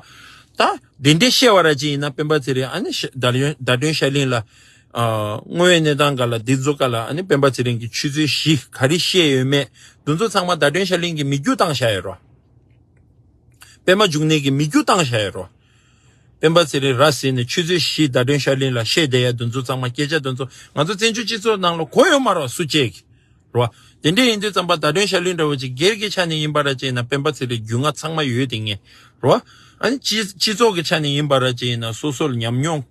ད་དེ་འདྲས་བཤད་པ་ར་ཅིག་ཡིན་ན་སྤེན་པ་ཚེ་རིང་ཨ་ནི་ཤ་བརྡ་ལན་བརྡ་སྟོན་ཤར་གླིང་ལ་ཨ་དངོས་ཡོད་གནས་སྟངས་སྒང་ལ་འདི་ཚོ་སྒང་ལ་ཨ་ནི་སྤེན་པ་ཚེ་རིང་གི་ཆུ་ཚོད་བཞི་ག་རེ་བཤད་ཡོད་མེད་འདི་ཚོ་ཚང་མ་བརྡ་སྟོན་ཤར་གླིང་གིས་མིག་རྒྱུག་བཏང་བཞག་ཡོད་རོ། པད་མ་འབྱུང་གནས་ཀྱིས་མིག་རྒྱུག་བཏང་བཞག་ཡོད་རོ། སྤེན་པ་ཚེ་རིང་ར་བཟི་ནས་ཆུ་ཚོད་བཞི་ཟླ་སྒྲོན་ཤར་གླིང་ལ་བཤད་བསྡད་ཡ་དེ་ཚོ་ཚང་མ་སྐད་ཆ་དེ་ཚོ་ང་ཚོ་བཙན་བྱོལ་སྤྱི་ཚོགས་ནང་ལ་གོ་ཡོད་མ་རེད་བ། སུ་གཅིག་རེད་བ། དེ་འདྲ་ཡིན་དུས་ཙམ་པ་ཟླ་སྒྲོན་ཤར་གླིང་འདྲ་བོ་ཅིག་སྒེར་གྱི་ཆ་ནས་ཡིན་པ་ར་ཅིག་ཡིན་ན་སྤེན་པ་ཚེ་རིང་རྒྱུས་མངའ་ཚང་མ་ཡོད་དེ་ངས་རེད་བ། ཨ་ནི་སྤྱི་སྤྱི་ཚོགས་ཀྱི་ཆ་ནས་ཡིན་པ་ར་ཅིག་ཡིན་ན་སོ་སོར་ཉམས་མྱོང་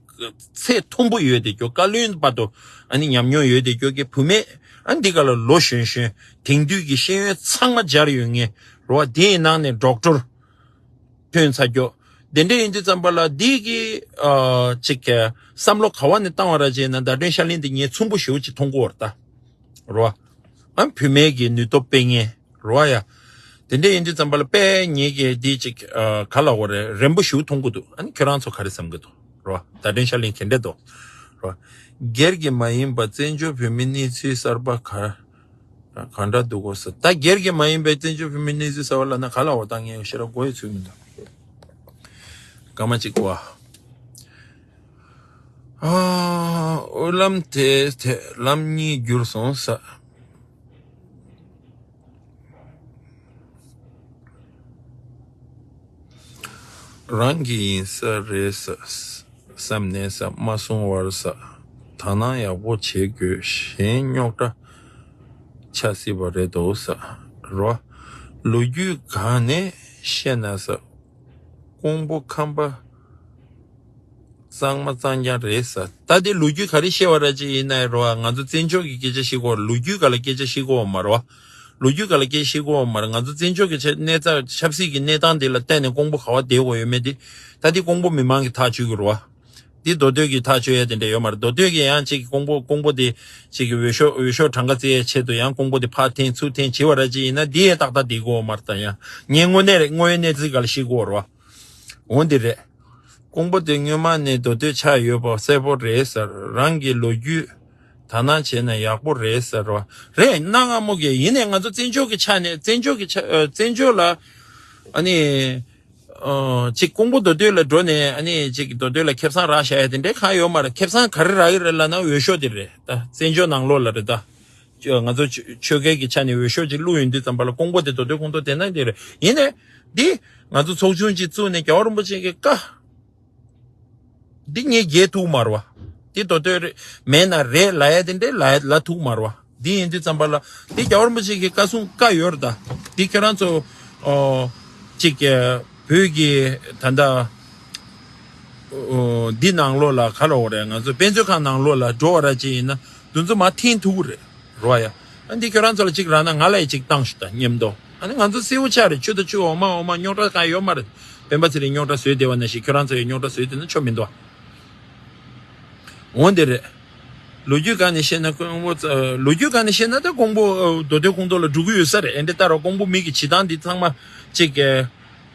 ཚད་མཐོན་པོ་ཡོད་དེ་ཁྱོད་བཀའ་བློན་བར་དུ་ཨ་ནི་ཉམས་མྱོང་ཡོད་དེ་ཁྱོད་ཀྱི་བུད་མེད་ཨ་ནི་འདི་ག་ལ་ལོ་གཞོན་གཞོན་དེང་དུས་ཀྱི་ཤེས་ཡོན་ཚང་མ་སྦྱར་ཡོད་ངེས་རེད་བ། དེའི་ནང་ནས་ཌོག་ཊར་ཐོན་ཚར་ཀྱོག་དེ་འདྲ་ཡིན་དུས་ཙམ་པ་ལ་འདི་གི་ཨ་ཅིག་གི་བསམ་བློ་ག་བ་ནས་བཏང་བ་ར་ཅིག་ཡིན་ན་ཟླ་སྒྲོན་ཤར་གླིང་འདི་ངས་ཚུན་པོ་ཞེ་པོ་ཅིག་མཐོང་གི་ཡོད་རེད་ད། རེད་བ། ཨ་བུད་མེད་ཀྱི་ནུས་སྟོབས་སྤེལ་མཁན་རེད་བ་ཡ། དེ་འདྲ་ཡིན་དུས་ཙམ་པ་ལ་དཔེ་ངེད་ཀྱིས་འདི་ཅིག་ཨ་ག་ལབ་དགོས་རེད། རན་པོ་ཞེ་པོ་མཐོང་གི་འདུག་ཨ་ནི་ཁྱོད་རང་ཚོ་ག་རེ་བསམ་གི་འདུག་རེད་བ། ཟླ་སྒྲོན་ཤར་གླིང་ག་འདྲ་འདུག་རེད་བ། སྒེར་གྱི་མ་ཡིན་པ་བཙན་བྱོལ་བོད་མིའི་གནས་ཚུལ་གསར་པ་ག་ག་འདྲ་འདུག་གོ་ཟེར། ད་སྒེར་གྱི་མ་ཡིན་པའི་བཙན་བྱོལ་བོད་མིའི་གནས་ཚུལ་གསར་པ་ལབ་ན་ག་ལབ་དགོས། ད་ངས་ཞེ་དྲག་གོ་ཡི་ཚོད་མི་འདུག་སྐར་མ་གཅིག་པ། ཨ། དབུ་ལམ་དེ་དེ་ལམ་གཉིས་བསྒྱུར་སོང་ས། རང་གི་ཡིན་ས་རེད་ས། བསམ་ནས་ས་མ་གསུང་བར་ས། དག་སྣང་ཡག་པོ་བྱེད་དགོས། གཞན་རྙོག་དྲ་ཆགས་སྲིད་པ་རེད་འདུག་ས། རོ། ལོ་རྒྱུས་སྒང་ནས་བཤད་ན་ས། ཀོང་པོ་ཁམས་པ་གཙང་མ་གཙང་རྐྱང་རེད་ས། ད་དེ་ལོ་རྒྱུས་ག་རེ་བཤད་པ་ར་ཅིག་ཡིན་ན་རོ། ང་ཚོ་བཙན་བྱོལ་གྱི་སྐད་ཆ་བཤད་གོ། ལོ་རྒྱུས་སྒང་ལ་སྐད་ཆ་བཤད་གོ་མ་རོ། ལོ་རྒྱུས་སྒང་ལ་སྐད་ཆ་བཤད་གོ་མ་རོ། ང་ཚོ་བཙན་བྱོལ་གྱི་ཆ་གནས་ཚ་ཆབ་སྲིད་ཀྱི་གནས་སྟངས་དེ་ལ་བལྟས་ནས་ཀོང་པོ་ག་བ་བསྡད་དགོས་ཡོད་མེད་དེ། ད་དེ་ཀོང་པོ་མི་མང་གི་ཐག་གཅོད་ཀྱི་རོ། འདི་མདོ་སྟོད་ཀྱིས་ཐག་གཅོད་ཡ་དེ་འདྲ་ཡོད་མ་རེད། མདོ་སྟོད་ཀྱིས་ཡང་ཅིག་ཀོང་པོ་ཀོང་པོ་དེ་ཅིག་གི་འོས་ཤོག་འོས་ཤོག་གྲངས་ཀ་བཙལ་ཡའི་ཆེད་དུ་ཡང་ཀོང་པོ་དེ་ཕར་འཐེན་ཚུར་འཐེན་བྱེད་པ་ར་ཅིག་ཡིན་ན་འདི་ཡང་ཏག་ཏག་བསྡད་དགོས་མ་རེད། ད་ཡང་ངས་དངོས་གནས་རེད། དངོས་ཡོད་གནས་ཚུལ་སྒང་ལ་བཤད་དགོས་རེད་བ། འོ་འདི་རེད། ཀོང་པོ་དེ་སྔོན་མ་ནས་མདོ་སྟོད་ཆགས་ཡོད་པ་གསལ་པོ་རེད་ཟེར། རང་གི་ལོ་རྒྱུས་དག་སྣང་བྱས་ན་ཡག་པོ་རེད་ཟེར་བ་རེད། གནའ་སྔ་མོ་གི་ཡིན་ནའི་ང་ཚོ་བཙན་བྱོལ་གྱི་ཆ་ནས་བཙན་བྱོལ་གྱི་ཆ་ཨ་བཙན་བྱོལ་ལ་ཨ་ནི། ཨོ། ཅིག་ཀོང་པོ་མདོ་སྟོད་ལ་འགྲོ་ནས་ཨ་ནི་ཅིག་མདོ་སྟོད་ལ་ཁེ་བཟང་རག་བཞག་ཡ་དེ་འདྲའི་གང་ཡོད་མ་རེད། ཁེ་བཟང་ག་རེ་རག་གི་རེད་ལབ་ན་འོས་ཤོག་དེ་རེད། ད་བཙན་བྱོལ་ནང་ལོགས་ལ་རེད་ད། ང་ཚོ་ཆོལ་ཆོལ་ཁའི་གི་ཆ་ནས་འོས་ཤོག་ཅིག་བླུགས་ཡོང་དུས་ཙམ་པ་ལ་ཀོང་པོ་དེ་མདོ་སྟོད་ཁོངས་གཏོགས་དེ་ན་དེ་རེད། ཡིན་ནའི་འདི་ང་ཚོ་ཚོགས་ཆུང་ཅིག་བཙུགས་ནས་རྒྱལ་བ་རིན་པོ་ཆེ་གི་བཀའ་འདི་ངས་རྒྱལ་ཐུབ་མ་རེད་བ། འདི་མདོ་སྟོད་རེད་མེད་ན་རེད་ལབ་ཡ་དེ་འདྲའི་ལབ་ལབ་ཐུབ་མ་རེད་བ། འདི་ཡིན་དུས་ཙམ་པ་ལ་འདི་རྒྱལ་བ་རིན་པོ་ཆེ་གི་བཀའ་གསུང་བཀའ་ཡོད་རེད་ད། འདི་ཁྱོད་རང་ཚོ་ཨོ་ཅིག་གི་བོད་ཀྱི་ད་ལྟ་ཨོ་འདི་ནང་ལོགས་ལ་ག་ལབ་དགོས་རེད། ང་ཚོ་དཔེ་མཛོད་ཁང་ནང་ལོགས་ལ་འགྲོ་བ་ར་ཅིག་ཡིན་ན་འདི་ཚོ་མར་འཐེན་ཐུབ་ཀྱི་རེད། རོ་ཡ། ཨ་འདི་ཁྱོད་རང་ཚོ་ལ་གཅིག་རག་ན་ང་ལ་ཡི་གཅིག་བཏང་ཞུ་ད་མཉམ་དུ། ཨ་ནི་ང་ཚོ་སེའུ་ཆ་རེད། ཆུ་དང་ཆུ་འོ་མ་འོ་མ་རྙོག་དྲ་གང་ཡོད་མ་རེད། སྤེན་པ་ཚེ་རིང་རྙོག་དྲ་བཟོས་བསྡད་པ་ནང་བཞིན་ཁྱོད་རང་ཚོ་ཡི་རྙོག་དྲ་བཟོས་བསྡད་ན་ཆོ་མི་འདུག་འོ་འདི་རེད། ལོ་རྒྱུས་སྒང་ནས་བཤད་ན་ཀོང་པོ་ལོ་རྒྱུས་སྒང་ནས་བཤད་ན་ད་ཀོང་པོ་མདོ་སྟོད་ཁོངས་གཏོགས་ལ་འགྲོ་གི་ཡོད་ས་རེད། ཨེ་འདྲ་ལྟ་རོགས། ཀོང་པོ་མི་གི་བྱེད་སྟངས་འདི་ཚང་མ་གཅིག་གི་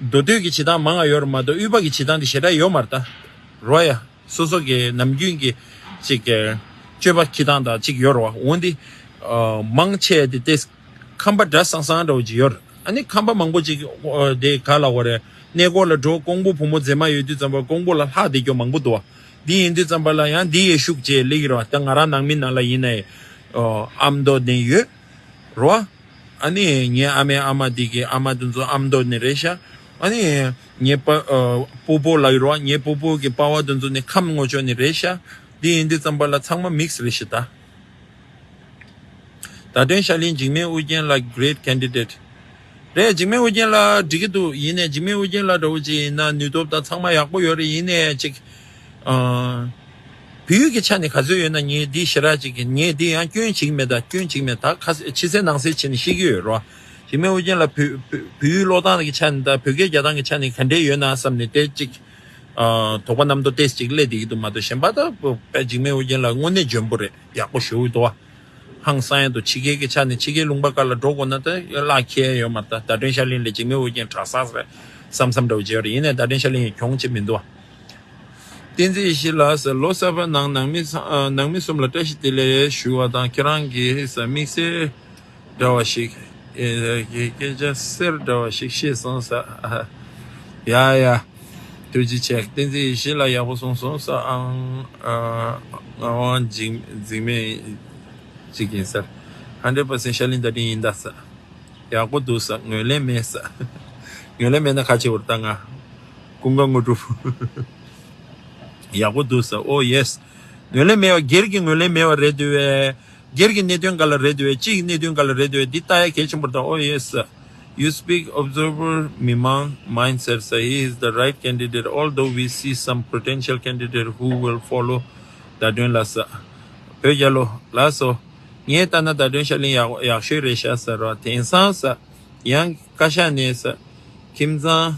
མདོ་སྟོད་ཀྱི་བྱེད་སྟངས་མང་ང་ཡོད་རེད་མ་གཏོགས་དབུས་པ་གི་བྱེད་སྟངས་འདི་ཞེ་དྲག་ཡོད་མ་རེད་ད། རོ་ཡ། སོ་སོ་གི་ནམ་རྒྱུན་གྱི་ཅིག་གི་སྤྱོད་པ་འཁྱེར་སྟངས་དང་ཅིག་ཡོད་རེད་བ། འོན་ཏེ་ཨ་མང་ཆེ་དེ་ཏེ་ཁམས་པ་འདྲ་སང་སང་འདྲ་བོ་ཅིག་ཡོད་རེད། ཨ་ནི་ཁམས་པ་མང་པོ་ཅིག་ཨ་དེ་ག་ལབ་དགོས་རེད། གནས་སྐོར་ལ་འགྲོ། ཀོང་པོ་བུ་མོ་མཛེས་མ་ཡོད་དུས་ཙམ་པ་ཀོང་པོ་ལ་ལྷག་བསྡད་རྒྱུ་མང་པོ་འདུག་བ། འདི་ཡིན་དུས་ཙམ་པ་ལ་ཡང་འདི་ཡས་ཤུགས་ཆེ་སླེབས་ཀྱི་རེད་བ། ད་ང་རང་ནང་མི་ནང་ལ་ཡིན་ནའི་ཨ་ཨ་མདོ་ནས་ཡོད་རེད་བ། ཨ་ནི་ངའི་ཨ་མའི་ཨ་མ་དེ་གི་ཨ་མ་དེ་ཚོ་ཨ་མདོ་ནས་རེད་ཤག་ཨ་ནི་ངའི་པ་ཨ་སྤོ་བོ་ལབ་ཡོད་རེད་བ། ངའི་སྤོ་བོ་གི་པ་ཕ་དེ་ཚོ་ནི་ཁམས་ངོ་ཕྱོགས་ནས་རེད་ཤག་འདི་ཡིན་དུས་ཙམ་པ་ལ་ཚང་མ་མིག་སི་རེད་ཤག་ད། ཟླ་སྒྲོན་ཤར་གླིང་འཇིགས་མེད་ཨུ་རྒྱན་ལགས་great candidate རེད། འཇིགས་མེད་ཨུ་རྒྱན་ལགས་འགྲིག་གི་འདུག་ཡིན་ནའི་འཇིགས་མེད་ཨུ་རྒྱན་ལགས་འདྲ་བོ་ཅིག་ཡིན་ན་ནུས་སྟོབས་དང་ཚང་མ་ཡག་པོ་ཡོད་རེད། ཡིན་ནའི་ཅིག་ཨ། བོད་ཡིག་གི་ཆ་ནས་ག་ཚོད་ཡོད་ན་ངས་འདི་ཞེ་དྲག་ཅིག་གི་ངས་འདི་ཡང་སྐྱོན་བྱེད་ཀྱི་མེད། ད་སྐྱོན་བྱེད་ཀྱི་མེད། ད་ཁ་ཕྱི་གསལ་ནང་གསལ་བྱས་ནས་བཤད་ཀྱི་ཡོད་རོ། འཇིགས་མེད་ཨུ་རྒྱན་ལགས་བོད་བོད་བོད་ཡིག་ཀློག་སྟངས་ཀྱི་ཆ་ནས་ད་བོད་སྐད་རྒྱག་སྟངས་ཀྱི་ཆ་ནས་ག་འདྲས་ཡོད་ན་བསམ་ནས་དེ་ཅིག་ཨ། དོགས་པ་རྣམ་རྟོག་ཏོག་ཙམ་ཅིག་སླེབས་བསྡད་ཀྱི་འདུག་མ་གཏོགས་གཞན་པ་ད་དཔེ་འཇིགས་མེད་ཨུ་རྒྱན་ལགས་དངོས་གནས་འཇོན་པོ་རེད། ཡག་པོ་ཞེ་པོ་འདུག་བ། ཧང་སང་ཡ་འདུག་ཕྱི་རྒྱལ་གྱི་ཆ་ནས་ཕྱི་རྒྱལ་ལུང་པ་ཁག་ལ་འགྲོ་དགོས་ན་ད་གླ་འཁེལ་ཡ་ཡོད་མ་རེད། ད་ཟླ་སྒྲོན་ཤར་གླིང་ལས་འཇིགས་མེད་ཨུ་རྒྱན་དྲག་ས་རེད་བསམ་བསམ་འདྲ་བོ་ཅིག་ཡོད་རེད། ཡིན་ནའི་ཟླ་སྒྲོན་ཤར་གླིང་ཡང་གྱོང་ཅིག་མི་འདུག་བ། བསྟན་འཛིན་ཡེ་ཤེས་ལགས་ཟེར། ལོ་གསར་པ་ནང་ནང་མི་ཚང་ཨ། ནང་མི་གསུམ་ལ་བཀྲ་ཤིས་བདེ་ལེགས་ཞུ་བ་དང་ཁྱེད་རང་གི་ཟེར་དམིགས་བསལ་འདྲ་བ་ཞིག་ཨེ། སྐད་ཆ་གསེར་འདྲ་བ་ཞིག་བཤད་སོང་ཟེར། ཡ་ཡ། ཐུགས་རྗེ་ཆེ། བསྟན་འཛིན་ཡེ་ཤེས་ལགས་ཡག་པོ་གསུངས་སོང་ཟེར། ཨང་ཨ། ངག་དབང་འཇིགས་འཇིགས་མེད་ཅིག་ཡིན་ཟེར། hundred percent ཤར་གླིང་བརྡ་འཕྲིན་ཡིན་ད་ཟེར། ཡག་པོ་འདུག་ཟེར། ངོས་ལེན་མེད་ཟེར། ངོས་ལེན་མེད་ན་ཁ་ཆེ་བོར་ད་ང་ཀུན་དགའ་དངོས་གྲུབ། ཡག་པོ་འདུག་ཟེར། Oh yes. ངོས་ལེན་མེད་པ། སྒེར་གྱི་ངོས་ལེན་མེད་པ་རེད་འདུག་བས། སྒེར་གྱི་གནད་དོན་སྒང་ལ་རེད་འདུག་བས། སྤྱི་ཡི་གནད་དོན་སྒང་ལ་རེད་འདུག་བས། འདི་ལྟ་ཡ་གལ་ཆེན་པོ་རེད་ད། Oh yes. You speak observer མི་མང་མིན་ཟེར་ཟེར། He is the right candidate, although we see some potential candidate who will follow. ད་དོན་ལ་ཟེར། བོད་རྒྱལ་ལོ། ལགས་སོ། ངས་ལྟ་ན་ད་དོན་ཤར་གླིང་ཡག་ཡག་ཤོས་རེད་ཤག་ཟེར་རོ། དེང་སང་ཟེར། ཡང་བཀའ་ཤག་ནས་ཟེར། ཁྱིམ་ཚང་།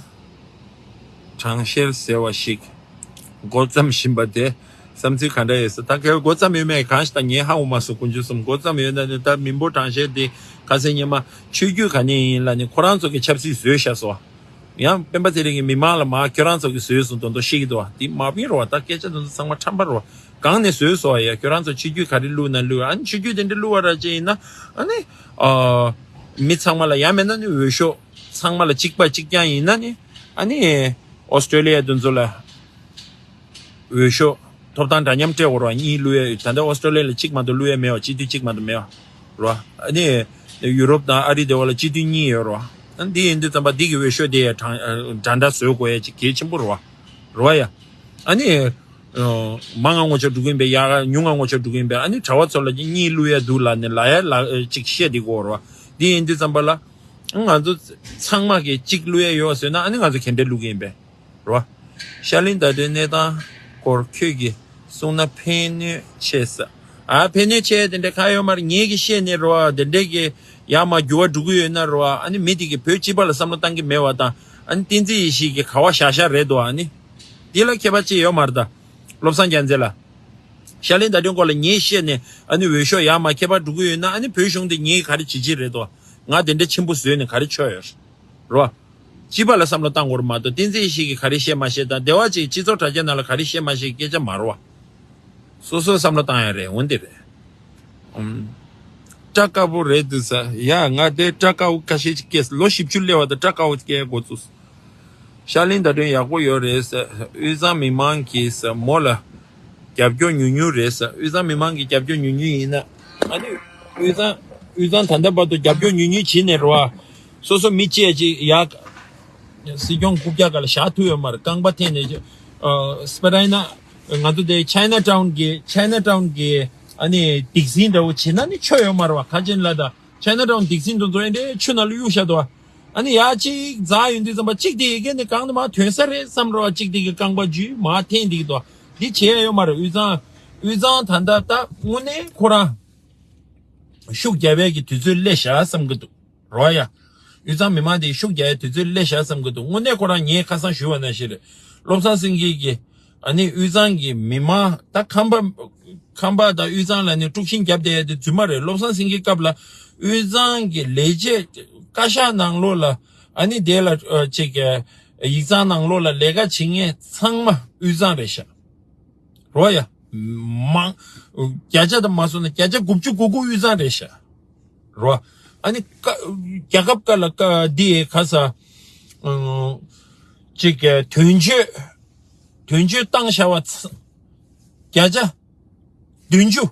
གྲངས་བཤེར་ཟེར་བ་ཞིག་འགོ་བརྩམས་བཞིན་པ་དེ་བསམ་ཚུལ་ག་འདྲ་ཡོད་ཟེར། ད་གལ་འགོ་བརྩམས་ཡོད་མེད་གང་ཞིག་ད་ངས་ཧ་གོ་མ་སོང་། དཀོན་མཆོག་གསུམ། འགོ་བརྩམས་ཡོད་ན་ནི་ད་མི་འབོར་གྲངས་བཤེར་དེ་ཁ་སང་ཉི་མ་ཆོས་བརྒྱུད་ག་ནས་ཡིན་ལབ་ནས་ཁོ་རང་ཚོ་གི་ཆབ་སྲིད་བཟོས་བཞག་སོང་། ཡང་སྤེན་པ་ཚེ་རིང་གིས་མི་མང་ལ་མ་ཁྱོད་རང་ཚོ་གིས་བཟོས་སོང་དོན་དུ་ཤེས་ཀྱི་འདུག་བ། དེ་མ་བིན་རོ་བ། ད་སྐད་ཆ་དོན་དུ་ཚང་མ་ཁྲམ་པ་རོ་བ། གང་ནས་བཟོས་སོང་བ། ཡ་ཁྱོད་རང་ཚོ་ཆོས་བརྒྱུད་ག་རེ་བླུགས་ན་བླུགས། ཨ་ནི་ཆོས་བརྒྱུད་དེ་འདྲ་བླུགས་པ་ར་ཅིག་ཡིན་ན། ཨ་ནི་ཨ་མི་ཚང་མ་ལ། ཡང་མེད་ན་ནི་འོས་ཤོག་ཚང་མ་ལ་གཅིག་པ་གཅིག་རྐྱང་ཡིན་ན་ནི། ཨ་ནི་ཨོ་སི་ཀྲོ་ལི་ཡ་དེ་ཚོ་ལ་འོས་ཤོག་ཐོབ་ཐང་འདྲ་མཉམ་སྤྲད་དགོས་རེད་བ། གཉིས་བླུགས་ཡ། ད་ལྟ་ཨོ་སི་ཀྲོ་ལི་ཡ་ལ་གཅིག་མ་གཏོགས་བླུགས་ཡ་མེད་བ། སྤྱི་འཐུས་གཅིག་མ་གཏོགས་མེད་བ་རེད་བ། ཨ་ནི་ཡུ་རོབ་དང་ཨ་རི་དེ་བ་ལ་སྤྱི་འཐུས་གཉིས་ཡོད་རེད་བ། ཨ་ནི་འདི་ཡིན་དུས་ཙམ་པ་འདི་གི་འོས་ཤོག་དེ་ཡ་གྲངས་འདྲ་འདྲ་བཟོ་དགོས་ཡ་ཅིག་གལ་ཆེན་པོ་རེད་བ། རེད་བ་ཡ། ཨ་ནི་མང་ང་ངོ་ཆ་འགྲོ་གི་ཡིན་པས། ཡག་ཉུང་ང་ངོ་ཆ་འགྲོ་གི་ཡིན་པས། ཨ་ནི་གྲྭ་བ་ཚོ་ལ་གཉིས་བླུགས་ཡ་འདུག་ལབ་ནས་ལབ་ཡ་ལ་ཅིག་བཤད་བསྡད་ཀྱི་ཡོད་རེད་བ། འདི་ཡིན་དུས་ཙམ་པ་ལ་ང་ཚོ་ཚང་མ་གིས་གཅིག་བླུགས་ཡ་ཡོད་བཟོས་ན། ཨ་ནི་ང་ཚོ་ག་འདྲ་བླུགས་ཀྱི་ཡིན་པས། རེད་བ། ཤར་གླིང་ཟླ་སྒྲོན་གནས་སྟངས་སྐོར་ཁྱོད་ཀྱིས་གསུངས་ན་ཕན་ནུས་ཆེ་ས། ཨ་ཕན་ནུས་ཆེ་དེ་འདྲ་གང་ཡོད་མ་རེད། ངེད་ཀྱིས་བཤད་ནས་རེད་བ། དེ་འདྲས་ཀྱི་ཡར་མར་འགྱུར་བ་འགྲོ་གི་ཡོད་ན་རེད་བ། ཨ་ནི་མི་དེ་གིས་བོད་སྤྱི་པ་ལ་བསམ་བློ་བཏང་གི་མེད་པ་དང་། ཨ་ནི་བསྟན་འཛིན་ཡེ་ཤེས་ཀྱིས་ག་བ་བཞག་བཞག་རེད་འདུག་ཨ་ནི་དེ་ལ་ཁྱད་པར་ཅི་ཡོད་མ་རེད་ད། བློ་བཟང་རྒྱལ་མཚན་ལགས། ཤར་གླིང་ཟླ་སྒྲོན་སྐོར་ལ་ངས་བཤད་ནས་ཨ་ནི་འོས་ཤོག་ཡར་མར་ཁྱད་པར་འགྲོ་གི་ཡོད་ན། ཨ་ནི་བོད་གཞུང་དེ་ངས་ག་རེ་བྱེད་ཀྱི་རེད་དོ། ང་དེ་འདྲ་ཆེན་པོ་བཟོས་ནས་ག་རེ་ཆོག་ཡོད་རེད་བ། སྤྱི་པ་ལ་བསམ་བློ་བཏང་དགོས་རེད་མ་གཏོགས། བསྟན་འཛིན་ཡེ་ཤེས་ཀྱིས་ག་རེ་བཤད་མ་བཤད་དང་། སྡེ་བ་གཅིག་སྤྱི་ཚོགས་དྲ་རྒྱ་ནང་ལ་ག་རེ་བཤད་མ་བཤད་སྐད་ཆ་མ་རེད་བ། སོ་སོས་བསམ་བློ་བཏང་ཡ་རེད། འོན་ཏེ་རེད། ཨུམ། སྐྲ་དཀར་པོ་རེད་འདུག་ཟེར། ཡ་ང་དེ་སྐྲ་དཀར་པོ་ཁ་ཤས་ཅིག་སྐྱེས། ལོ་བཞི་བཅུ་སླེབས་པ་དང་སྐྲ་དཀར་པོ་སྐྱེ་འགོ་བཙུགས། ཤར་གླིང་ཟླ་སྒྲོན་ཡག་པོ་ཡོད་རེད་ཟེར། དབུས་གཙང་མི་མང་གིས་ཟེར་མོ་ལ་རྒྱབ་སྐྱོར་ཉུང་ཉུང་རེད་ཟེར། དབུས་གཙང་མི་མང་གིས་རྒྱབ་སྐྱོར་ཉུང་ཉུང་ཡིན་ན། ཨ་ནི་དབུས་གཙང་དབུས་གཙང་ད་ལྟ་བར་དུ་རྒྱབ་སྐྱོར་ཉུང་ཉུང་བྱས་ནས་རེད་བ། སོ་སོ་མི་གཅིག་ཅིག་ཡ་སྲིད་སྐྱོང་རྐུབ་བཀྱག་སྒང་ལ་བཞག་ཐུབ་ཡོད་མ་རེད། རྐང་པ་འཐེན་ནས། ཨ་སྤེ་ར་ན་ང་ཚོ་དེ་ཆའི་ན་ཊའུན་གི་ཆའི་ན་ཊའུན་གི་ཨ་ནི་སྡིག་སྲིན་འདྲ་བོ་བྱེད་ན་ནི་ཆོ་ཡོད་མ་རེད་བ། ག་ཅན་ལ་ད་ཆའི་ན་ཊའུན་སྡིག་སྲིན་དེ་ཚོ་ཨེ་འདྲའི་ཆུ་ནང་ལ་གཡུག་བཞག་འདུག་བ། ཨ་ནི་ཡ་གཅིག་འཛག་ཡོང་དུས་ཙམ་པ་གཅིག་དེ་ཡི་གེ་ནི་གང་དུ་མ་ཐོན་ས་རེད་བསམ་རོགས། གཅིག་དེ་གི་རྐང་པ་འཇུས་མ་འཐེན་འདུག་དོ། འདི་བྱས་ཡོད་མ་རེད། དབུས་གཙང་དབུས་གཙང་ད་ལྟ་ད་དངོས་གནས་ཁོ་རང་ཤུགས་རྒྱབ་ཡས་ཀྱི་དུས་ཚོད་སླེབས་ཤག་བསམ་གི་འདུག་རོ་ཡ། དབུས་གཙང་མི་མང་དེ་ཤུགས་རྒྱག་ཡས་དུས་ཚོད་སླེབས་ཤག་བསམ་གི་འདུག་དངོས་གནས་ཁོ་རང་ངས་ཁ་སང་ཞུས་པ་ནང་བཞིན་རེད། བློ་བཟང་སེང་གེ་གིས་ཨ་ནི་དབུས་གཙང་གི་མི་མང་ད་ཁམས་པ་ཁམས་པ་དང་དབུས་གཙང་ལ་ནི་དཀྲུག་ཤིང་རྒྱབ་བསྡད་ཡ་དེ་རྫུན་མ་རེད། བློ་བཟང་སེང་གེའི་སྐབས་ལ་དབུས་གཙང་གི་ལས་བྱེད་བཀའ་ཤག་ནང་ལོགས་ལ་ཨ་ནི་དེ་ལ་ཨ་ཅིག་ཡིག་ཚང་ནང་ལོགས་ལ་ལས་ཀ་བྱེད་མཁན་ཚང་མ་དབུས་གཙང་རེད་ཤག་རོ་ཡ། མང་། བརྒྱ་ཆ་དང་མ་སོང་ན་བརྒྱ་ཆ་དགུ་བཅུ་གོ་དགུ་དབུས་གཙང་རེད་ཤག་རོ། ཨ་ནི་ཀ་རྒྱལ་ཁབ་ཀ་ལ་ཀ་འདི་ཁ་ས་ཨང་ཅིག་གི་དོན་གཅོད་དོན་གཅོད་བཏང་བཞག་པ་ཚ་བརྒྱ་ཆ་བདུན་ཅུ་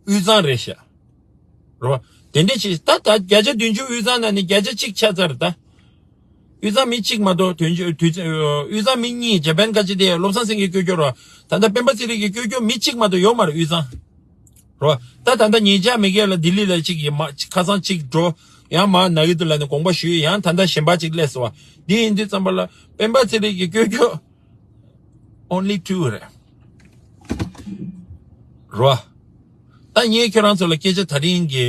དབུས་གཙང་རེད་ཤག་རོ། དེ་འདྲས་ཅིག་ད་ད་བརྒྱ་ཆ་བདུན་ཅུ་དབུས་གཙང་ན་ནི་བརྒྱ་ཆ་གཅིག་ཆགས་ཚར་ད། དབུས་གཙང་མི་གཅིག་མ་གཏོགས་དོན་གཅོད་དུས་ཚོད་དབུས་གཙང་མི་གཉིས་ཇ་པན་ག་ཅི་དེ་བློ་བཟང་སེང་གེ་སྐྱོ་སྐྱོ་རོ། ད་ལྟ་སྤེན་པ་ཚེ་རིང་གི་སྐྱོ་སྐྱོ་མི་གཅིག་མ་གཏོགས་ཡོད་མ་རེད་དབུས་གཙང་རོ། ད་ད་ལྟ་ཉེ་ཆར་མི་སྒེར་ལ་ལྡི་ལི་ལ་གཅིག་ཡིན་མ་ཁ་སང་གཅིག་འགྲོ། ཡང་མ་ན་གི་དུ་ལ་ནི་དགོངས་པ་ཞུས། ཡང་ད་ལྟ་གཞན་པ་གཅིག་སླེབས་སོང་བ། འདི་ཡིན་དུས་ཙམ་པ་ལ་སྤེན་པ་ཚེ་རིང་གི་སྐྱོ་སྐྱོ་only two་རེད། རོ། ད་ངས་ཁྱོད་རང་ཚོ་ལ་སྐད་ཆ་ད་རིང་གི་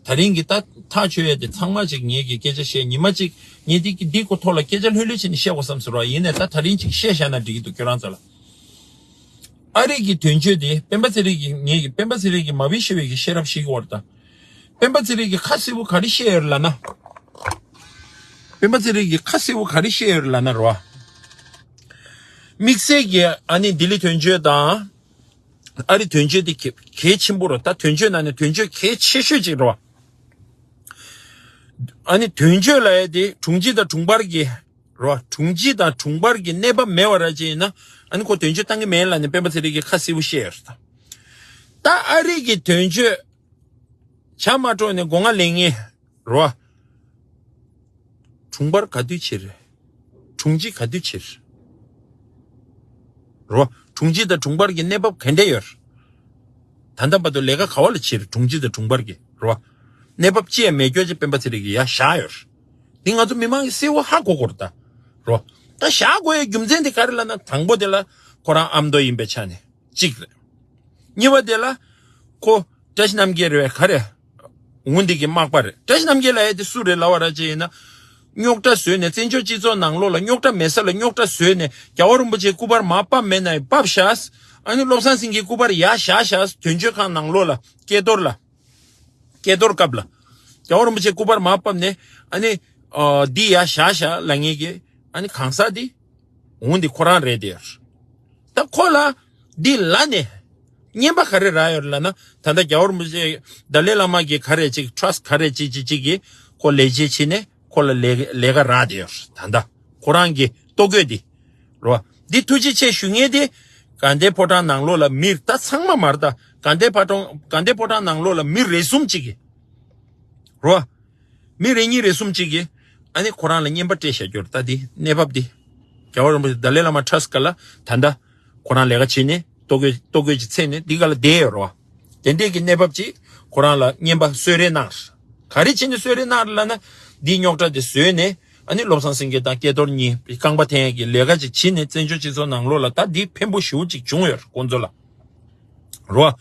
ད་རིང་གི་ད་ཐག་ཆོད་ཡ་དེ་ཚང་མ་ཅིག་ངས་ཀྱི་སྐད་ཆ་བཤད། ཉི་མ་ཅིག་ངས་འདི་འདི་གོ་ཐོག་ལ་སྐད་ཆ་ལྷོད་ལྷོད་བྱས་ནས་བཤད་དགོས་བསམ་སོང་རོ། ཡིན་ནས་ད་ད་རིང་ཅིག་བཤད་བཞག་ན་འགྲིག་གི་འདུག་ཁྱོད་རང་ཚོ་ལ། ཨ་རི་གི་དོན་གཅོད་དེ་སྤེན་པ་ཚེ་རིང་གི་ངས་ཀྱི་སྤེན་པ་ཚེ་རིང་གི་མ་བི་ཤི་བའི་གི་ཤེས་རབ་ཤིག་བར་ད། སྤེན་པ་ཚེ་རིང་གི་ཁ་གསལ་པོ་ག་རེ་བཤད་ཡོད་ལབ་ན། སྤེན་པ་ཚེ་རིང་གི་ཁ་གསལ་པོ་ག་རེ་བཤད་ཡོད་ལབ་ན་རོ། དམིགས་བསལ་གྱི་ཨ་ནི་ལྡི་ལི་དོན་གཅོད་དང་། ཨ་རི་དོན་གཅོད་དེ་གལ་གལ་ཆེན་པོ་རེད། ད་དོན་གཅོད་ནང་ནས་དོན་གཅོད་གལ་ཆེ་ཤོས་ཅིག་རེད་བ། ཨ་ནི་དོན་གཅོད་ལབ་ཡ་དེ་དྲུང་ཆེ་དང་དྲུང་འཕར་གྱི་རེད་བ། དྲུང་ཆེ་དང་དྲུང་འཕར་གྱི་གནས་བབ་མེད་པ་ར་ཅིག་ཡིན་ན་ཨ་ནི་ཁོ་དོན་གཅོད་བཏང་གི་མེད་ལབ་ནས་སྤེན་པ་ཚེ་རིང་གིས་ཁ་གསལ་པོ་བཤད་ཡོད་རེད། ད་ཨ་རི་གི་དོན་གཅོད་བྱ་མ་སྤྲོ་ནས་སྒོ་ང་ལེན་ངེས་རེད་བ། དྲུང་འཕར་ག་དུས་ཕྱིར། དྲུང་ཆེ་ག་དུས་ཕྱིར། རོ། དྲུང་ཆེ་དང་དྲུང་འཕར་གྱི་གནས་བབ་ག་འདྲ་ཡོད། ད་ལྟ་བར་དུ་ལས་ཀ་ག་བ་ལ་བྱེད་རེད། དྲུང་ཆེ་དང་དྲུང་འཕར་གྱི་རེད་བ། གནས་བབ་ཅི་ཡང་མེད་སྐྱོ་ཅིག་སྤེན་པ་ཚེ་རིང་གིས་ཡར་བཞག་ཡོད་རེད། འདི་ང་ཚོ་མི་མང་གིས་གསལ་བོ་ཧ་གོ་དགོས་རེད་ད། རེད་བ། ད་བཞག་དགོས་ཡའི་རྒྱུ་མཚན་དེ་ག་རེ་ལབ་ན། དང་པོ་དེ་ལ་ཁོ་རང་ཨ་མདོ་ཡིན་པའི་ཆ་ནས་གཅིག་རེད། གཉིས་པ་དེ་ལ་ཁོ་བཀྲ་ཤིས་རྣམ་རྒྱལ་རེད་བས་ག་རེ། འོ་འདི་གི་མག་པ་རེད། བཀྲ་ཤིས་རྣམ་རྒྱལ་ལབ་ཡ་དེ་སུ་རེད་ལབ་པ་ར་ཅིག་ཡིན་ན། རྙོག་དྲ་བཟོས་ནས་བཙན་བྱོལ་སྤྱི་ཚོགས་ནང་ལོགས་ལ་རྙོག་དྲ་མེད་ས་ལ་རྙོག་དྲ་བཟོས་ནས་རྒྱལ་བ་རིན་པོ་ཆེའི་སྐུ་པར་མར་ཕབ་མེད་ན་ཡང་ཕབ་བཞག། ཨ་ནི་བློ་བཟང་སེང་གེའི་སྐུ་པར་ཡར་བཞག་བཞག། དོན་གཅོད་ཁང་ནང་ལོགས་ལ་སྐལ་རྡོར་ལ། སྐལ་རྡོར་སྐབས་ལ། རྒྱལ་བ་རིན་པོ་ཆེའི་སྐུ་པར་མར་ཕབ་ནས་ཨ་ནི། ཨ། འདི་ཡར་བཞག་བཞག་ལབ་མཁན་གྱི་ཨ་ནི་གང་ཟག་འདི། འོ་འདི་ཁོ་རང་རེད་དེ། ད་ཁོ་ལ་འདི་ལབ་ནས་རྔན་པ་ག་རེ་རག་ཡོད་ལབ་ན། ད་ལྟ་རྒྱལ་བ་རིན་པོ་ཆེ་ཏཱ་ལའི་བླ་མ་གི་ག་རེ་ཅིག་ཊྲ་སི་ཊི་ག་རེ་ཅིག་ཅིག་ཅིག་གིས་ཁོ་ལས་བྱེད་བྱས་ནས་ཁོ་ལ་ལས་ལས་ཀ་རག་དེ་ཡོད། ད་ལྟ་ཁོ་རང་གི་ལྟོ་གོས་འདི་རེད་བ། འདི་ཐུགས་རྗེ་ཆེ་ཞུ་མཁན་དེ་དགའ་ལྡན་ཕོ་བྲང་ནང་ལོགས་ལ་མི་ད་ཚང་མ་མ་རེད་ད། དགའ་ལྡན་ཕོ་བྲང་དགའ་ལྡན་ཕོ་བྲང་ནང་ལོགས་ལ་མི་རེ་ཟུང་ཅིག་གིས་རེད་བ། མི་རེ་གཉིས་རེ་གསུམ་གཅིག་གིས་ཨ་ནི་ཁོ་རང་ལ་རྔན་པ་སྤྲད་བཞག་རྒྱུ་རེད། ད་འདི་གནས་བབ་འདི་རྒྱལ་བ་རིན་པོ་ཆེ་ཏཱ་ལའི་བླ་མ་ཊྲ་སི་ཊི་ག་ལ་ད་ལྟ་ཁོ་རང་ལས་ཀ་བྱེད་ནས་ལྟོ་གོས་ལྟོ་གོས་ཀྱི་ཚད་ནས་འདི་ག་ལ་བསྡད་ཡོད་རེད་བ། དེ་འདྲས་ཀྱི་གནས་བབ་ཅིག་ཁོ་རང་ལ་རྔན་པ་གསོལ་རས་གནང་རེད། ག་རེ་བྱས་ནས་གསོལ་རས་གནང་རེད་ལབ་ན། འདིའི་རྙོག་དྲ་དེ་བཟོས་ནས་ཨ་ནི་བློ་བཟང་སེང་གེ་དང་སྐལ་རྡོར་གཉིས་རྐང་པ་འཐེན་ཡས་ཀྱི་ལས་ཀ་ཅིག་བྱེད་ནས་བཙན་བྱོལ་སྤྱི་ཚོགས་ནང་ལོགས་ལ་ད་འདི་ཕན་པོ་ཞེ་པོ་ཅིག་བྱུང་ཡོད་རེད་ཁོང་ཚོ་ལ། རེད་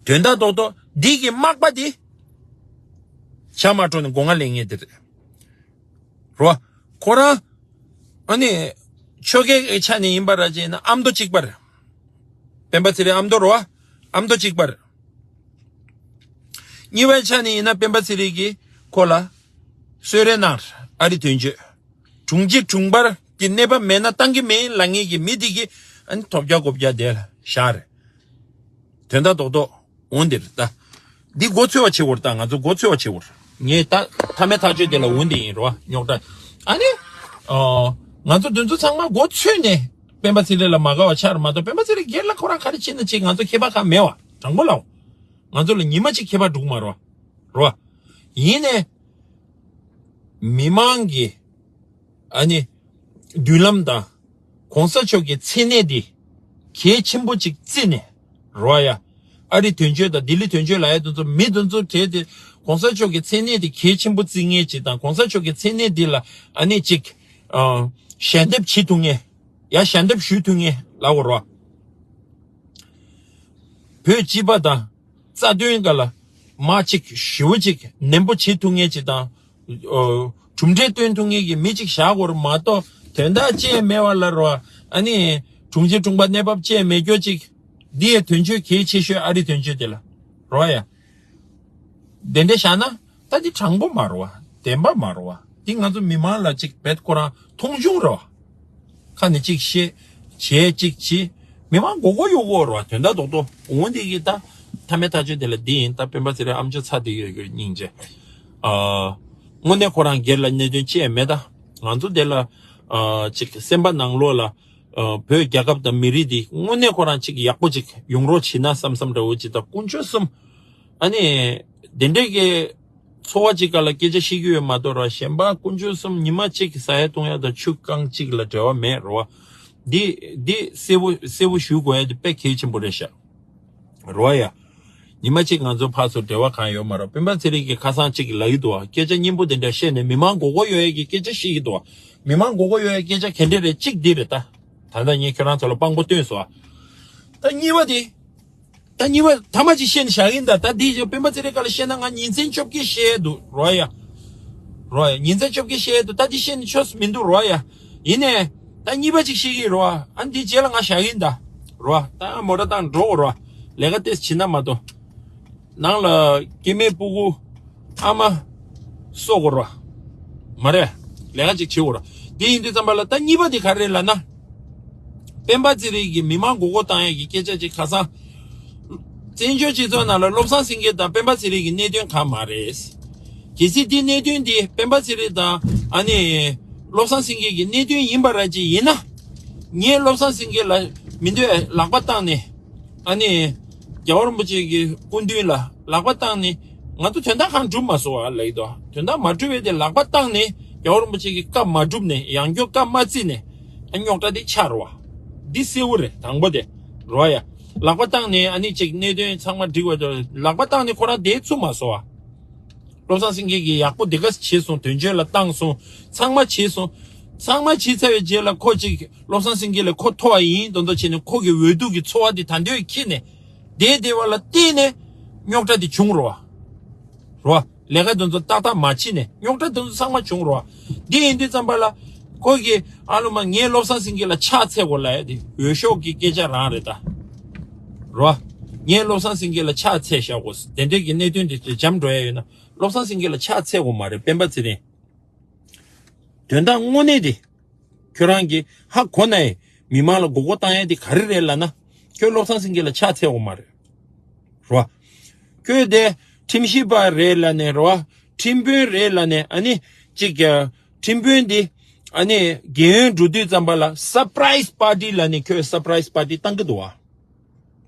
བ། དོན་དག་རྡོག་རྡོག་འདི་གི་མག་པ་འདི་ཇ་མ་དཀྲོགས་ནས་སྒོ་ང་ལེན་མཁན་དེ་རེད། རེད་བ། ཁོ་རང་ཨ་ནི་ཆོལ་ཁའི་ཆ་ནས་ཡིན་པ་ར་ཅིག་ཡིན་ན་ཨ་མདོ་གཅིག་པ་རེད། སྤེན་པ་ཚེ་རིང་ཨ་མདོ་རེད་བ། ཨ་མདོ་གཅིག་པ་རེད། གཉིས་པའི་ཆ་ནས་ཡིན་ན་སྤེན་པ་ཚེ་རིང་གིས་ཁོ་ལ་གསོལ་རས་གནང་། ཨ་རི་དོན་གཅོད། དྲུང་ཆེ་དྲུང་འཕར་གྱི་གནས་བབ་མེད་ན་བཏང་གི་མེད་ལབ་མཁན་གྱི་མི་དེ་གིས་ཨ་ནི་ཐོབ་རྒྱག་དགོས་རྒྱག་དེ་ལ་བཞག་རེད། དོན་དག་རྡོག་རྡོག་འོ་འདིར་ད། འདི་མགོ་ཚོས་པ་བྱེད་འོར་ད་ང་ཚོ་མགོ་ཚོས་པ་བྱེད་འོར། ངས་ད་མཐའ་མའི་ཐག་གཅོད་དེ་ལ་འོ་འདི་ཡིན་རོ་རྙོག་དྲ། ཨ་ནི། ཨ། ང་ཚོ་འདི་ཚོ་ཚང་མ་མགོ་ཚོས་ནས་སྤེན་པ་ཚེ་རིང་ལ་མ་དགའ་བ་ཆགས་རེད་མ་གཏོགས་སྤེན་པ་ཚེ་རིང་སྒེར་ལ་ཁོ་རང་ག་རེ་བྱེད་ན་བྱེད། ང་ཚོ་ཁྱད་པར་གང་མེད་བ། དྲང་པོ་ལབ། ང་ཚོ་ལ་ཉི་མ་གཅིག་ཁྱད་པར་འགྲོ་གི་མ་རེད་བ། རེད་བ། ཡིན་ནའི། མི་མང་གི་ཨ་ནི། མདུན་ལམ་དང་། གོང་ས་མཆོག་གི་མཚན་གནས་འདི། གལ་ཆེན་པོ་ཅིག་བརྩིས་ནས། རོ་ཡ། ཨ་རི་དོན་གཅོད་དང་ལྡི་ལི་དོན་གཅོད་ལབ་ཡ་དེ་ཚོ་མི་དེ་ཚོ་གྲས་དེ། གོང་ས་མཆོག་གི་མཚན་གནས་འདི་གལ་ཆེན་པོ་བརྩི་མཁན་ཅིག་དང་གོང་ས་མཆོག་གི་མཚན་གནས་འདི་ལ་ཨ་ནི་ཅིག་ཨ། ཞལ་འདེབས་བྱེད་ཐུབ་མཁན། ཡ་ཞལ་འདེབས་ཞུ་ཐུབ་མཁན་ལབ་དགོས་རོ། བོད་སྤྱི་པ་དང་། རྩ་དོན་སྒང་ལ་མ་གཅིག་ཞེ་པོ་གཅིག་ནན་པོ་བྱེད་ཐུབ་མཁན་ཅིག་དང་། ཨོ། གྲུབ་འབྲས་སྟོན་ཐུབ་མཁན་གྱི་མི་གཅིག་བཞག་དགོས་རེད་མ་གཏོགས་དོན་དག་ཅི་ཡང་མེད་པ་ལ་རོ། ཨ་ནི། དྲུང་ཆེ་དྲུང་པ་གནས་བབ་ཅི་ཡང་མེད་རྒྱུ་གཅིག་འདི་ཡང་དོན་གཅོད་གལ་ཆེ་ཤོས་ཨ་རི་དོན་གཅོད་དེ་ལ་རོ་ཡ། དེ་འདྲ་བཞག་ན་ད་འདི་དྲང་པོ་མ་རོ་བ། བདེན་པ་མ་རོ་བ། འདི་ང་ཚོ་མི་མང་ལ་གཅིག་བེད་ཁོ་རང་མཐོང་ཆུང་རོ། ཁ་ནས་གཅིག་བཤད། བྱས་གཅིག་བྱེད། མི་མང་མགོ་སྐོར་གཡོག་གོ་རོ། དོན་དག་རྡོག་རྡོག་འོ་འདི་གི་ད། མཐའ་མའི་ཐག་གཅོད་དེ་ལ་འདི་ཡིན། ད་སྤེན་པ་ཚེ་རིང་ཨ་མཆོག་ཚ་འདི་ཡོད་ཡོད་སྙིང་རྗེ། ཨ། དངོས་གནས་ཁོ་རང་སྒེར་ལ་གནད་དོན་ཅི་ཡང་མེད་ད། ང་ཚོ་དེ་ལ། ཨ། ཅིག་སེམས་པ་ནང་ལོགས་ལ། ཨ། བོད་རྒྱལ་ཁབ་དང་མི་རིགས་འདི་དངོས་གནས་ཁོ་རང་ཅིག་ཡག་པོ་ཅིག་ཡོང་རོགས་བྱེད་ན་བསམ་བསམ་འདྲ་བོ་ཅིག་ད་དཀོན་མཆོག་གསུམ། ཨ་ནི། དེ་འདྲས་ཀྱི། ཚོར་བ་ཅིག་ག་ལ་སྐད་ཆ་བཤད་ཀྱི་ཡོད་མ་གཏོགས་ར་གཞན་པ་དཀོན་མཆོག་གསུམ་ཉི་མ་གཅིག་ཟ་ཡ་བཏུང་ཡ་དང་ཆུ་རྐང་གཅིག་ལ་འབྲེལ་བ་མེད་རོ། འདི་འདི་གསལ་བོ་གསལ་བོ་ཞུ་དགོས་ཡ་དེ་དཔེ་གལ་ཆེན་པོ་རེད་ཤག་རོ་ཡ། ཉི་མ་གཅིག་ང་ཚོ་ཕར་ཚུར་འབྲེལ་བ་གང་ཡོད་མ་རེད། སྤེན་པ་ཚེ་རིང་གིས་ཁ་སང་གཅིག་ལབ་ཀྱི་འདུག་བ། སྐད་ཆ་སྙན་པོ་དེ་འདྲ་བཤད་ནས་མི་མང་མགོ་སྐོར་ཡོད་ཡ་གི་སྐད་ཆ་བཤད་ཀྱི་འདུག་བ། མི་མང་མགོ་སྐོར་ཡོད་ཡ་སྐད་ཆ་ག་འདྲ་རེད་གཅིག་འདི་རེད་ད། ད་ལྟ་ངས་ཁྱོད་རང་ཚོ་ལ་དཔང་པོ་སྟོན་སོང་བ། ད་གཉིས་པ་དེ། ད་གཉིས་པ་ཐ་མ་ཅིག་བཤད་ནས་བཞག་གིན་ད། ད་འདི་སྤེན་པ་ཚེ་རིང་སྐབས་ལ་བཤད་ན་ང་ཉིན་མཚན་བཅོ་བརྒྱད་བཤད་འདུག་རོ་ཡ། རོ་ཡ། ཉིན་མཚན་བཅོ་བརྒྱད་བཤད་འདུག་ད་འདི་བཤད་ནས་ཆོས་སུ་མི་འདུག་རོ་ཡ། ཡིན་ནས་ད་གཉིས་པ་ཅིག་བཤད་གིན་རོ། ཨ་འདི་རྗེས་ལ་ང་བཞག་གིན་ད། རོ། ད་མོ་ཊ་བཏང་འགྲོ་རོ། ལས་ཀ་ཏེས་བྱེད་ན་མ་གཏོགས། ནང་ལ་སྐྱེ་དམན་སྤུ་གུ་ཨ་མ་གསོ་དགོས་ར། མ་རེད། ལས་ཀ་ཅིག་བྱེད་དགོས་ར། དེ་ཡིན་དུས་ཙམ་པ་ལ་ད་གཉིས་པ་དེ་ག་རེ་ལབ་ན། སྤེན་པ་ཚེ་རིང་གིས་མི་མང་མགོ་སྐོར་བཏང་ཡས་ཀྱི་སྐད་ཆ་ཅིག་ཁ་སང་། བཙན་བྱོལ་སྤྱི་ཚོགས་ནང་ལ་བློ་བཟང་སེང་གེ་དང་སྤེན་པ་ཚེ་རིང་གི་གནད་དོན་གང་མ་རེད། གལ་སྲིད་དེ་གནད་དོན་དེ་སྤེན་པ་ཚེ་རིང་དང་ཨ་ནི། བློ་བཟང་སེང་གེ་གི་གནད་དོན་ཡིན་པ་ར་ཅིག་ཡིན་ན། ངས་བློ་བཟང་སེང་གེ་ལ་མི་འདོད་ལག་པ་བཏང་ནས། ཨ་ནི། རྒྱལ་བ་རིན་པོ་ཆེ་གི་སྐུ་མདུན་ལ་ལག་པ་བཏང་ནས་ང་ཚོ་དོན་དག་གང་འགྲུབ་མ་སོང་བ་ལབ་ཀྱི་འདུག་དོན་དག་མ་འགྲུབ་པའི་དེ་ལག་པ་བཏང་ནས་རྒྱལ་བ་རིན་པོ་ཆེ་གི་བཀའ་མ་བསྒྲུབས་ནས་ཡང་བསྐྱར་བཀའ་མ་བརྩིས་ནས་ཨ་རྙོག་དྲ་དེ་ཆགས་རེད་བ། འདི་གསལ་བོ་རེད་དང་པོ་དེ། རོ་ཡ། ལག་པ་བཏང་ནས་ཨ་ནི་ཅིག་གནད་དོན་ཚང་མ་འགྲིག་པ་དང་ལག་པ་བཏང་ནས་ཁོ་རང་བསྡད་ཚུགས་མ་སོང་བ། བློ་བཟང་སེང་གེ་གིས་ཡག་པོ་འདི་ག་བྱས་སོང་། དོན་གཅོད་ལ་བཏང་སོང་། ཚང་མ་བྱས་སོང་། ཚང་མ་བྱས་ཚར་བའི་རྗེས་ལ་ཁོ་ཅིག་བློ་བཟང་སེང་གེ་ལ་ཁོ་མཐོ་བ་ཡིན་མདོག་མདོག་བྱས་ནས་ཁོ་གི་འོས་བསྡུ་གི་ཚོར་བ་དེ་ད་འདོད་ཁྱེར་ནས་བསྡད་བསྡད་པ་ལ་བརྟེན་ནས་རྙོག་དྲ་དེ་བྱུང་རོ་བ། རོ་བ། ལས་ཀ་དེ་ཚོ་ཏག་ཏག་མ་བྱེད་ནས་རྙོག་དྲ་དེ་ཚོ་ཚང་མ་བྱུང་རོ་བ། འདི་ཡིན་དུས་ཙམ་པ་ལ་ཁོ་གིས་ཨ་ལོ་མ་ངས་བློ་བཟང་སེང་གེ་ལ་ཕྱག་འཚལ་དགོས་ལབ་ཡ་དེ་འོས་ཤོག་གི་སྐད་ཆ་རང་རེད་ད། རོ། ངས་བློ་བཟང་སེང་གེ་ལ་ཕྱག་འཚལ་བཞག་དགོས། དེ་འདྲས་ཀྱི་གནད་དོན་དེ་འཇམ་འགྲོ་ཡ་ཡོད་ན་བློ་བཟང་སེང་གེ་ལ་ཕྱག་འཚལ་དགོས་མ་རེད། སྤེན་པ་ཚེ་རིང་། དོན་དག་དངོས་གནས་དེ་ཁྱོད་རང་གིས་ཧ་གོ་ན་ཡི་མི་མང་ལ་མགོ་སྐོར་བཏང་ཡ་དེ་ག་རེ་རེད་ལབ་ན་ཁྱོད་བློ་བཟང་སེང་གེ་ལ་ཕྱག་འཚལ་དགོས་མ་རེད། རོ། ཁྱོད་དེ་ཁྲིམས་ཞིབ་པ་རེད་ལབ་ནས་རོ། ཁྲིམས་དཔོན་རེད་ལབ་ནས་ཨ་ནི་གཅིག་ཁྲིམས་དཔོན་འདི་ཨ་ནི་རྒན་ཡོལ་འགྲོ་དུས་ཙམ་པ་ལ་surprise party་ལབ་ནས་ཁྱོད་surprise party་བཏང་གི་འདུག་བ།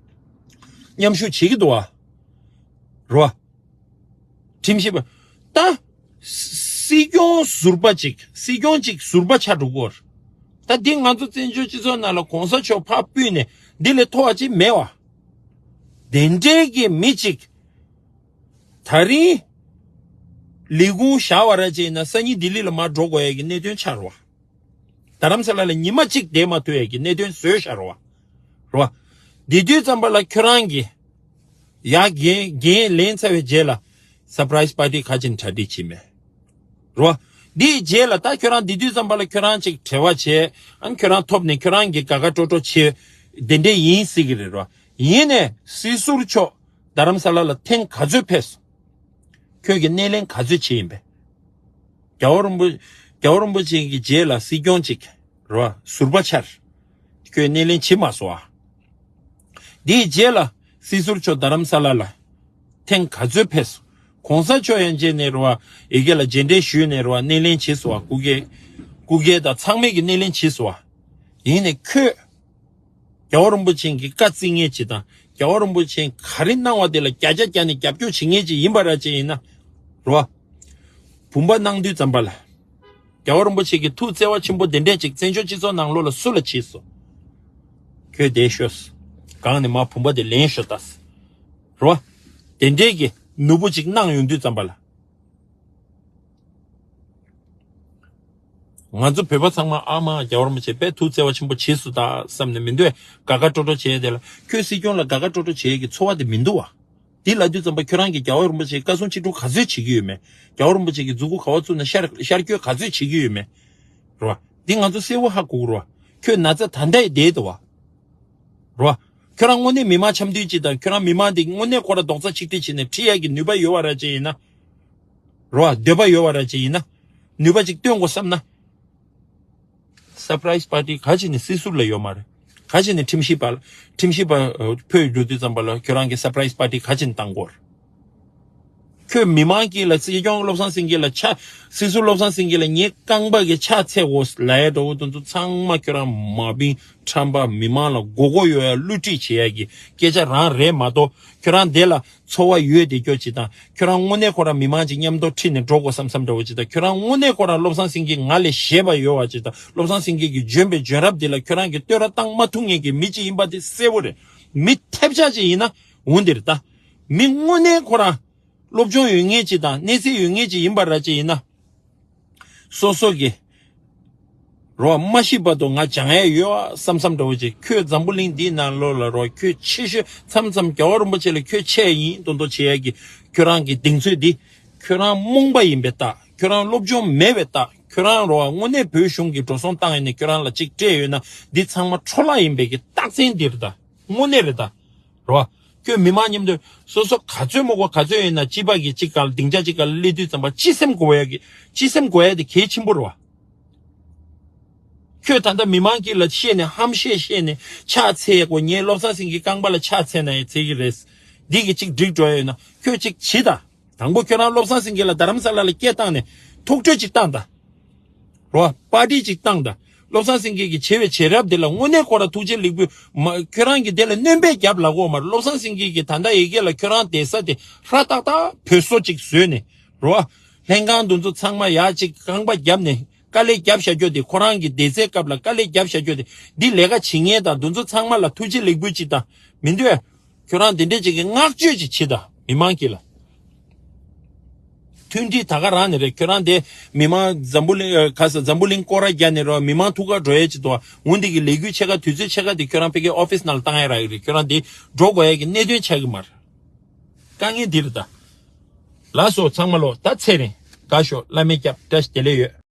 མཉམ་ཞུགས་བྱེད་ཀྱི་འདུག་བ། རོ། ཁྲིམས་ཞིབ་པ། ད། སྲིད་སྐྱོང་ཟུར་པ་ཅིག་སྲིད་སྐྱོང་ཅིག་ཟུར་པ་ཆགས་འགྲོ་གི་ཡོད་རེད། ད་འདི་ང་ཚོ་བཙན་བྱོལ་སྤྱི་ཚོགས་ནང་ལ་གོང་ས་མཆོག་ཕར་ཕུད་ནས་འདི་ལས་མཐོ་བ་ཅིག་མེད་བ། དེ་འདྲའི་གི་མི་ཅིག་ད་རིང་ལས་ཁུངས་བཞག་པ་ར་ཅིག་ཡིན་ན་སང་ཉིན་ལྡི་ལི་ལ་མར་འགྲོ་དགོས་ཡ་གི་གནད་དོན་ཆགས་རོ་བ། རྡ་རམ་ས་ལ་ལ་ཉི་མ་གཅིག་བསྡད་མ་ཐུབ་ཡ་གི་གནད་དོན་བཟོས་བཞག་རོ་བ། རོ་བ། དེ་དུས་ཙམ་པ་ལ་ཁྱོད་རང་གིས་ཡ་འགན་འགན་ལེན་ཚར་བའི་རྗེས་ལ་surprise party་ག་ཅིག་གྲ་སྒྲིག་བྱེད་མེད། རོ་བ། དེའི་རྗེས་ལ་ད་ཁྱོད་རང་དེ་དུས་ཙམ་པ་ལ་ཁྱོད་རང་ཅིག་བྲེལ་བ་བྱས་ཨ་ཁྱོད་རང་ཐོབ་ནས་ཁྱོད་རང་གིས་དགའ་དགའ་སྤྲོ་སྤྲོ་བྱས་དེ་འདྲས་ཡིན་སྲིད་ཀྱི་རེད། རོ་བ། ཡིན་ནས་སྲིད་ཟུར་མཆོག་རྡ་རམ་ས་ལ་ལ་ཐེངས་ག་ཚོད་ཕེབས་སོང་། ཁྱོད་ཀྱིས་སྣེ་ལེན་ག་ཚོད་བྱས་ཡིན་པས། རྒྱལ་བ་རིན་པོ་རྒྱལ་བ་རིན་པོ་ཆེ་གི་རྗེས་ལ་སྲིད་སྐྱོང་གཅིག་རོ་ཟུར་པ་ཆར། ཁྱོད་སྣེ་ལེན་བྱེད་མ་སོང་ཨ། དེའི་རྗེས་ལ་སྲིད་ཟུར་མཆོག་རྡ་རམ་ས་ལ་ལ་ཐེངས་ག་ཚོད་ཕེབས་སོང་། གོང་ས་མཆོག་ཡང་རྗེས་ནས་རོ་ཨེ་གེ་ལ་མཇལ་འཕྲད་ཞུས་ནས་རོ་སྣེ་ལེན་བྱེད་སོང་ཨ། སྐུ་སྒེར་སྐུ་སྒེར་དང་ཚང་མས་ཀྱི་སྣེ་ལེན་བྱེད་སོང་ཨ། ཡིན་ནས་ཁྱོད། རྒྱལ་བ་རིན་པོ་ཆེ་གི་བཀའ་བརྩི་མཁན་ཅིག་དང་རྒྱལ་བ་རིན་པོ་ཆེ་ག་རེ་གནང་བ་དེ་ལ་བརྒྱ་ཆ་བརྒྱ་ནས་རྒྱབ་སྐྱོར་བྱེད་མཁན་ཅིག་ཡིན་པ་ར་ཅིག་ཡིན་ན། རོ། བུམ་པ་གནང་དུས་ཙམ་པ་ལ། རྒྱལ་བ་རིན་པོ་ཆེ་གི་ཐུགས་བརྩེ་བ་ཆེན་པོ་དེ་འདྲས་ཅིག་བཙན་བྱོལ་སྤྱི་ཚོགས་ནང་ལོགས་ལ་སུ་ལ་བྱས་སོ། ཁྱོད་བསྡད་ཤོག་གང་ནས་མ་བུམ་པ་དེ་ལེན་ཤོག་ད། རོ། དེ་འདྲས་ཀྱི་ནོར་བུ་ཅིག་གནང་ཡོང་དུས་ཙམ་པ་ལ། ང་ཚོ་བོད་པ་ཚང་མ་ཨ་མ་རྒྱལ་བ་རིན་པོ་ཆེ་དཔེ་ཐུགས་བརྩེ་བ་ཆེན་པོ་བྱེད་སུ་ད་བསམ་ནས་མི་འདུག་དགའ་དགའ་སྤྲོ་སྤྲོ་བྱས་དེ་ལ་ཁྱོད་སྲིད་སྐྱོང་ལ་དགའ་དགའ་སྤྲོ་སྤྲོ་བྱས་ཀྱི་ཚོར་བ་དེ་མི་འདུག་བ། དེ་ལ་དུས་ཙམ་པ་ཁྱོད་རང་གི་རྒྱལ་བ་རིན་པོ་ཆེ་བཀའ་གསུང་ཅི་སྒྲུབ་ག་ཚོད་བྱེད་ཀྱི་ཡོད་མེད། རྒྱལ་བ་རིན་པོ་ཆེ་གི་མཛུབ་གུ་ག་བ་བཙུགས་ནས་ཤར་ཤར་བསྐྱོད་ག་ཚོད་བྱེད་ཀྱི་ཡོད་མེད། རོ། འདི་ང་ཚོ་གསལ་བོ་ཧ་གོ་གི་རོ། ཁྱོད་ན་ཚ་ད་ལྟ་ཡི་བསྡད་འདུག་བ། རོ། ཁྱོད་རང་དངོས་གནས་མི་མང་འཆམ་མཐུན་ཅིག་དང་ཁྱོད་རང་མི་མང་འདི་དངོས་གནས་ཁོ་ར་རྡོག་རྩ་གཅིག་སྒྲིལ་བྱས་ནས་ཁྲིད་ཡག་གི་ནུས་པ་ཡོད་བ་ར་ཅིག་ཡིན་ན། རོ། འདོད་པ་ཡོད་བ་ར་ཅིག་ཡིན་ན། ནུས་པ་ཅིག་སྟོན་དགོས་བསམ་ན། surprise party་ག་ཅིག་ནི་སྲིད་ཟུར་ལ་ཡོད་མ་རེད། ག་ཅིག་ནི་ཁྲིམས་ཞིབ་པ་ལ་ཁྲིམས་ཞིབ་པ་ཕུད་འགྲོ་དུས་ཙམ་པ་ལ་ཁྱོད་རང་གི་surprise party་ག་ཅིག་ནི་བཏང་དགོས་རེད། ཁྱོད་མི་མང་གིས་ལ་སྲིད་སྐྱོང་བློ་བཟང་སེང་གེ་ལ་ཕྱག་སྲིད་ཟུར་བློ་བཟང་སེང་གེ་ལ་ངའི་རྐང་པ་གི་ཕྱག་འཚལ་དགོས་ལབ་ཡ་འདྲ་བོ་དེ་ཚོ་ཚང་མ་ཁྱོད་རང་མ་བིང་ཁྲམ་པ་མི་མང་ལ་མགོ་སྐོར་ཡོད་ཡ་བསླུ་བྲིད་བྱེད་ཡ་གི་སྐད་ཆ་རང་རེད་མ་གཏོགས་ཁྱོད་རང་དེ་ལ་ཚོར་བ་ཡོད་དེ་སྐྱོ་ཅིག་དང་ཁྱོད་རང་དངོས་གནས་ཁོ་རང་མི་མང་ཅིག་མཉམ་དུ་ཁྲིད་ནས་འགྲོ་དགོས་བསམ་བསམ་འདྲ་བོ་ཅིག་དང་ཁྱོད་རང་དངོས་གནས་ཁོ་རང་བློ་བཟང་སེང་གེ་ང་ལས་ཞེད་པ་ཡོད་བ་ཅིག་དང་བློ་བཟང་སེང་གེ་གི་འཇོན་པའི་འཇོན་རབས་དེ་ལ་ཁྱོད་རང་གི་བསྟོད་ར་བཏང་མ་ཐུབ་མཁན་གྱི་མི་ཅིག་ཡིན་པ་དེ་གསལ་བོ་རེད། མི་ཐེབས་ཆག་ཅིག་ཡིན་ན་འོང་དེ་རེད་ད། མི་དངོས་གནས་ཁོ་རང་སློབ་སྦྱོང་ཡོད་མཁན་ཅིག་དང་གནས་ཚད་ཡོད་མཁན་ཅིག་ཡིན་པ་ར་ཅིག་ཡིན་ན། སོ་སོ་གི་རོ་མ་ཤི་བར་དུ་ང་སྦྱང་ཡ་ཡོད་ཨ་བསམ་བསམ་འདྲ་བོ་ཅིག་ཁྱོད་འཛམ་བུ་གླིང་འདིའི་ནང་ལོགས་ལ་རོ་ཁྱོད་ཆེ་ཤོས་མཚམས་མཚམས་རྒྱལ་བ་རིན་པོ་ཆེ་ལ་ཁྱོད་ཆེ་ཡིན་མདོག་མདོག་བྱེད་ཡ་གི་ཁྱོད་རང་གི་གདེང་ཚོད་འདི་ཁྱོད་རང་རྨོངས་པ་ཡིན་པའི་རྟགས། ཁྱོད་རང་སློབ་སྦྱོང་མེད་པའི་རྟགས། ཁྱོད་རང་རོ་དངོས་གནས་བོད་གཞུང་གི་འགྲོ་སོང་བཏང་ཡོད་ན་ཁྱོད་རང་ལ་ཅིག་སྤྲད་ཡོད་ན་འདི་ཚང་མ་འཕྲོ་བརླག་ཡིན་པའི་གི་རྟགས་མཚན་འདི་རེད་ད། དངོས་གནས་རེད་ད། རོ། ཁྱོད་མི་མང་མཉམ་དུ་སོ་སོ་ག་ཚོད་མོ་གོ་ག་ཚོད་ཡིན་ན་སྤྱི་པ་གི་གཅིག་ག་ལ་སྡིངས་ཆ་གཅིག་ག་ལ་སླེབས་དུས་ཙམ་པ་སྤྱི་སེམས་དགོས་ཡ་གི་སྤྱི་སེམས་དགོས་ཡ་དེ་གལ་ཆེན་པོ་རེད་བ། ཁྱོད་ད་ལྟ་མི་མང་གི་ལ་བཤད་ནས་ཧམ་བཤད་བཤད་ནས་ཕྱག་འཚལ་ཡ་གོ་ངས་བློ་བཟང་སེང་གེ་རྐང་པ་ལ་ཕྱག་འཚལ་ན་ཡ་འཚལ་གི་རེད། འདི་གི་གཅིག་འགྲིག་འགྲོ་ཡ་ཡོད་ན་ཁྱོད་གཅིག་བྱེད་ད། དང་པོ་ཁྱོད་རང་བློ་བཟང་སེང་གེ་ལ་རྡ་རམ་ས་ལ་ལ་སྐད་བཏང་ནས་ཐུག་འཕྲད་གཅིག་བཏང་ད། རོ། པར་ཊི་ཅིག་བཏང་དང་། བློ་བཟང་སེང་གེ་གིས་བྱས་པའི་བྱས་རབས་དེ་ལ་དངོས་གནས་ཁོ་ར་ཐུགས་རྗེ་ལེགས་འབུལ་མ་ཁྱོད་རང་གིས་དེ་ལ་སྣོན་པ་རྒྱབ་ལབ་དགོས་མ་རེད། བློ་བཟང་སེང་གེ་གིས་ད་ལྟ་ཡ་གི་ལ་ཁྱོད་རང་བསྡད་ས་དེ་ཧྲ་ཏག་ཏག་བོད་བཟོ་ཅིག་བཟོས་ནས་རོ། ལྷན་ཁང་དེ་ཚོ་ཚང་མ་ཡག་ཅིག་རྐང་པ་བརྒྱབ་ནས་ དཀའ་ལས་རྒྱབ་བཞག་རྒྱུ་དེ། ཁོ་རང་གི་འདས་ཚེ་སྐབས་ལ་དཀའ་ལས་རྒྱབ་བཞག་རྒྱུ་དེ། འདི་ལས་ཀ་བྱེད་མཁན་དང་འདི་ཚོ་ཚང་མ་ལ་ཐུགས་རྗེ་ལེགས་འབུལ་ཅིག་དང་། མི་འདོད། ཁྱོད་རང་འདི་འདྲས་ཅིག་གི་བསྔགས་བརྗོད་ཅིག་བྱེད་དང་། མི་མང་གི་ལ། མཐུན་སྒྲིལ་ད་ག་རང་ནས་རེད། ཁྱོད་རང་དེ་མི་མང་འཛམ་བུ་གླིང་ཨ། ག་ས་འཛམ་བུ་གླིང་སྐོར་ར་རྒྱག་ནས་རོ། མི་མང་ཐུགས་ཁ་འགྲོ་ཡས་ཅིག་འདུག་འོ་འདི་གི་ལས་འགུལ་ཆེ་ཁ་དུས་ཚོད་ཆེ་ཁ་དེ་ཁྱོད་རང་ཕ་གིའི་ཨོ་ཕིས་ནང་ལ་བཏང་ཡས་རག་གི་རེད། ཁྱོད་རང་དེ་འགྲོ་དགོས་ཡས་ཀྱི་གནད་དོན་ཆགས་ཀྱི་མ་རེད། དཀའ་ངལ་འདི་རེད་ད། ལགས་སོ་ཚང་མ་ལོ། ད་ཚེ་རིང་། དགའ་ཤོག་བླ་མའི་སྐྱབས། བཀྲ་ཤིས་བདེ་ལེགས་ཡོད།